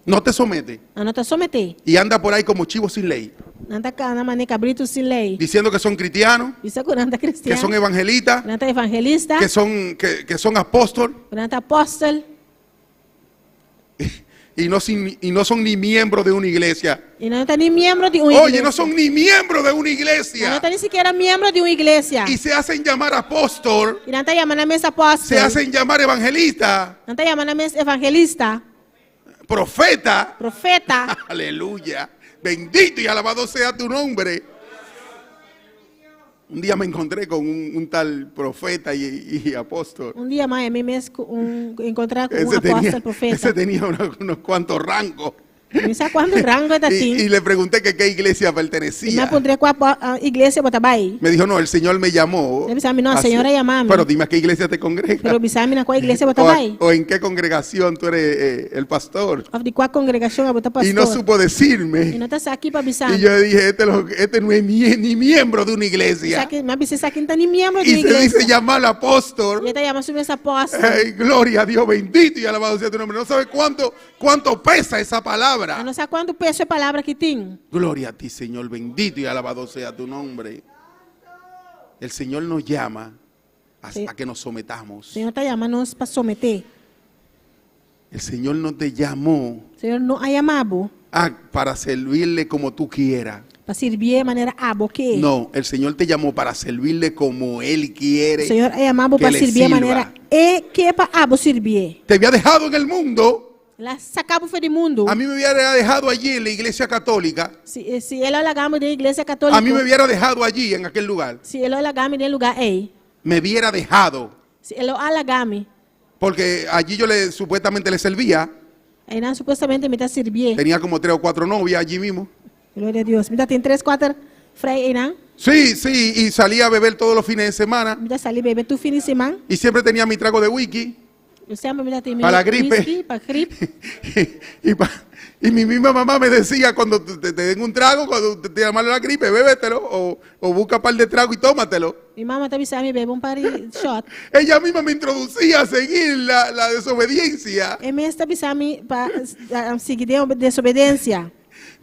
No te somete. Nan no ta someté. Y anda por ahí como chivo sin ley. Nan ta kana manera kabritu sin lei. Diciendo que son cristianos, Bisa ku nan ta que kristian. son evangelistas, Nan ta evangelista. que son, que, que son apóstol Nan ta apòstel. y no, sin- y no son ni miembros de una iglesia. I nan no ta ni miembro di un Oye, iglesia. no son ni miembros de una Nan no iglesia. ta ni sikiera miembro di un iglesia. Y se hacen llamar apóstol, I nan ta yama nan mes apòstel. se hacen llamar evangelista, Nan ta yama nan mes evangelista, profeta. profeta. Aleluya. Bendito y alabado sea tu nombre. Un día me encontré con un, un tal profeta y, y apóstol. Un dia m'a haña mi mes ku un enkontrá ku un Ese tenía, apòstel profeta. ese tenía unos, unos cuantos rangos. Mi sa kuantu rango e ta Y, tin. y le pregunté que qué iglesia I mi a pertenecía. puntr'é kua iglesia bo ta bai. Me dijo, no, el Señor me llamó. El a bisa mi, no, Así- Señor a yama mi. Pero dime a qué iglesia te congregas. Pero bisa mi na kua iglesia bo ta o, a- bai. o en qué congregación tú eres eh, el pastor. Òf di kua kongregashon abo ta Y no pastor. supo E decirme. no ta sa ki pa bisa Y mi. yo le dije, este, lo- este no es ni, ni miembro de una iglesia. Esaki, mi a bisa esaki no ta ni miembro di Y un se dice iglesia. llamar apóstol. I e ta yama su mes apòstel. Ay, gloria a Dios, bendito y alabado sea tu nombre. No sabe cuánto, cuánto pesa esa palabra. E no sa kuantu peso e palabra aki tin. Gloria a ti, Señor, bendito y alabado sea tu nombre. El Señor nos llama a, Sí. a que nos sometamos. Señor ta yama nos pa someté. El Señor no te llamó Señor no a yama bo a- para servirle como tú quieras. pa sirbié manera abo ke. No, el Señor te llamó para servirle como Él quiere. Señor a yama bo que pa le sirbié sirva. manera e ke pa abo sirbié. Te había dejado en el mundo. El a saka bo for di mundu. A mí me hubiera dejado allí en la iglesia católica. Si, eh, si el a laga mi den iglesia katóliko. A mí me hubiera dejado allí en aquel lugar. Si el a laga mi den e lugá ei. Me hubiera dejado. Si el a laga mi. Porque allí yo le supuestamente le servía. Einan supuestamente mi ta sirbié. Tenía como tres o cuatro novias allí mismo. Gloria a Dios. Mi tatin tres, kuater frei einan. Sí, sí, y salía a beber todos los fines de semana. Mi ta sali bebe tur fin di siman. Y siempre tenía mi trago de whisky. Yo semper mi tatin mi Pa la gripe. whisky, pa grip. y, pa- y mi misma mamá me decía, cuando te, te- te den un trago, cuando te, te da malo la gripe, bébetelo o, o busca un par de tragos y tómatelo. Mi mama ta bisa mi bebe un par di shot. Ella misma me introducía a seguir la, la desobediencia. E mes ta bisa mi pa sigui den desobedensia.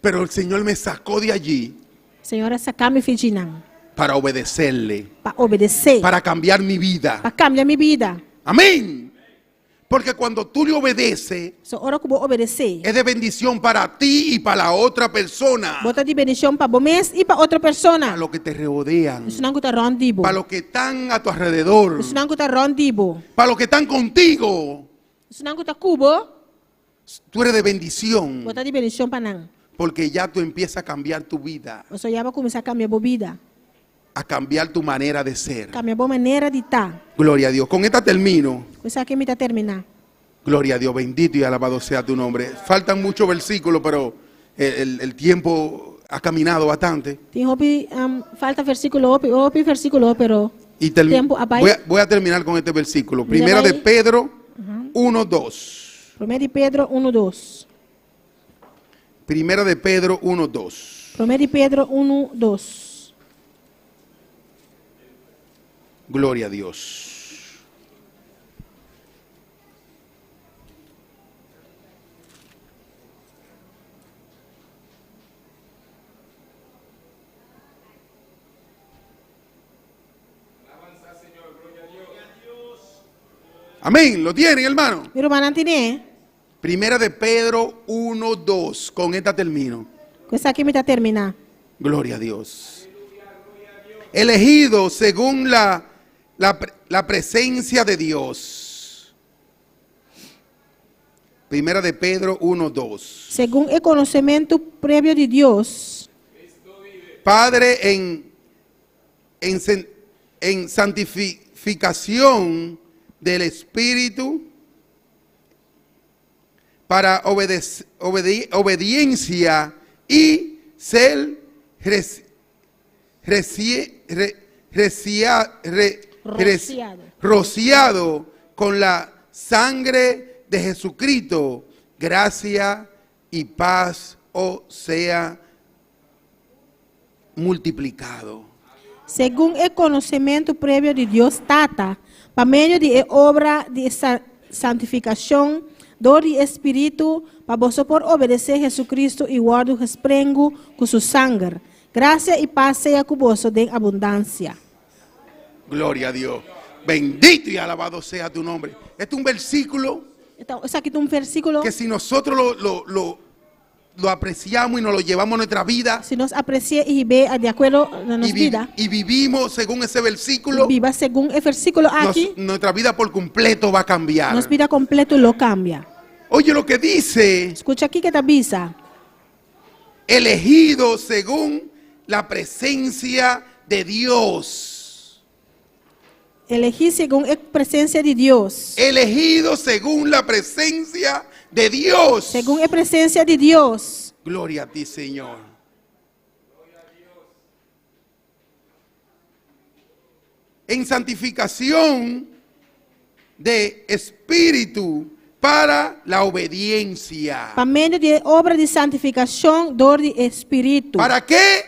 Pero el Señor me sacó de allí Señor a saca mi for djinan. para obedecerle, Pa obedesé. para cambiar mi vida. Pa kambia mi bida. Amén. Porque cuando tú le obedeces, So ora ku bo obedesé. es de bendición para ti y para la otra persona. Bo ta di bendishon pa bo mes i pa otro persona. Para los que te rodean. Esnan ku ta rònt di bo. Para los que están a tu alrededor. Esnan ku ta rònt di bo. Para los que están contigo. Esnan ku ta ku bo. Tú eres de bendición. Bo ta di bendishon pa nan. Porque ya tú empiezas a cambiar tu vida. Paso ya bo a kuminsá kambia bo bida. A cambiar tu manera de ser. Kambia bo manera di ta. Gloria a Dios. Con esta termino. Ku esaki mi ta terminá. Gloria a Dios, bendito y alabado sea tu nombre. Faltan muchos versículos, pero el, el- el tiempo ha caminado bastante. Tin hopi falta versíkulo, hopi, hopi versíkulo, pero Y termi- tempu a bai. voy, a, voy a terminar con este versículo. Mira Primera de bai. Pedro 1, 2. Promé di Pedro 1, 2. Primera de Pedro 1, 2. Promé di Pedro 1, 2. Gloria a Dios. Amén, lo tienen, hermano. Mi rumannan tin'é. Primera de Pedro 1, 2. Con esta termino. Ku esaki mi ta terminá. Gloria a Dios. Elegido según la, la, la presencia de Dios. Primera de Pedro 1, 2. Segun e konosementu previo di Dios. Padre en, en, en santificación del Espíritu para obediencia y ser Rociado. rociado con la sangre de Jesucristo. Gracia y paz o sea multiplicado. Segun e konosementu previo di Dios Tata, pa medio di e obra di santifikashon dor di e Spiritu, pa boso por obedesé Jesucristo i wòrdu gesprengu ku su sanger. Grasia i pas sea ku boso den abundansia. Gloria a Dios. Bendito y alabado sea tu nombre. Este es un versículo Esaki ta un versíkulo que si nosotros lo, lo, lo, lo apreciamos y nos lo llevamos a nuestra vida Si nos apresi'é i hib'é di akuerdo na nos y, vi- bida, y vivimos según ese versículo, biba segun e versíkulo nos- aki, nuestra vida por completo va a cambiar. nos bida kompleto lo kambia. Oye lo que dice, Skucha kiko e ta bisa. elegido según la presencia de Dios. Elegí segun e presensia di Dios. Elegido según la presencia de Dios. Segun e presensia di Dios. Gloria a ti, Señor. En santificación de espíritu para la obediencia. Pa medio di obra di santifikashon dor di Spiritu. ¿Para qué?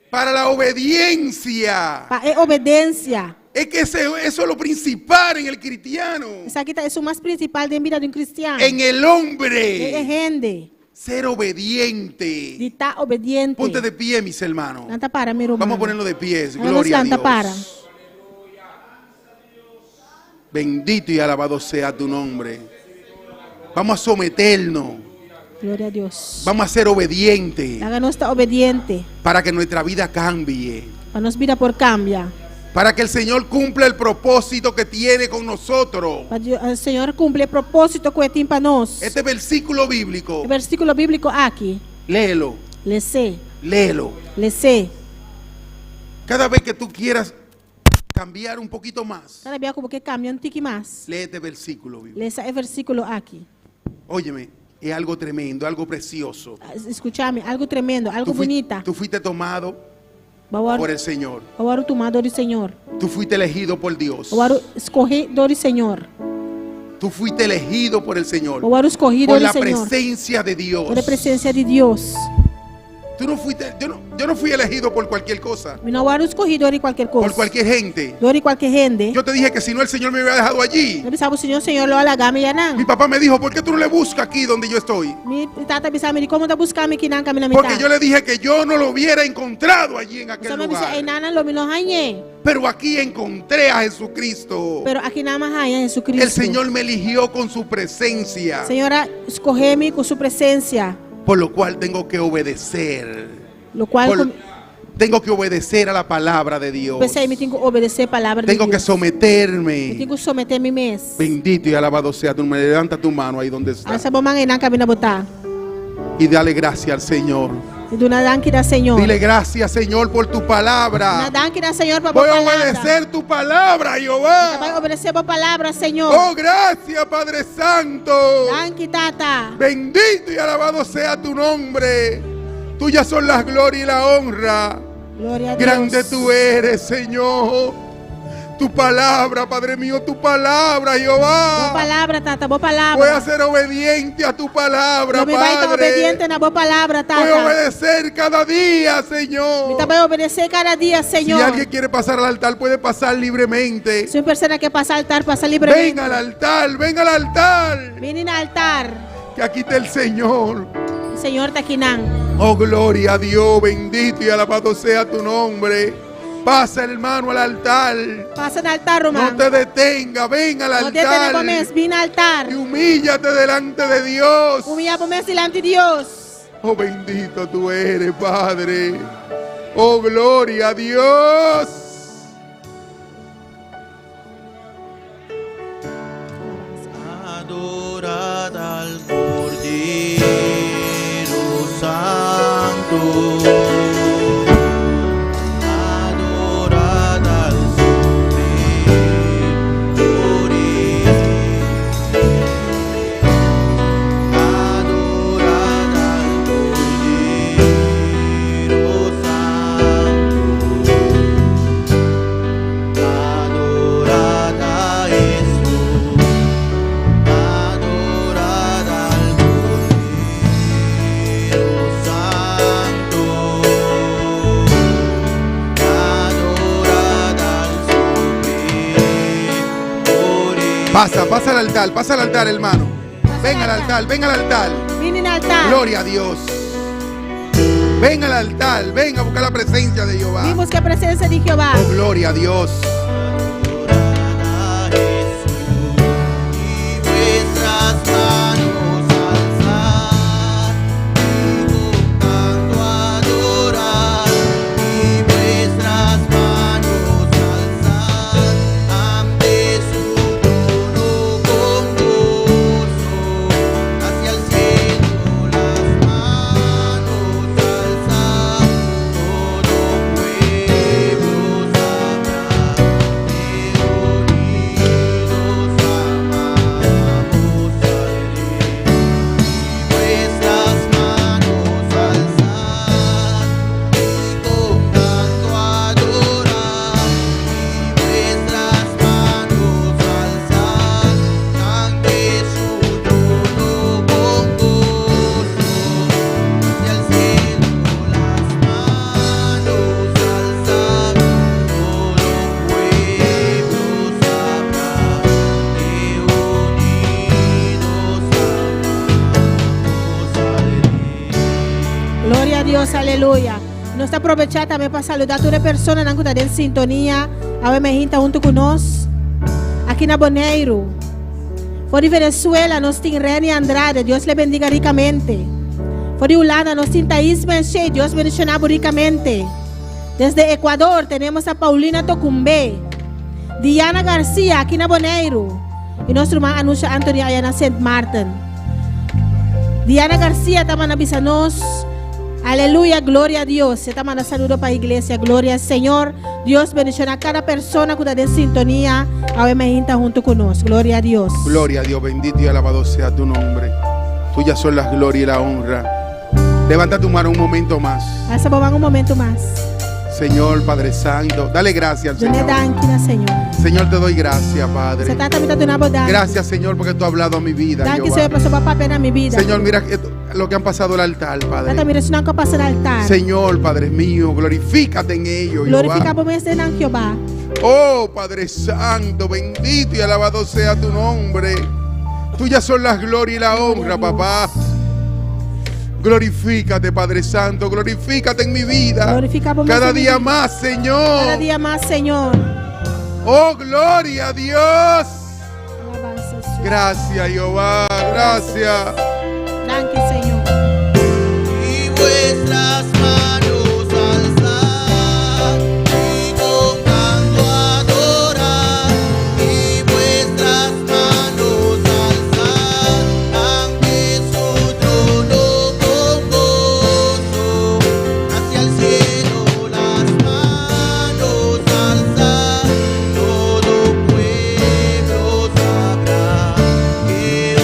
Para la obediencia. Pa e obedensia. Es que eso es lo principal en el cristiano. Esaki ta esun mas prinsipal den bida di un kristian. En el Den e hombre. hende. Ser obediente. Di ta obediente. Ponte de pie, mis hermanos. Lanta para, mi ruman. Vamos a ponernos de pie. Laga nos Gloria a lanta Dios. para. Bendito y alabado sea tu nombre. Vamos a someternos. Gloria a Dios. Vamos a ser obedientes Laga nos ta obediente. para que nuestra vida cambie. Pa nos bida por kambia. Para que el Señor cumpla el propósito que tiene con nosotros. Pa eh, Señor kumpli e propósito ku e tin pa nos. Este versículo bíblico, E versíkulo bíbliko aki. léelo, Les'é. léelo. Les'é. Cada vez que tú quieras cambiar un poquito más, Kada bia ku bo ke kambia un tiki mas. lee este versículo bíblico. Lesa e versíkulo aki. Óyeme, es algo tremendo, algo precioso. Skucha mi, algu tremendo, algu Tú, bunita. tú fuiste tomado Bo a wòrdu, por el Señor. bo a wòrdu tumá dor di Señor. Tú fuiste elegido por Dios. Bo a wòrdu skohé dor di Señor. Tú fuiste elegido por el Señor. Bo a wòrdu skohé Por dor di la Señor. presencia de Dios. Por e presensia di Dios. Tú no fuiste, yo no fui elegido por cualquier cosa, Mi no a wòrdu skohé dor di kualke kos. por cualquier gente. Dor di kualke hende. Yo te dije que si no el Señor me hubiera dejado allí. Mi a bisa bo si no Señor lo a laga mi ayanan. Mi papá me dijo, ¿por qué tú no le buscas aquí donde yo estoy? Mi tata a bisa mi, dikon bo no ta buska mi akinan kaminda mi ta. Porque yo le dije que yo no lo hubiera encontrado allí en aquel Pasobra mi a bisa lugar. einan lo mi no hañ'é. Pero aquí encontré a Jesucristo. Pero akinan m'a haña Jesucristo. El Señor me eligió con su presencia, Señor a skohe mi ku su presensia. por lo cual tengo que obedecer. Lo kual Tengo que obedecer a la palabra de Dios. P'esei mi tin ku obedesé palabra di Tengo que Dios. someterme. Mi tin ku someté mi mes. Bendito y alabado sea tu nombre. Levanta tu mano ahí donde está. Alsa bo man einan kaminda bo ta. Y dale gracias al Señor. I duna danki na Señor. Dile gracias, Señor, por tu palabra. Duna danki na Señor pa bo Voy a palabra. obedecer tu palabra, Jehová. Bai obedesé bo palabra, Señor. Oh, gracias, Padre Santo. Danki, Tata. Bendito y alabado sea tu nombre. Tuyas son las gloria y la honra. Gloria a Dios. Grande tú eres, Señor. Tu palabra, Padre mío, tu palabra, Jehová. Bo palabra, Tata, bo palabra. Voy a ser obediente a tu palabra, Lo mi bai ta Padre. obediente na bo palabra, Tata. Voy a obedecer cada día, Señor. Mi ta bai obedesé kada dia, Señor. Si alguien quiere pasar al altar, puede pasar libremente. Si un persona ke pasa altar, pasa libremente. Venga al altar, venga al altar. Bini na altar. Que aquí está el Señor. Señor ta akinan. Oh, gloria a Dios, bendito y alabado sea tu nombre. Pasa, hermano, al altar. Pasa na altar, ruman. No te detenga, ven al No detené altar. bo mes, bin na altar. Y humíllate delante de Dios. Humillá bo mes dilanti di Dios. Oh, bendito tú eres, Padre. Oh, gloria a Dios. Adorad al Cordero Santo. Adorad al Supremo Adorad al Cordero Santo. Adorad a Jesús. Adorad al Cordero Santo. Adorad al Supremo Pasa, pasa al altar, pasa al altar, hermano. Ven al altar, ven al altar. Bini na altar. Gloria a Dios. Ven al altar, ven a buscar la presencia de Jehová. Bin buska presensia di Jehová. Oh, gloria a Dios. Vuestras manos alzad, invocando a adorar, y vuestras manos alzad ante su trono con gozo, hacia el cielo las manos alzad, todo pueblo. Dios, aleluya. Nos ta aprovecha tambe pa saluda tur e personanan ku ta den sintonia awe meinta huntu ku nos aki na Boneiru. For di Venezuela nos tin Reni Andrade, Dios le bendiga rikamente. For di Hulanda nos tin Thais Menche, Dios bendiciona bo rikamente. Desde Ecuador tenemos a Paulina Tocumbe, Diana Garcia aki na Boneiru y nos ruman Anusha Anthony aya na Sint Maarten. Diana Garcia ta manda bisa nos, Aleluya, gloria a Dios. E ta manda saludo pa iglesia, gloria al Señor. Dios bendiciona cada persona cu ta den sintonia awe mainta hunto cu nos. Gloria a Dios. Gloria a Dios, bendito y alabado sea tu nombre. Tuya son las gloria y la honra. Levanta tu mano un momento más. Alsa bo man un momento mas. Señor Padre Santo, dale gracias al Duna Señor. danki na Señor. Señor, te doy gracias, Padre. Sa Tata mi ta duna bo danki. Gracias, Señor, porque tú has hablado a mi vida. Danki Jehová. Señor pasobra bo a papia na mi bida. Señor, mira lo que han pasado al altar, Tata Padre. mira esnan ku a pasa na altar. Señor, Padre mío, glorifícate en ellos. Glorifica Jehová. bo mes den nan Jehová. Oh, Padre Santo, bendito y alabado sea tu nombre. Tuyas son las gloria y la honra, papá. Glorifícate, Padre Santo, glorifícate en mi vida. Glorifica bo mes Cada en mi día vida. más, Señor. Cada dia mas, Señor. Oh, gloria a Dios. Alabanza, Señor. Gracias, Jehová. Gracias. Danki, Señor. Y vuestras manos alzad y con canto adorad. Y vuestras manos alzad ante su trono con gozo. Hacia el cielo las manos alzad. Todo pueblo sabrá que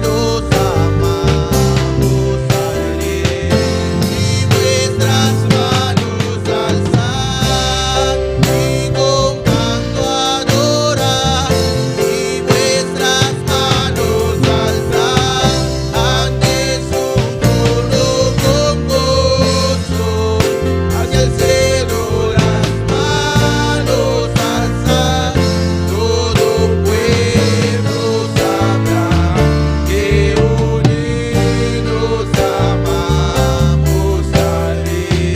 unidos amamos al Rey. Y vuestras manos alzad y con canto adorad. Y vuestras manos alzad ante su trono con gozo. Hacia el cielo las manos alzad. Todo pueblo sabrá que unidos amamos al Rey.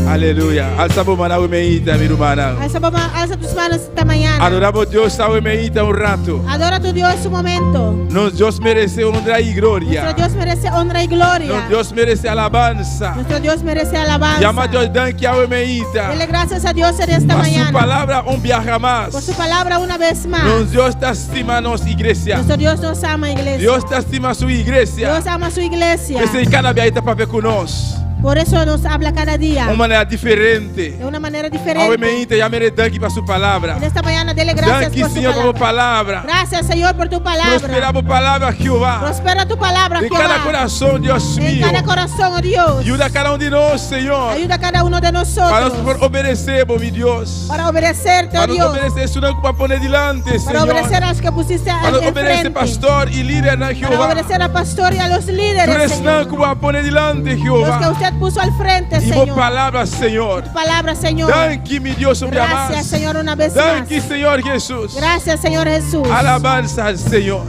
Aleluya. Alsa bo man awe mainta, mi rumannan. Alsa bo man, alsa tus manos esta mañana. Adora bo Dios awe mainta un rato. Adora a tu Dios un momento. Nos Dios merece honra y gloria. Nuestro Dios merece honra y gloria. Nos Dios merece alabanza. Nuestro Dios merece alabanza. Yama Dios danki awe mainta. Dele gracias a Dios en esta Pa su mañana. palabra un biaha mas. Por su palabra una vez más. Nos Dios ta stima nos iglesia. Nuestro Dios nos ama, iglesia. Dios ta stima su iglesia. Dios ama su iglesia. P'esey cada dia e ta papia cu nos. Por eso nos habla cada día. Un manera diferente. De una manera Awe diferente. mainta yam'e danki pa su palabra. En esta mañana dele gracias Danki, por su Señor, pa bo palabra. palabra. Gracias, Señor, por tu palabra. Prospera bo palabra, Jehová. Prospera tu palabra, Den Jehová. cada curason, Dios En mío. cada corazón, oh Dios. Yuda cada un di nos, Señor. Ayuda a cada uno de Pa nos nosotros. por obedece, mi Dios. Para obedecerte, oh Pa nos Dios. obedece, esnan cu bo a pone dilanti, Para Señor. obedecer a los que pusiste Pa nos al obedece, frente. pastor y lider, Para Jehová. obedecer al pastor y a los líderes, Tur Señor. cu bo a pone dilanti, Los que Jehová. usted puso al frente, Y bo Señor. palabra, Señor. Tu palabra, Señor. Danki, mi Dios, un dia Gracias, mas. Señor, una vez más. Danki, Señor Jesús. Gracias, Señor Jesús. Alabanza al Señor.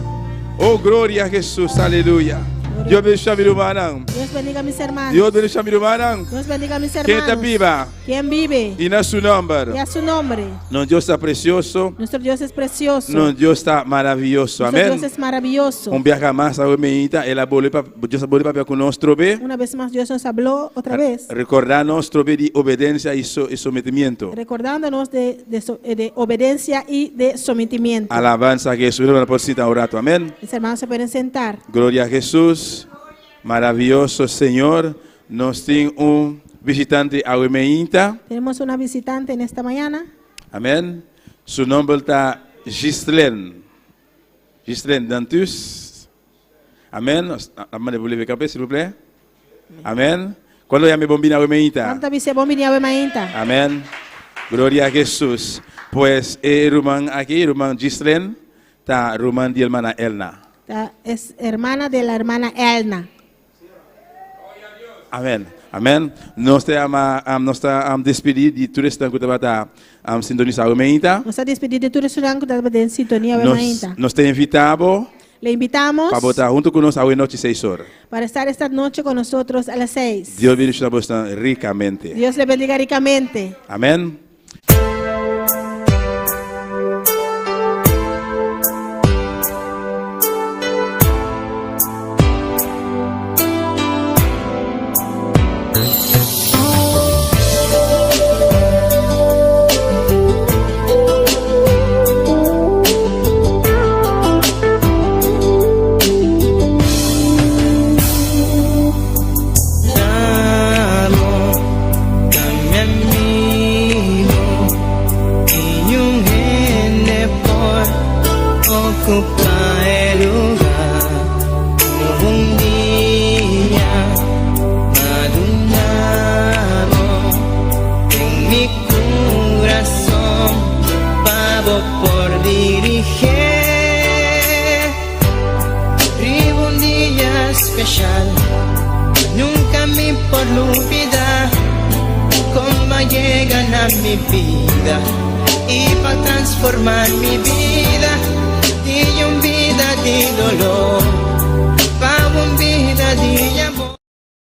Oh, gloria a Jesús. Aleluya. Dios bendiciona mi rumannan. Dios bendiga a mis hermanos. Dios bendiciona mi rumannan. Dios bendiga a mis Ken ta hermanos. biba. Quien vive. Y na su nomber. Y a su nombre. Nos Dios ta precioso. Nuestro Dios es precioso. Nos Dios ta maravioso. Nuestro Amén. Dios es maravilloso. Un biaha mas, awe mainta, el a bolbe Dios a bolbe papia cu nos trobe. Una vez más Dios nos habló otra vez, Recorda nos trobe di obedencia y, so, y sometimiento. recordándonos de obediencia y de sometimiento. Alabanza a Jesús. Rumannan por sinta un rato. Amén. Mis hermanos se pueden sentar. Gloria a Jesús. Maravilloso Señor. Nos tin un bishitante awe mainta. Tenemos una visitante en esta mañana. Amén. Su nomber ta Gislene. Gislene Dantus. Amén. Amén. S'il vous plaît. Amén. Cuando yam'e bon bini awe mainta? Ban ta bis'e bon bini awe mainta. Amén. Gloria a Jesús. Pues eh, ruman aki, ruman Gislene, ta ruman di hermana Elna. Es hermana de la hermana Elna. Amén. Amén. Nos ta um, nos ta um, despidi di tur esnan cu tabata um, sintonisa awe mainta. Nos ta despidi di tur esnan cu tabata den sintonia Nos, mainta. nos ta invita bo. Le invitamos Pa bo ta huntu ku nos awe nochi seis or. para estar esta noche con nosotros a las 6. Dios bendishoná boso rikamente. Dios le bendiga ricamente. Amèn. Transformar mi vida di un vida di dolor.